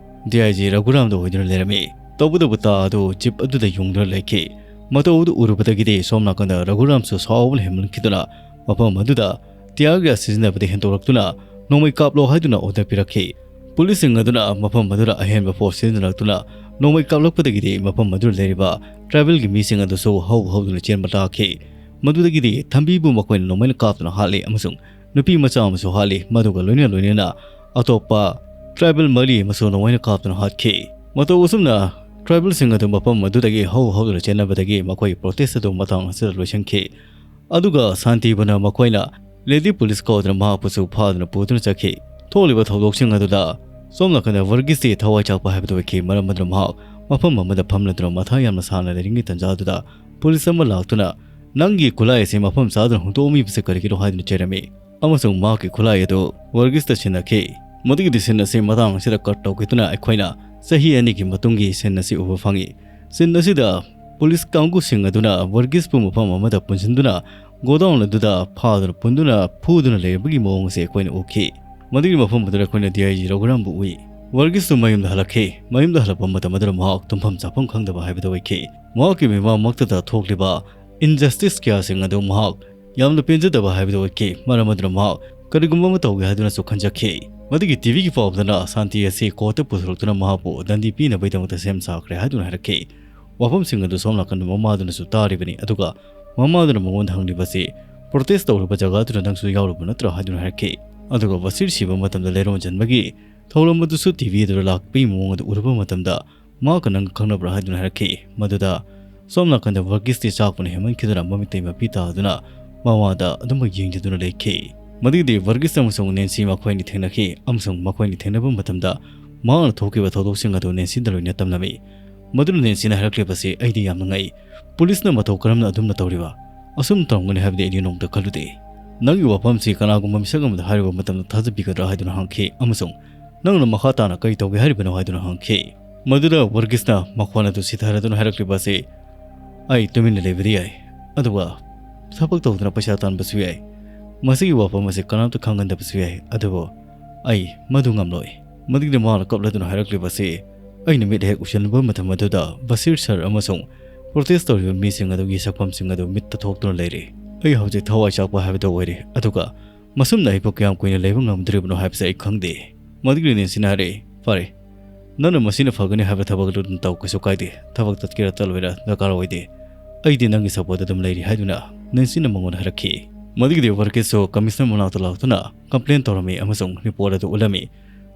ꯗꯤ ꯑꯥꯏ ꯖꯤ ꯔꯘꯨꯔꯥꯝꯗ ꯑꯣꯏꯗꯨꯅ ꯂꯩꯔꯝꯃꯤ꯫ ꯇꯧꯕꯇꯕꯨ ꯇꯥ ꯑꯗꯨ ꯖꯤꯞ ꯑꯗꯨꯗ ꯌꯨꯡꯗꯨꯅ ꯂꯩꯈꯤ꯫ ꯃꯇꯧ ꯑꯗꯨ ꯎꯔꯨꯕꯗꯒꯤꯗꯤ ꯁꯣꯝ ꯅꯥꯀꯟꯗ ꯔꯘꯨꯔꯥꯝꯁꯨ ꯁꯥꯎꯕꯅ ꯍꯦꯟꯃꯟꯈꯤꯗꯨꯅ ꯃꯐꯝ ꯑꯗꯨꯗ tear gas ꯁꯤꯖꯤꯟꯅꯕꯗ ꯍꯦꯟꯗꯣꯔꯛꯇꯨꯅ ꯅꯣꯡꯃꯩ ꯀꯥꯞꯂꯣ ꯍꯥꯏꯗꯨꯅ order ꯄꯤꯔꯛꯈꯤ꯫ ꯄꯨꯂꯤꯁꯁꯤꯡ ꯑꯗꯨꯅ ꯃꯐꯝ ꯑꯗꯨꯗ ꯑꯍꯦꯟꯕ force ꯁꯤꯖꯤꯟꯅꯔꯛꯇꯨꯅ ꯅꯣꯡꯃꯩ ꯀꯥꯞꯂꯛꯄꯗꯒꯤꯗꯤ ꯃꯐꯝ ꯑꯗꯨꯗ ꯂꯩꯔꯤꯕ tribalꯒꯤ ꯃꯤꯁꯤꯡ ꯑꯗꯨꯁꯨ ꯍꯧ ꯍꯧꯗꯨꯅ ꯆꯦꯟꯕ ꯇꯥꯈꯤ꯫ ꯃꯗꯨꯗꯒꯤꯗꯤ ꯊꯝꯕꯤꯕꯨ ꯃꯈꯣꯏꯅ ꯅꯣꯡꯃꯩꯅ ꯀꯥꯞꯇꯨꯅ ꯍꯥꯠꯂꯤ ꯑꯃꯁꯨꯡ ꯅꯨꯄꯤ ꯃꯆꯥ ꯑꯃꯁꯨ ꯍꯥꯠꯂꯤ꯫ ꯃꯗꯨꯒ ꯂꯣꯏꯅ ꯂꯣꯏꯅꯅ ꯑꯇꯣꯞꯄ tribal ꯃꯔꯤ ꯑꯃꯁꯨ ꯅꯣꯡꯃꯩꯅ ꯀꯥꯞꯇꯨꯅ ꯍꯥꯠꯈꯤ꯫ ꯃꯇꯧ ꯑꯁꯨꯝꯅ tribalꯁꯤꯡ ꯑꯗꯨ ꯃꯐꯝ ꯑꯗꯨꯗꯒꯤ ꯍꯧ ꯍꯧꯗꯨꯅ ꯆꯦꯟꯅꯕꯗꯒꯤ ꯃꯈꯣꯏꯒꯤ protest ꯑꯗꯨ ꯃꯇꯥꯡ ꯑꯁꯤꯗ ꯂꯣꯏꯁꯤꯟꯈꯤ꯫ ꯑꯗꯨꯒ ꯁꯥꯟꯇꯤꯕꯨꯅ ꯃꯈꯣꯏꯅ lady police ꯀꯧꯗꯨꯅ ꯃꯍꯥꯛꯄꯨꯁꯨ ꯐꯥꯗꯨꯅ ꯄꯨꯗꯨꯅ ꯆꯠꯈꯤ꯫ ꯊꯣꯛꯂꯤꯕ ꯊꯧꯗꯣꯛꯁꯤꯡ ꯑꯗꯨꯗ ꯁꯣꯝ ꯅꯥꯀꯟꯗ ꯚꯔꯒꯤꯁꯇꯤ ꯊꯋꯥꯏ ꯆꯥꯛꯄ ꯍꯥꯏꯕꯗꯨ ꯑꯣꯏꯈꯤ, ꯃꯔꯝ ꯑꯗꯨꯅ ꯃꯍꯥꯛ ꯃꯐꯝ ꯑꯃꯗ ꯐꯝꯂꯗꯨꯅ ꯃꯊꯥ ꯌꯥꯝꯅ ꯁꯥꯅ ꯂꯩꯔꯤꯉꯩ ꯇꯥꯟꯖꯥꯗꯨꯗ ꯄꯨꯂꯤꯁ ꯑꯃ ꯂꯥꯛꯇꯨꯅ, "ꯅꯪꯒꯤ ꯈꯨꯠꯂꯥꯏ ꯑꯁꯤ ꯃꯐꯝ ꯆꯥꯗꯅ ꯍꯨꯟꯗꯣꯛꯂꯝꯃꯤꯕꯁꯤ ꯀꯔꯤꯒꯤꯅꯣ?" ꯍꯥꯏꯗꯨꯅ ꯆꯩꯔꯝꯃꯤ꯫ ꯑꯃꯁꯨꯡ ꯃꯍꯥꯛꯀꯤ ꯈꯨꯠꯂꯥꯏ ꯑꯗꯨ ꯚꯔꯒꯤꯁꯇ ꯁꯤꯟꯅꯈꯤ꯫ ꯃꯗꯨꯒꯤ scene ꯑꯁꯤ ꯃꯇꯥꯡ ꯑꯁꯤꯗ cut ꯇꯧꯈꯤꯗꯨꯅ ꯑꯩꯈꯣꯏꯅ ꯆꯍꯤ ꯑꯅꯤꯒꯤ ꯃꯇꯨꯡꯒꯤ scene ꯑꯁꯤ ꯎꯕ ꯐꯪꯏ꯫ Scene ꯑꯁꯤꯗ ꯄꯨꯂꯤꯁ ꯀꯥꯡꯕꯨꯁꯤꯡ ꯑꯗꯨꯅ ꯚꯔꯒꯤꯁꯄꯨ ꯃꯐꯝ ꯑꯃꯗ ꯄꯨꯟꯁꯤꯟꯗꯨꯅ godown ꯑꯗꯨꯗ ꯐꯥꯗꯨꯅ ꯄꯨꯟꯗꯨꯅ ꯐꯨꯗꯨꯅ ꯂꯩꯔꯕꯒꯤ ꯃꯑꯣꯡ ꯑꯁꯤ ꯑꯩꯈꯣꯏꯅ ꯎꯈꯤ꯫ ꯃꯗꯨꯒꯤ ꯃꯐꯝ ꯑꯗꯨꯗ ꯑꯩꯈꯣꯏꯅ ꯗꯤ ꯑꯥꯏ ꯖꯤ ꯔꯘꯨꯔꯥꯝꯕꯨ ꯎꯏ꯫ ꯚꯔꯒꯤꯁꯁꯨ ꯃꯌꯨꯝꯗ ꯍꯜꯂꯛꯈꯤ꯫ ꯃꯌꯨꯝꯗ ꯍꯜꯂꯛꯄ ꯃꯇꯝ ꯑꯗꯨꯗ ꯃꯍꯥꯛ ꯇꯨꯝꯐꯝ ꯆꯥꯐꯝ ꯈꯪꯗꯕ ꯍꯥꯏꯕꯗꯨ ꯑꯣꯏꯈꯤ꯫ ꯃꯍꯥꯛꯀꯤ ꯃꯤꯠꯃꯥꯡꯃꯛꯇꯗ ꯊꯣꯛꯂꯤꯕ injustice ꯀꯌꯥꯁꯤꯡ ꯑꯗꯨ ꯃꯍꯥꯛ ꯌꯥꯝꯅ ꯄꯦꯟꯖꯗꯕ ꯍꯥꯏꯕꯗꯨ ꯑꯣꯏꯈꯤ꯫ ꯃꯔꯝ ꯑꯗꯨꯅ ꯃꯍꯥꯛ ꯀꯔꯤꯒꯨꯝꯕ ꯑꯃ ꯇꯧꯒꯦ ꯍꯥꯏꯗꯨꯅꯁꯨ ꯈꯟꯖꯈꯤ꯫ ꯃꯗꯨꯒꯤ ꯇꯤꯚꯤꯒꯤ ꯄꯥꯎꯗꯅ ꯁꯥꯟꯇꯤ ꯑꯁꯤ courtꯇ ꯄꯨꯊꯣꯔꯛꯇꯨꯅ ꯃꯍꯥꯛꯄꯨ ꯗꯟꯗꯤ ꯄꯤꯅꯕꯒꯤꯗꯃꯛꯇ ꯁꯦꯝ ꯁꯥꯈ꯭ꯔꯦ ꯍꯥꯏꯗꯨꯅ ꯍꯥꯏꯔꯛꯈꯤ꯫ ꯋꯥꯐꯝꯁꯤꯡ ꯑꯗꯨ ꯁꯣꯝ ꯅꯥꯀꯟꯗ ꯃꯃꯥꯗꯨꯅꯁꯨ ꯇꯥꯔꯤꯕꯅꯤ, ꯑꯗꯨꯒ ꯃꯃꯥꯗꯨꯅ ꯃꯉꯣꯟꯗ ꯍꯪꯂꯤꯕꯁꯤ, "Protest ꯇꯧꯔꯤꯕ ꯖꯒꯥꯗꯨꯗ ꯅꯪꯁꯨ ꯌꯥꯎꯔꯨꯕ ꯅꯠꯇ꯭ꯔꯥ?" ꯍꯥꯏꯗꯨꯅ ꯍꯥꯏꯔꯛꯈꯤ꯫ ꯑꯗꯨꯒ ꯕꯁꯤꯔ ꯁꯤꯕ ꯃꯇꯝꯗ ꯂꯩꯔꯣꯟ ꯆꯟꯕꯒꯤ ꯊꯧꯔꯝ ꯑꯗꯨꯁꯨ ꯇꯤꯚꯤ ꯑꯗꯨꯗ ꯂꯥꯛꯄꯒꯤ ꯃꯑꯣꯡ ꯑꯗꯨ ꯎꯔꯨꯕ ꯃꯇꯝꯗ ꯃꯍꯥꯛꯀ ꯅꯪ ꯈꯪꯅꯕ꯭ꯔꯥ ꯍꯥꯏꯗꯨꯅ ꯍꯥꯏꯔꯛꯈꯤ꯫ ꯃꯗꯨꯗ ꯁꯣꯝ ꯅꯥꯀꯟꯗ ꯚꯔꯒꯤꯁꯇꯤ ꯆꯥꯛꯄꯅ ꯍꯦꯟꯃꯟꯈꯤꯗꯨꯅ ꯃꯃꯤꯠꯇꯩ ꯃꯄꯤ ꯇꯥꯗꯨꯅ ꯃꯃꯥꯗ ꯑꯗꯨꯃꯛ ꯌꯦꯡꯖꯗꯨꯅ ꯂꯩꯈꯤ꯫ ꯃꯗꯨꯒꯤꯗꯤ ꯚꯔꯒꯤꯁ ꯑꯃꯁꯨꯡ ꯅꯦꯟꯁꯤ ꯃꯈꯣꯏ ꯑꯅꯤ ꯊꯦꯡꯅꯈꯤ ꯑꯃꯁꯨꯡ ꯃꯈꯣꯏ ꯑꯅꯤ ꯊꯦꯡꯅꯕ ꯃꯇꯝꯗ ꯃꯍꯥꯛꯅ ꯊꯣꯛꯈꯤꯕ ꯊꯧꯗꯣꯛꯁꯤꯡ ꯑꯗꯨ ꯅꯦꯟꯁꯤꯗ ꯂꯣꯏꯅ ꯇꯝꯂꯝꯃꯤ꯫ ꯃꯗꯨꯅ ꯅꯦꯟꯁꯤꯅ ꯍꯥꯏꯔꯛꯂꯤꯕꯁꯤ ꯑꯩꯗꯤ ꯌꯥꯝꯅ ꯉꯛꯏ꯫ ꯄꯨꯂꯤꯁꯅ ꯃꯇꯧ ꯀꯔꯝꯅ ꯑꯗꯨꯝꯅ ꯇꯧꯔꯤꯕ? ꯑꯁꯨꯝ ꯇꯧꯔꯝꯒꯅꯤ ꯍꯥꯏꯕꯗꯤ ꯑꯩꯗꯤ ꯅꯣꯡꯃꯇ ꯈꯜꯂꯨꯗꯦ꯫ ꯅꯪꯒꯤ ꯋꯥꯐꯝꯁꯤ ꯀꯅꯥꯒꯨꯝꯕ ꯃꯤꯁꯛ ꯑꯃꯗ ꯍꯥꯏꯔꯨꯕ ꯃꯇꯝꯗ ꯊꯥꯖꯕꯤꯒꯗ꯭ꯔꯥ ꯍꯥꯏꯗꯨꯅ ꯍꯪꯈꯤ ꯑꯃꯁꯨꯡ ꯅꯪꯅ ꯃꯈꯥ ꯇꯥꯅ ꯀꯔꯤ ꯇꯧꯒꯦ ꯍꯥꯏꯔꯤꯕꯅꯣ ꯍꯥꯏꯗꯨꯅ ꯍꯪꯈꯤ꯫ ꯃꯗꯨꯗ ꯋꯔꯒꯤꯁꯅ ꯃꯈꯣꯟ ꯑꯗꯨ ꯁꯤꯊꯔꯗꯨꯅ ꯍꯥꯏꯔꯛꯂꯤꯕ ꯑꯁꯤ, "ꯑꯩ ꯇꯨꯃꯤꯟꯅ ꯂꯩꯕꯗꯤ ꯌꯥꯏ, ꯑꯗꯨꯒ ꯊꯕꯛ ꯇꯧꯗꯨꯅ ꯄꯩꯁꯥ ꯇꯥꯟꯕꯁꯨ ꯌꯥꯏ꯫ ꯃꯁꯤꯒꯤ ꯋꯥꯐꯝ ꯑꯁꯤ ꯀꯅꯥꯝꯇ ꯈꯪꯍꯟꯗꯕꯁꯨ ꯌꯥꯏ, ꯑꯗꯨꯕꯨ ꯑꯩ ꯃꯗꯨ ꯉꯝꯂꯣꯏ"꯫ ꯃꯗꯨꯒꯤꯗꯤ ꯃꯍꯥꯛꯅ ꯀꯞꯂꯗꯨꯅ ꯍꯥꯏꯔꯛꯂꯤꯕ ꯑꯁꯤ, ꯑꯩꯅ ꯃꯤꯠ ꯍꯦꯛ ꯎꯁꯤꯜꯂꯨꯕ ꯃꯇꯝ ꯑꯗꯨꯗ ꯕꯁꯤꯔ ꯁꯔ ꯑꯃꯁꯨꯡ ꯄ꯭ꯔꯣꯇꯦꯁ ꯇꯧꯔꯤꯕ ꯃꯤꯁꯤꯡ ꯑꯗꯨꯒꯤ ꯁꯛꯐꯝꯁꯤꯡ ꯑꯗꯨ ꯃꯤꯠꯇ ꯊꯣꯛꯇꯨꯅ ꯂꯩꯔꯦ꯫ ꯑꯩ ꯍꯧꯖꯤꯛ ꯊꯋꯥꯏ ꯆꯥꯛꯄ ꯍꯥꯏꯕꯗꯨ ꯑꯣꯏꯔꯦ, ꯑꯗꯨꯒ ꯃꯁꯨꯝꯅ ꯑꯩꯕꯨ ꯀꯌꯥꯝ ꯀꯨꯏꯅ ꯂꯩꯕ ꯉꯝꯗꯣꯔꯤꯕꯅꯣ ꯍꯥꯏꯕꯁꯤ ꯑꯩ ꯈꯪꯗꯦ꯫ ꯃꯗꯨꯒꯤ ꯅꯦꯟꯁꯤꯅ ꯍꯥꯏꯔꯛꯏ, "ꯐꯔꯦ, ꯅꯪꯅ ꯃꯁꯤꯅ ꯐꯒꯅꯤ ꯍꯥꯏꯕ ꯊꯕꯛ ꯑꯗꯨ ꯑꯗꯨꯝ ꯇꯧ, ꯀꯩꯁꯨ ꯀꯥꯏꯗꯦ꯫ ꯊꯕꯛ ꯇꯠꯀꯦꯔꯥ ꯇꯠꯂꯣꯏꯔꯥ ꯗꯔꯀꯥꯔ ꯑꯣꯏꯗꯦ꯫ ꯑꯩꯗꯤ ꯅꯪꯒꯤ ꯁꯞꯄꯣꯔꯠꯇ ꯑꯗꯨꯝ ꯂꯩꯔꯤ" ꯍꯥꯏꯗꯨꯅ ꯅꯦꯟꯁꯤꯅ ꯃꯉꯣꯟꯗ ꯍꯥꯏꯔꯛꯈꯤ꯫ ꯃꯗꯨꯒꯤꯗꯤ ꯋꯔꯒꯤꯁꯁꯨ ꯀꯃꯤꯁꯅꯔ ꯃꯅꯥꯛꯇ ꯂꯥꯛꯇꯨꯅ ꯀꯝꯄ꯭ꯂꯦꯟ ꯇꯧꯔꯝꯃꯤ ꯑꯃꯁꯨꯡ ꯔꯤꯄꯣꯔꯠ ꯑꯗꯨ ꯎꯠꯂꯝꯃꯤ꯫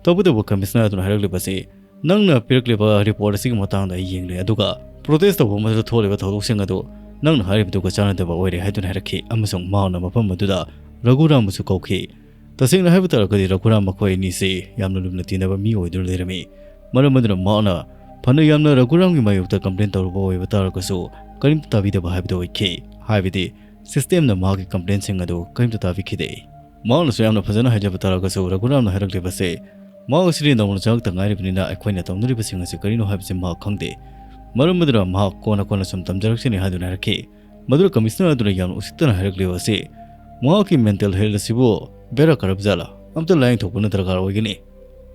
ꯇꯧꯕꯇꯕꯨ ꯀꯃꯤꯁꯅꯔ ꯑꯗꯨꯅ ꯍꯥꯏꯔꯛꯂꯤꯕꯁꯤ, "ꯅꯪꯅ ꯄꯤꯔꯛꯂꯤꯕ ꯔꯤꯄꯣꯔꯠ ꯑꯁꯤꯒꯤ ꯃꯇꯥꯡꯗ ꯑꯩ ꯌꯦꯡꯂꯦ, ꯑꯗꯨꯒ ꯄ꯭ꯔꯣꯇꯦꯁ ꯇꯧꯕ ꯑꯃꯗ ꯊꯣꯛꯂꯤꯕ ꯊꯧꯗꯣꯛꯁꯤꯡ ꯑꯗꯨ ꯅꯪꯅ ꯍꯥꯏꯔꯤꯕꯗꯨꯒ ꯆꯥꯟꯅꯗꯕ ꯑꯣꯏꯔꯦ" ꯍꯥꯏꯗꯨꯅ ꯍꯥꯏꯔꯛꯈꯤ ꯑꯃꯁꯨꯡ ꯃꯍꯥꯛꯅ ꯃꯐꯝ ꯑꯗꯨꯗ ꯔꯘꯨꯔꯥꯝꯕꯨꯁꯨ ꯀꯧꯈꯤ꯫ ꯇꯁꯦꯡꯅ ꯍꯥꯏꯕ ꯇꯥꯔꯒꯗꯤ ꯔꯘꯨꯔꯥꯝ ꯃꯈꯣꯏ ꯑꯅꯤꯁꯤ ꯌꯥꯝꯅ ꯂꯨꯝꯅ ꯇꯤꯟꯅꯕ ꯃꯤ ꯑꯣꯏꯗꯨꯅ ꯂꯩꯔꯝꯃꯤ꯫ ꯃꯔꯝ ꯑꯗꯨꯅ ꯃꯍꯥꯛꯅ ꯐꯅ ꯌꯥꯝꯅ ꯔꯘꯨꯔꯥꯝꯒꯤ ꯃꯥꯌꯣꯛꯇ ꯀꯝꯄ꯭ꯂꯦꯟ ꯇꯧꯔꯨꯕ ꯑꯣꯏꯕ ꯇꯥꯔꯒꯁꯨ ꯀꯔꯤꯝꯇ ꯇꯥꯕꯤꯗꯕ ꯍꯥꯏꯕꯗꯨ ꯑꯣꯏꯈꯤ꯫ ꯍꯥꯏꯕꯗꯤ ꯁꯤꯁꯇꯦꯝꯅ ꯃꯍꯥꯛꯀꯤ ꯀꯝꯄ꯭ꯂꯦꯟꯁꯤꯡ ꯑꯗꯨ ꯀꯔꯤꯝꯇ ꯇꯥꯕꯤꯈꯤꯗꯦ꯫ ꯃꯍꯥꯛꯅꯁꯨ ꯌꯥꯝꯅ ꯐꯖꯅ ꯍꯥꯏꯖꯕ ꯇꯥꯔꯒꯁꯨ ꯔꯘꯨꯔꯥꯝꯅ ꯍꯥꯏꯔꯛꯂꯤꯕꯁꯦ, ꯃꯍꯥꯛ ꯑꯁꯤꯗꯤ ꯅꯧꯅ ꯆꯪꯂꯛꯇ ꯉꯥꯏꯔꯤꯕꯅꯤꯅ ꯑꯩꯈꯣꯏꯅ ꯇꯧꯅꯔꯤꯕꯁꯤꯡ ꯑꯁꯤ ꯀꯔꯤꯅꯣ ꯍꯥꯏꯕꯁꯤ ꯃꯍꯥꯛ ꯈꯪꯗꯦ꯫ ꯃꯔꯝ ꯑꯗꯨꯅ ꯃꯍꯥꯛ ꯀꯣꯟꯅ ꯀꯣꯟꯅ ꯁꯨꯝ ꯇꯝꯖꯔꯛꯁꯤꯅꯤ ꯍꯥꯏꯗꯨꯅ ꯍꯥꯏꯔꯛꯈꯤ꯫ ꯃꯗꯨꯗ ꯀꯃꯤꯁꯅꯔ ꯑꯗꯨꯅ ꯌꯥꯝꯅ ꯎꯁꯤꯠꯇꯅ ꯍꯥꯏꯔꯛꯂꯤꯕ ꯑꯁꯤ, "ꯃꯍꯥꯛꯀꯤ ꯃꯦꯟꯇꯦꯜ ꯍꯦꯜꯊ ꯑꯁꯤꯕꯨ ꯕꯦꯔꯥ ꯀꯥꯔꯕ ꯖꯥꯠꯂꯥ? ꯑꯝꯇ ꯂꯥꯌꯦꯡꯊꯣꯛꯄꯅ ꯗꯔꯀꯥꯔ ꯑꯣꯏꯒꯅꯤ꯫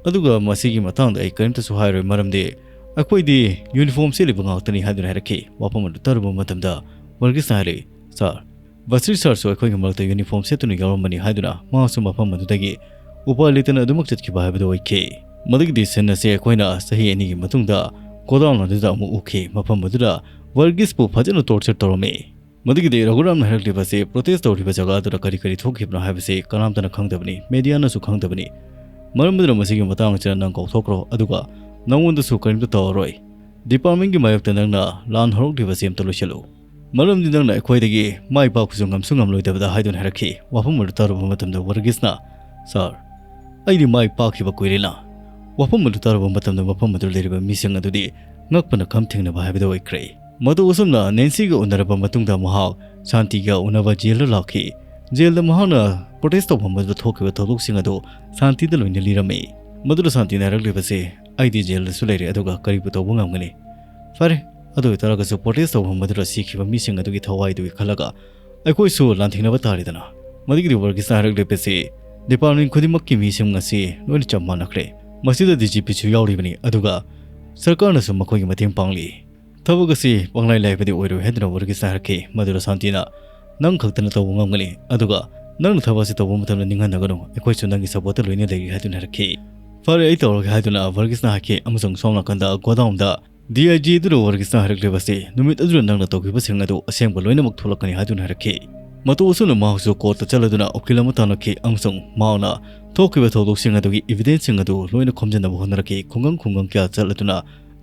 ꯑꯗꯨꯒ ꯃꯁꯤꯒꯤ ꯃꯇꯥꯡꯗ ꯑꯩ ꯀꯔꯤꯝꯇꯁꯨ ꯍꯥꯏꯔꯣꯏ, ꯃꯔꯝꯗꯤ ꯑꯩꯈꯣꯏꯗꯤ ꯌꯨꯅꯤꯐꯣꯔꯝ ꯁꯦꯠꯂꯤꯕ ꯉꯥꯛꯇꯅꯤ" ꯍꯥꯏꯗꯨꯅ ꯍꯥꯏꯔꯛꯈꯤ꯫ ꯋꯥꯐꯝ ꯑꯗꯨ ꯇꯥꯔꯨꯕ ꯃꯇꯝꯗ ꯋꯔꯒꯤꯁꯅ ꯍꯥꯏꯔꯛꯏ, "ꯁꯥꯔ, ꯕꯁꯤꯔ ꯁꯥꯔꯁꯨ ꯑꯩꯈꯣꯏꯒꯤ ꯃꯔꯛꯇ ꯌꯨꯅꯤꯐꯣꯔꯝ ꯁꯦꯠꯇꯨꯅ ꯌꯥꯎꯔꯝꯕꯅꯤ" ꯍꯥꯏꯗꯨꯅ ꯃꯍꯥꯛꯁꯨ ꯃꯐꯝ ꯑꯗꯨꯗꯒꯤ ꯎꯄꯥꯏ ꯂꯩꯇꯅ ꯑꯗꯨꯃꯛ ꯆꯠꯈꯤꯕ ꯍꯥꯏꯕꯗꯨ ꯑꯣꯏꯈꯤ꯫ ꯃꯗꯨꯒꯤꯗꯤ ꯁꯤꯟ ꯑꯁꯤ ꯑꯩꯈꯣꯏꯅ ꯆꯍꯤ ꯑꯅꯤꯒꯤ ꯃꯇꯨꯡꯗ ꯒꯣꯗꯥꯎꯟ ꯑꯗꯨꯗ ꯑꯃꯨꯛ ꯎꯈꯤ꯫ ꯃꯐꯝ ꯑꯗꯨꯗ ꯋꯔꯒꯤꯁꯄꯨ ꯐꯖꯅ ꯇꯣꯔꯆꯔ ꯇꯧꯔꯝꯃꯤ꯫ ꯃꯗꯨꯒꯤꯗꯤ ꯔꯘꯨꯔꯥꯝꯅ ꯍꯥꯏꯔꯛꯂꯤꯕꯁꯤ ꯄ꯭ꯔꯣꯇꯦꯁ ꯇꯧꯔꯤꯕ ꯖꯒꯥ ꯑꯗꯨꯗ ꯀꯔꯤ ꯀꯔꯤ ꯊꯣꯛꯈꯤꯕꯅꯣ ꯍꯥꯏꯕꯁꯤ ꯀꯅꯥꯝꯇꯅ ꯈꯪꯗꯕꯅꯤ, ꯃꯦꯗꯤꯌꯥꯅꯁꯨ ꯈꯪꯗꯕꯅꯤ꯫ ꯃꯔꯝ ꯑꯗꯨꯅ ꯃꯁꯤꯒꯤ ꯃꯇꯥꯡ ꯑꯁꯤꯗ ꯅꯪ ꯀꯥꯎꯊꯣꯛꯈ꯭ꯔꯣ, ꯑꯗꯨꯒ ꯅꯪꯉꯣꯟꯗꯁꯨ ꯀꯔꯤꯝꯇ ꯇꯧꯔꯔꯣꯏ꯫ ꯗꯤꯄꯥꯔꯠꯃꯦꯟꯒꯤ ꯃꯥꯌꯣꯛꯇ ꯅꯪꯅ ꯂꯥꯟ ꯍꯧꯔꯛꯂꯤꯕꯁꯤ ꯑꯝꯇ ꯂꯣꯏꯁꯤꯜꯂꯨ꯫ ꯃꯔꯝꯗꯤ ꯅꯪꯅ ꯑꯩꯈꯣꯏꯗꯒꯤ ꯃꯥꯏ ꯄꯥꯛꯄꯁꯨ ꯉꯝꯁꯨ ꯉꯝꯂꯣꯏꯗꯕꯗ ꯍꯥꯏꯗꯨꯅ ꯍꯥꯏꯔꯛꯈꯤ꯫ ꯋꯥꯐꯝ ꯑꯗꯨ ꯇꯥꯔꯨꯕ ꯃꯇꯝꯗ ꯋꯔꯒꯤꯁꯅ, "ꯁꯥꯔ, ꯑꯩꯗꯤ ꯃꯥꯏ ꯄꯥꯛꯈꯤꯕ ꯀꯨꯏꯔꯦꯅ"꯫ ꯋꯥꯐꯝ ꯑꯗꯨ ꯇꯥꯔꯨꯕ ꯃꯇꯝꯗ ꯃꯐꯝ ꯑꯗꯨꯗ ꯂꯩꯔꯤꯕ ꯃꯤꯁꯤꯡ ꯑꯗꯨꯗꯤ ꯉꯛꯄꯅ ꯈꯝ ꯊꯦꯡꯅꯕ ꯍꯥꯏꯕꯗꯨ ꯑꯣꯏꯈ꯭ꯔꯦ꯫ ꯃꯇꯧ ꯑꯁꯨꯝꯅ ꯅꯦꯟꯁꯤꯒ ꯎꯅꯔꯕ ꯃꯇꯨꯡꯗ ꯃꯍꯥꯛ ꯁꯥꯟꯇꯤꯒ ꯎꯅꯕ ꯖꯦꯜꯗ ꯂꯥꯛꯈꯤ꯫ ꯖꯦꯜꯗ ꯃꯍꯥꯛꯅ ꯄ꯭ꯔꯣꯇꯦꯁ ꯇꯧꯐꯝ ꯑꯗꯨꯗ ꯊꯣꯛꯈꯤꯕ ꯊꯧꯗꯣꯛꯁꯤꯡ ꯑꯗꯨ ꯁꯥꯟꯇꯤꯗ ꯂꯣꯏꯅ ꯂꯤꯔꯝꯃꯤ꯫ ꯃꯗꯨꯗ ꯁꯥꯟꯇꯤꯅ ꯍꯥꯏꯔꯛꯂꯤꯕꯁꯤ, "ꯑꯩꯗꯤ ꯖꯦꯜꯗꯁꯨ ꯂꯩꯔꯦ, ꯑꯗꯨꯒ ꯀꯔꯤꯕꯨ ꯇꯧꯕ ꯉꯝꯒꯅꯤ? ꯐꯔꯦ, ꯑꯗꯨ ꯑꯣꯏꯇꯥꯔꯒꯁꯨ ꯄ꯭ꯔꯣꯇꯦꯁ ꯇꯧꯐꯝ ꯑꯗꯨꯗ ꯁꯤꯈꯤꯕ ꯃꯤꯁꯤꯡ ꯑꯗꯨꯒꯤ ꯊꯋꯥꯏꯗꯨꯒꯤ ꯈꯜꯂꯒ ꯑꯩꯈꯣꯏꯁꯨ ꯂꯥꯟꯊꯦꯡꯅꯕ ꯇꯥꯔꯦꯗꯅ"꯫ ꯃꯗꯨꯒꯤꯗꯤ ꯋꯥꯔꯒꯤꯁꯅ ꯍꯥꯏꯔꯛꯂꯤꯕꯁꯤ, "ꯗꯤꯄꯥꯔꯠꯃꯦꯟ ꯈꯨꯗꯤꯡꯃꯛꯀꯤ ꯃꯤꯁꯤꯡ ꯑꯁꯤ ꯂꯣꯏꯅ ꯆꯞ ꯃꯥꯟꯅꯈ꯭ꯔꯦ꯫ ꯃꯁꯤꯗ ꯗꯤ ꯖꯤ ꯄꯤꯁꯨ ꯌꯥꯎꯔꯤꯕꯅꯤ, ꯑꯗꯨꯒ ꯁꯔꯀꯥꯔꯅꯁꯨ ꯃꯈꯣꯏꯒꯤ ꯃꯇꯦꯡ ꯄꯥꯡꯂꯤ꯫ ꯊꯕꯛ ꯑꯁꯤ ꯄꯪꯂꯥꯏ ꯂꯥꯏꯕꯗꯤ ꯑꯣꯏꯔꯣꯏ" ꯍꯥꯏꯗꯨꯅ ꯋꯥꯔꯒꯤꯁꯅ ꯍꯥꯏꯔꯛꯈꯤ꯫ ꯃꯗꯨꯗ ꯁꯥꯟꯇꯤꯅ, "ꯅꯪ ꯈꯛꯇꯅ ꯇꯧꯕ ꯉꯝꯒꯅꯤ, ꯑꯗꯨꯒ ꯅꯪꯅ ꯊꯕꯛ ꯑꯁꯤ ꯇꯧꯕ ꯃꯇꯝꯗ ꯅꯤꯡꯍꯟꯅꯒꯅꯨ, ꯑꯩꯈꯣꯏꯁꯨ ꯅꯪꯒꯤ ꯁꯞꯄꯣꯔꯠꯇ ꯂꯣꯏꯅ ꯂꯩꯔꯤ" ꯍꯥꯏꯗꯨꯅ ꯍꯥꯏꯔꯛꯈꯤ꯫ "ꯐꯔꯦ, ꯑꯩ ꯇꯧꯔꯒꯦ" ꯍꯥꯏꯗꯨꯅ ꯋꯥꯔꯒꯤꯁꯅ ꯍꯥꯏꯈꯤ, ꯑꯃꯁꯨꯡ ꯁꯣꯝ ꯅꯥꯀꯟꯗ ꯒꯣꯗꯥꯎꯟꯗ ꯗꯤ ꯑꯥꯏ ꯖꯤ ꯑꯗꯨꯅ ꯋꯥꯔꯒꯤꯁꯅ ꯍꯥꯏꯔꯛꯂꯤꯕꯁꯤ, "ꯅꯨꯃꯤꯠ ꯑꯗꯨꯗ ꯅꯪꯅ ꯇꯧꯈꯤꯕꯁꯤꯡ ꯑꯗꯨ ꯑꯁꯦꯡꯕ ꯂꯣꯏꯅꯃꯛ ꯊꯣꯛꯂꯛꯀꯅꯤ" ꯍꯥꯏꯗꯨꯅ ꯍꯥꯏꯔꯛꯈꯤ꯫ ꯃꯇꯧ ꯑꯁꯨꯝꯅ ꯃꯍꯥꯛꯁꯨ ꯀꯣꯔꯠꯇ ꯆꯠꯂꯗꯨꯅ ꯎꯀꯤꯜ ꯑꯃ ꯇꯥꯟꯅꯈꯤ, ꯑꯃꯁꯨꯡ ꯃꯍꯥꯛꯅ ꯊꯣꯛꯈꯤꯕ ꯊꯧꯗꯣꯛꯁꯤꯡ ꯑꯗꯨꯒꯤ ꯏꯚꯤꯗꯦꯟꯁꯁꯤꯡ ꯑꯗꯨ ꯂꯣꯏꯅ ꯈꯣꯝꯖꯤꯟꯅꯕ ꯍꯣꯠꯅꯔꯛꯈꯤ꯫ ꯈꯨꯡꯒꯪ ꯈꯨꯡꯒꯪ ꯀꯌꯥ ꯆꯠꯂꯗꯨꯅ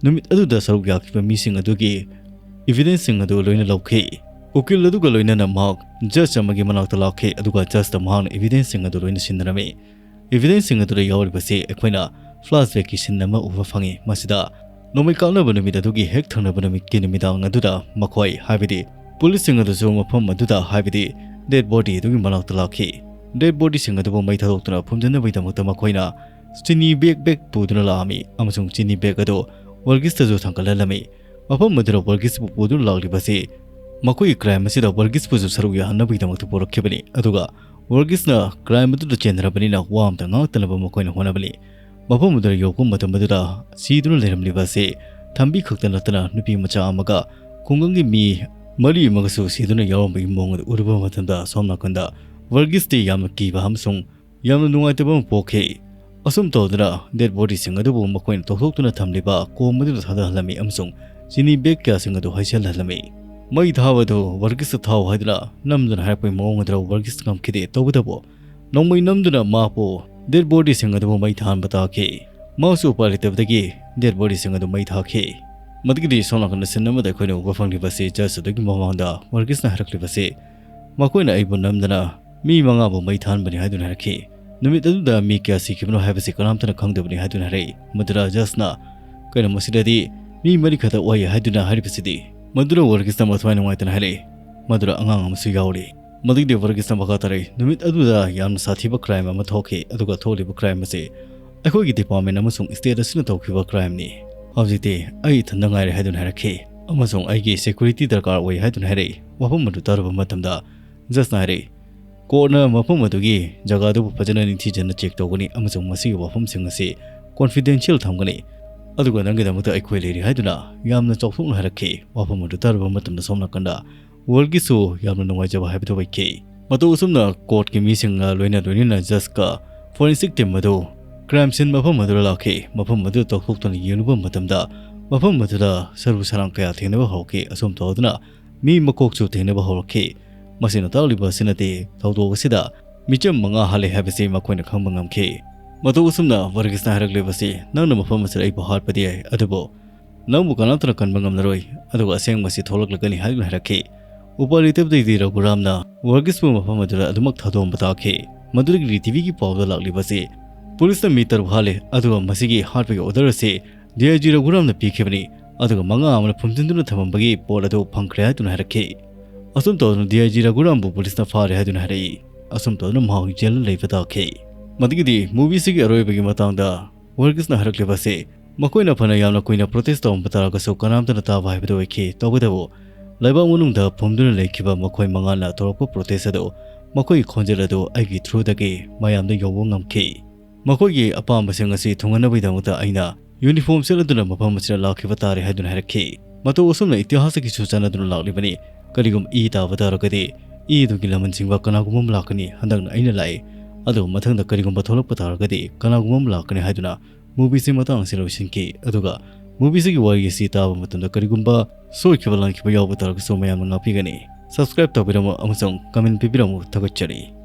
ꯅꯨꯃꯤꯠ ꯑꯗꯨꯗ ꯁꯔꯨꯛ ꯌꯥꯈꯤꯕ ꯃꯤꯁꯤꯡ ꯑꯗꯨꯒꯤ ꯏꯚꯤꯗꯦꯟꯁꯁꯤꯡ ꯑꯗꯨ ꯂꯣꯏꯅ ꯂꯧꯈꯤ꯫ ꯎꯀꯤꯜ ꯑꯗꯨꯒ ꯂꯣꯏꯅꯅ ꯃꯍꯥꯛ ꯖꯖ ꯑꯃꯒꯤ ꯃꯅꯥꯛꯇ ꯂꯥꯛꯈꯤ, ꯑꯗꯨꯒ ꯖꯖꯇ ꯃꯍꯥꯛꯅ ꯏꯚꯤꯗꯦꯟꯁꯁꯤꯡ ꯑꯗꯨ ꯂꯣꯏꯅ ꯁꯤꯟꯅꯔꯝꯃꯤ꯫ ꯏꯚꯤꯗꯦꯟꯁꯁꯤꯡ ꯑꯗꯨꯗ ꯌꯥꯎꯔꯤꯕꯁꯤ ꯑꯩꯈꯣꯏꯅ ꯐ꯭ꯂꯥꯁꯕꯦꯛꯀꯤ ꯁꯤꯟ ꯑꯃ ꯎꯕ ꯐꯪꯉꯤ꯫ ꯃꯁꯤꯗ ꯅꯣꯡꯃꯩ ꯀꯥꯞꯅꯕ ꯅꯨꯃꯤꯠ ꯑꯗꯨꯒꯤ ꯍꯦꯛ ꯊꯪꯅꯕ ꯅꯨꯃꯤꯠꯀꯤ ꯅꯨꯃꯤꯗꯥꯡ ꯑꯗꯨꯗ ꯃꯈꯣꯏ, ꯍꯥꯏꯕꯗꯤ ꯄꯨꯂꯤꯁꯁꯤꯡ ꯑꯗꯨꯁꯨ ꯃꯐꯝ ꯑꯗꯨꯗ, ꯍꯥꯏꯕꯗꯤ ꯗꯦꯗ ꯕꯣꯗꯤ ꯑꯗꯨꯒꯤ ꯃꯅꯥꯛꯇ ꯂꯥꯛꯈꯤ꯫ ꯗꯦꯗ ꯕꯣꯗꯤꯁꯤꯡ ꯑꯗꯨꯕꯨ ꯃꯩ ꯊꯥꯗꯣꯛꯇꯨꯅ ꯐꯨꯝꯖꯤꯟꯅꯕꯒꯤꯗꯃꯛꯇ ꯃꯈꯣꯏꯅ ꯆꯤꯅꯤ ꯕꯦꯒ ꯕꯦꯒ ꯄꯨꯗꯨꯅ ꯂꯥꯛꯑꯝꯃꯤ, ꯑꯃꯁꯨꯡ ꯆꯤꯅꯤ ꯕꯦꯒ ꯑꯗꯨ ꯋꯥꯔꯒꯤꯁꯇꯁꯨ ꯊꯥꯡꯒꯠꯍꯜꯂꯝꯃꯤ꯫ ꯃꯐꯝ ꯑꯗꯨꯗ ꯋꯥꯔꯒꯤꯁꯄꯨ ꯄꯨꯗꯨꯅ ꯂꯥꯛꯂꯤꯕꯁꯤ ꯃꯈꯣꯏꯒꯤ ꯀ꯭ꯔꯥꯏꯝ ꯑꯁꯤꯗ ꯋꯥꯔꯒꯤꯁꯄꯨꯁꯨ ꯁꯔꯨꯛ ꯌꯥꯍꯟꯅꯕꯒꯤꯗꯃꯛꯇ ꯄꯨꯔꯛꯈꯤꯕꯅꯤ꯫ ꯑꯗꯨꯒ ꯋꯥꯔꯒꯤꯁꯅ ꯀ꯭ꯔꯥꯏꯝ ꯑꯗꯨꯗ ꯆꯦꯟꯅꯔꯕꯅꯤꯅ ꯋꯥ ꯑꯃꯇ ꯉꯥꯡꯉꯛꯇꯅꯕ ꯃꯈꯣꯏꯅ ꯍꯣꯠꯅꯕꯅꯤ꯫ ꯃꯐꯝ ꯑꯗꯨꯗ ꯌꯧꯔꯛꯄ ꯃꯇꯝ ꯑꯗꯨꯗ ꯁꯤꯗꯨꯅ ꯂꯩꯔꯝꯂꯤꯕ ꯑꯁꯤ ꯊꯝꯕꯤ ꯈꯛꯇ ꯅꯠꯇꯅ ꯅꯨꯄꯤ ꯃꯆꯥ ꯑꯃꯒ ꯈꯨꯡꯒꯪꯒꯤ ꯃꯤ ꯃꯔꯤ ꯑꯃꯒꯁꯨ ꯁꯤꯗꯨꯅ ꯌꯥꯎꯔꯝꯕꯒꯤ ꯃꯑꯣꯡ ꯑꯗꯨ ꯎꯔꯨꯕ ꯃꯇꯝꯗ, ꯁꯣꯝ ꯅꯥꯀꯟꯗ ꯋꯥꯔꯒꯤꯁꯇꯤ ꯌꯥꯝꯅ ꯀꯤꯕ ꯑꯃꯁꯨꯡ ꯌꯥꯝꯅ ꯅꯨꯡꯉꯥꯏꯇꯕ ꯑꯃ ꯄꯣꯛꯈꯤ꯫ ꯑꯁꯨꯝ ꯇꯧꯗꯨꯅ ꯗꯦꯗ ꯕꯣꯗꯤꯁꯤꯡ ꯑꯗꯨꯕꯨ ꯃꯈꯣꯏꯅ ꯇꯧꯊꯣꯛꯇꯨꯅ ꯊꯝꯂꯤꯕ ꯀꯣꯝ ꯑꯗꯨꯗ ꯊꯥꯗꯍꯜꯂꯝꯃꯤ ꯑꯃꯁꯨꯡ ꯆꯤꯅꯤ ꯕꯦꯒ ꯀꯌꯥꯁꯤꯡ ꯑꯗꯨ ꯍꯩꯖꯤꯜꯍꯜꯂꯝꯃꯤ꯫ "ꯃꯩ ꯊꯥꯕ ꯑꯗꯨ ꯋꯥꯔꯒꯤꯁꯇ ꯊꯥꯎ" ꯍꯥꯏꯗꯨꯅ ꯅꯝꯗꯨꯅ ꯍꯥꯏꯔꯛꯄꯒꯤ ꯃꯑꯣꯡ ꯑꯗꯨꯗ ꯋꯥꯔꯒꯤꯁ ꯉꯝꯈꯤꯗꯦ꯫ ꯇꯧꯕꯇꯕꯨ ꯅꯣꯡꯃꯩ ꯅꯝꯗꯨꯅ ꯃꯍꯥꯛꯄꯨ ꯗꯦꯗ ꯕꯣꯗꯤꯁꯤꯡ ꯑꯗꯨꯕꯨ ꯃꯩ ꯊꯥꯍꯟꯕ ꯇꯥꯈꯤ꯫ ꯃꯍꯥꯛꯁꯨ ꯎꯄꯥꯏ ꯂꯩꯇꯕꯗꯒꯤ ꯗꯦꯗ ꯕꯣꯗꯤꯁꯤꯡ ꯑꯗꯨ ꯃꯩ ꯊꯥꯈꯤ꯫ ꯃꯗꯨꯒꯤꯗꯤ ꯁꯣꯝ ꯅꯥꯀꯟꯗ ꯁꯤꯟ ꯑꯃꯗ ꯑꯩꯈꯣꯏꯅ ꯎꯕ ꯐꯪꯂꯤꯕꯁꯤ ꯖꯖ ꯑꯗꯨꯒꯤ ꯃꯃꯥꯡꯗ ꯋꯥꯔꯒꯤꯁꯅ ꯍꯥꯏꯔꯛꯂꯤꯕꯁꯤ, "ꯃꯈꯣꯏꯅ ꯑꯩꯕꯨ ꯅꯝꯗꯅ ꯃꯤ ꯃꯉꯥꯕꯨ ꯃꯩ ꯊꯥꯍꯟꯕꯅꯤ" ꯍꯥꯏꯗꯨꯅ ꯍꯥꯏꯔꯛꯈꯤ꯫ "ꯅꯨꯃꯤꯠ ꯑꯗꯨꯗ ꯃꯤ ꯀꯌꯥ ꯁꯤꯈꯤꯕꯅꯣ ꯍꯥꯏꯕꯁꯤ ꯀꯅꯥꯝꯇꯅ ꯈꯪꯗꯕꯅꯤ" ꯍꯥꯏꯗꯨꯅ ꯍꯥꯏꯔꯛꯏ꯫ ꯃꯗꯨꯗ ꯖꯖꯅ, "ꯀꯩꯅꯣ, ꯃꯁꯤꯗꯗꯤ ꯃꯤ ꯃꯔꯤ ꯈꯛꯇ ꯑꯣꯏ" ꯍꯥꯏꯗꯨꯅ ꯍꯥꯏꯔꯤꯕꯁꯤꯗꯤ꯫ ꯃꯗꯨꯗ ꯋꯥꯔꯒꯤꯁꯅ ꯃꯊ꯭ꯋꯥꯏ ꯅꯨꯡꯉꯥꯏꯇꯅ ꯍꯥꯏꯔꯛꯏ, ꯃꯗꯨꯗ ꯑꯉꯥꯡ ꯑꯃꯁꯨ ꯌꯥꯎꯔꯤ꯫ ꯃꯗꯨꯒꯤꯗꯤ ꯋꯥꯔꯒꯤꯁꯅ ꯃꯈꯥ ꯇꯥꯔꯛꯏ, ꯅꯨꯃꯤꯠ ꯑꯗꯨꯗ ꯌꯥꯝꯅ ꯁꯥꯊꯤꯕ ꯀ꯭ꯔꯥꯏꯝ ꯑꯃ ꯊꯣꯛꯈꯤ, ꯑꯗꯨꯒ ꯊꯣꯛꯂꯤꯕ ꯀ꯭ꯔꯥꯏꯝ ꯑꯁꯤ ꯑꯩꯈꯣꯏꯒꯤ ꯗꯤꯄꯥꯔꯠꯃꯦꯟ ꯑꯃꯁꯨꯡ ꯁ꯭ꯇꯦꯠ ꯑꯁꯤꯅ ꯇꯧꯈꯤꯕ ꯀ꯭ꯔꯥꯏꯝꯅꯤ꯫ ꯍꯧꯖꯤꯛꯇꯤ ꯑꯩ ꯏꯊꯟꯗ ꯉꯥꯏꯔꯦ ꯍꯥꯏꯗꯨꯅ ꯍꯥꯏꯔꯛꯈꯤ, ꯑꯃꯁꯨꯡ ꯑꯩꯒꯤ ꯁꯦꯀ꯭ꯌꯨꯔꯤꯇꯤ ꯗꯔꯀꯥꯔ ꯑꯣꯏ ꯍꯥꯏꯗꯨꯅ ꯍꯥꯏꯔꯛꯏ꯫ ꯋꯥꯐꯝ ꯑꯗꯨ ꯇꯥꯔꯨꯕ ꯃꯇꯝꯗ ꯖꯁꯅ ꯍꯥꯏꯔꯛꯏ, ꯀꯣꯔꯠꯅ ꯃꯐꯝ ꯑꯗꯨꯒꯤ ꯖꯒꯥꯗꯨꯕꯨ ꯐꯖꯅ ꯅꯤꯡꯊꯤꯖꯅ ꯆꯦꯛ ꯇꯧꯒꯅꯤ ꯑꯃꯁꯨꯡ ꯃꯁꯤꯒꯤ ꯋꯥꯐꯝꯁꯤꯡ ꯑꯁꯤ ꯀꯣꯟꯐꯤꯗꯦꯟꯁꯤꯌꯦꯜ ꯊꯝꯒꯅꯤ, ꯑꯗꯨꯒ ꯅꯪꯒꯤꯗꯃꯛꯇ ꯑꯩꯈꯣꯏ ꯂꯩꯔꯤ ꯍꯥꯏꯗꯨꯅ ꯌꯥꯝꯅ ꯆꯥꯎꯊꯣꯛꯅ ꯍꯥꯏꯔꯛꯈꯤ꯫ ꯋꯥꯐꯝ ꯑꯗꯨ ꯇꯥꯔꯨꯕ ꯃꯇꯝꯗ ꯁꯣꯝ ꯅꯥꯀꯟꯗ ꯋꯥꯔꯜꯒꯤꯁꯨ ꯌꯥꯝꯅ ꯅꯨꯡꯉꯥꯏꯖꯕ ꯍꯥꯏꯕꯗꯨ ꯑꯣꯏꯈꯤ꯫ ꯃꯇꯧ ꯑꯁꯨꯝꯅ ꯀꯣꯔꯠꯀꯤ ꯃꯤꯁꯤꯡꯒ ꯂꯣꯏꯅ ꯂꯣꯏꯅꯅ ꯖꯁꯀ ꯐꯣꯔꯦꯟꯁꯤꯛ ꯇꯤꯝ ꯑꯗꯨ ꯀ꯭ꯔꯥꯏꯝ ꯁꯤꯟ ꯃꯐꯝ ꯑꯗꯨꯗ ꯂꯥꯛꯈꯤ꯫ ꯃꯐꯝ ꯑꯗꯨ ꯇꯧꯊꯣꯛꯇꯨꯅ ꯌꯦꯡꯂꯨꯕ ꯃꯇꯝꯗ ꯃꯐꯝ ꯑꯗꯨꯗ ꯁꯔꯨ ꯁꯔꯥꯡ ꯀꯌꯥ ꯊꯦꯡꯅꯕ ꯍꯧꯔꯛꯈꯤ꯫ ꯑꯁꯨꯝ ꯇꯧꯗꯨꯅ ꯃꯤ ꯃꯀꯣꯛꯁꯨ ꯊꯦꯡꯅꯕ ꯍꯧꯔꯛꯈꯤ꯫ ꯃꯁꯤꯅ ꯇꯥꯛꯂꯤꯕ ꯑꯁꯤꯅꯗꯤ ꯊꯧꯗꯣꯛ ꯑꯁꯤꯗ ꯃꯤꯆꯝ ꯃꯉꯥ ꯍꯥꯠꯂꯦ ꯍꯥꯏꯕꯁꯤ ꯃꯈꯣꯏꯅ ꯈꯪꯕ ꯉꯝꯈꯤ꯫ ꯃꯇꯧ ꯑꯁꯨꯝꯅ ꯋꯥꯔꯒꯤꯁꯅ ꯍꯥꯏꯔꯛꯂꯤꯕꯁꯤ, ꯅꯪꯅ ꯃꯐꯝ ꯑꯁꯤꯗ ꯑꯩꯕꯨ ꯍꯥꯠꯄꯗꯤ ꯌꯥꯏ, ꯑꯗꯨꯕꯨ ꯅꯪꯕꯨ ꯀꯅꯥꯝꯇꯅ ꯀꯟꯕ ꯉꯝꯂꯔꯣꯏ, ꯑꯗꯨꯒ ꯑꯁꯦꯡꯕꯁꯤ ꯊꯣꯛꯂꯛꯂꯒꯅꯤ ꯍꯥꯏꯗꯨꯅ ꯍꯥꯏꯔꯛꯈꯤ꯫ ꯎꯄꯥꯏ ꯂꯩꯇꯕꯗꯒꯤ ꯔꯘꯨꯔꯥꯝꯅ ꯋꯥꯔꯒꯤꯁꯄꯨ ꯃꯐꯝ ꯑꯗꯨꯗ ꯑꯗꯨꯃꯛ ꯊꯥꯗꯣꯛꯑꯝꯕ ꯇꯥꯈꯤ꯫ ꯃꯗꯨꯗꯒꯤꯗꯤ ꯇꯤꯚꯤꯒꯤ ꯄꯥꯎꯗ ꯂꯥꯛꯂꯤꯕꯁꯤ, ꯄꯨꯂꯤꯁꯅ ꯃꯤ ꯇꯔꯨꯛ ꯍꯥꯠꯂꯦ, ꯑꯗꯨꯒ ꯃꯁꯤꯒꯤ ꯍꯥꯠꯄꯒꯤ ꯑꯣꯔꯗꯔ ꯑꯁꯤ ꯗꯤ ꯑꯥꯏ ꯖꯤ ꯔꯘꯨꯔꯥꯝꯅ ꯄꯤꯈꯤꯕꯅꯤ, ꯑꯗꯨꯒ ꯃꯉꯥ ꯑꯃꯅ ꯐꯨꯝꯖꯤꯟꯗꯨꯅ ꯊꯝꯃꯝꯕꯒꯤ ꯄꯣꯠ ꯑꯗꯨ ꯐꯪꯈ꯭ꯔꯦ ꯍꯥꯏꯗꯨꯅ ꯍꯥꯏꯔꯛꯈꯤ꯫ ꯑꯁꯨꯝ ꯇꯧꯗꯨꯅ ꯗꯤ ꯑꯥꯏ ꯖꯤ ꯔꯘꯨꯔꯥꯝꯕꯨ ꯄꯨꯂꯤꯁꯅ ꯐꯥꯔꯦ ꯍꯥꯏꯗꯨꯅ ꯍꯥꯏꯔꯛꯏ꯫ ꯑꯁꯨꯝ ꯇꯧꯗꯨꯅ ꯃꯍꯥꯛ ꯖꯦꯜꯗ ꯂꯩꯕ ꯇꯥꯈꯤ꯫ ꯃꯗꯨꯒꯤꯗꯤ ꯃꯨꯚꯤꯁꯤꯒꯤ ꯑꯔꯣꯏꯕꯒꯤ ꯃꯇꯥꯡꯗ ꯋꯥꯔꯒꯤꯁꯅ ꯍꯥꯏꯔꯛꯂꯤꯕ ꯑꯁꯤ, ꯃꯈꯣꯏꯅ ꯐꯅ ꯌꯥꯝꯅ ꯀꯨꯏꯅ ꯄ꯭ꯔꯣꯇꯦꯁ ꯇꯧꯔꯝꯕ ꯇꯥꯔꯒꯁꯨ ꯀꯅꯥꯝꯇꯅ ꯇꯥꯕ ꯍꯥꯏꯕꯗꯨ ꯑꯣꯏꯈꯤ꯫ ꯇꯧꯕꯇꯕꯨ ꯂꯩꯕꯥꯛ ꯃꯅꯨꯡꯗ ꯐꯨꯝꯗꯨꯅ ꯂꯩꯈꯤꯕ ꯃꯈꯣꯏ ꯃꯉꯥꯅ ꯇꯧꯔꯛꯄ ꯄ꯭ꯔꯣꯇꯦꯁ ꯑꯗꯨ, ꯃꯈꯣꯏꯒꯤ ꯈꯣꯟꯖꯦꯜ ꯑꯗꯨ ꯑꯩꯒꯤ ꯊ꯭ꯔꯨꯗꯒꯤ ꯃꯌꯥꯝꯗ ꯌꯧꯕ ꯉꯝꯈꯤ꯫ ꯃꯈꯣꯏꯒꯤ ꯑꯄꯥꯝꯕꯁꯤꯡ ꯑꯁꯤ ꯊꯨꯡꯍꯟꯅꯕꯒꯤꯗꯃꯛꯇ ꯑꯩꯅ ꯌꯨꯅꯤꯐꯣꯔꯝ ꯁꯦꯠꯂꯗꯨꯅ ꯃꯐꯝ ꯑꯁꯤꯗ ꯂꯥꯛꯈꯤꯕ ꯇꯥꯔꯦ ꯍꯥꯏꯗꯨꯅ ꯍꯥꯏꯔꯛꯈꯤ꯫ ꯃꯇꯧ ꯑꯁꯨꯝꯅ ꯏꯇꯤꯍꯥꯁꯇꯒꯤꯁꯨ ꯆꯠꯅꯗꯨꯅ ꯂꯥꯛꯂꯤꯕꯅꯤ꯫ ꯀꯔꯤꯒꯨꯝꯕ ꯏ ꯇꯥꯕ ꯇꯥꯔꯒꯗꯤ ꯏ ꯑꯗꯨꯒꯤ ꯂꯃꯟ ꯆꯤꯡꯕ ꯀꯅꯥꯒꯨꯝꯕ ꯑꯃ ꯂꯥꯛꯀꯅꯤ꯫ ꯍꯟꯗꯛꯅ ꯑꯩꯅ ꯂꯥꯛꯏ, ꯑꯗꯨꯒ ꯃꯊꯪꯗ ꯀꯔꯤꯒꯨꯝꯕ ꯊꯣꯛꯂꯛꯄ ꯇꯥꯔꯒꯗꯤ ꯀꯅꯥꯒꯨꯝꯕ ꯑꯃ ꯂꯥꯛꯀꯅꯤ ꯍꯥꯏꯗꯨꯅ ꯃꯨꯚꯤꯁꯤ ꯃꯇꯥꯡ ꯑꯁꯤ ꯂꯣꯏꯁꯤꯟꯈꯤ꯫ ꯑꯗꯨꯒ ꯃꯨꯚꯤꯁꯤꯒꯤ ꯋꯥꯔꯤ ꯑꯁꯤ ꯇꯥꯕ ꯃꯇꯝꯗ ꯀꯔꯤꯒꯨꯝꯕ ꯁꯣꯏꯈꯤꯕ ꯂꯥꯟꯈꯤꯕ ꯌꯥꯎꯕ ꯇꯥꯔꯒꯁꯨ ꯃꯌꯥꯝꯅ ꯉꯥꯛꯄꯤꯒꯅꯤ꯫ ꯁꯕꯁꯀ꯭ꯔꯥꯏꯕ ꯇꯧꯕꯤꯔꯝꯃꯨ ꯑꯃꯁꯨꯡ ꯀꯃꯦꯟ ꯄꯤꯕꯤꯔꯝꯃꯨ꯫ ꯊꯥꯒꯠꯆꯔꯤ꯫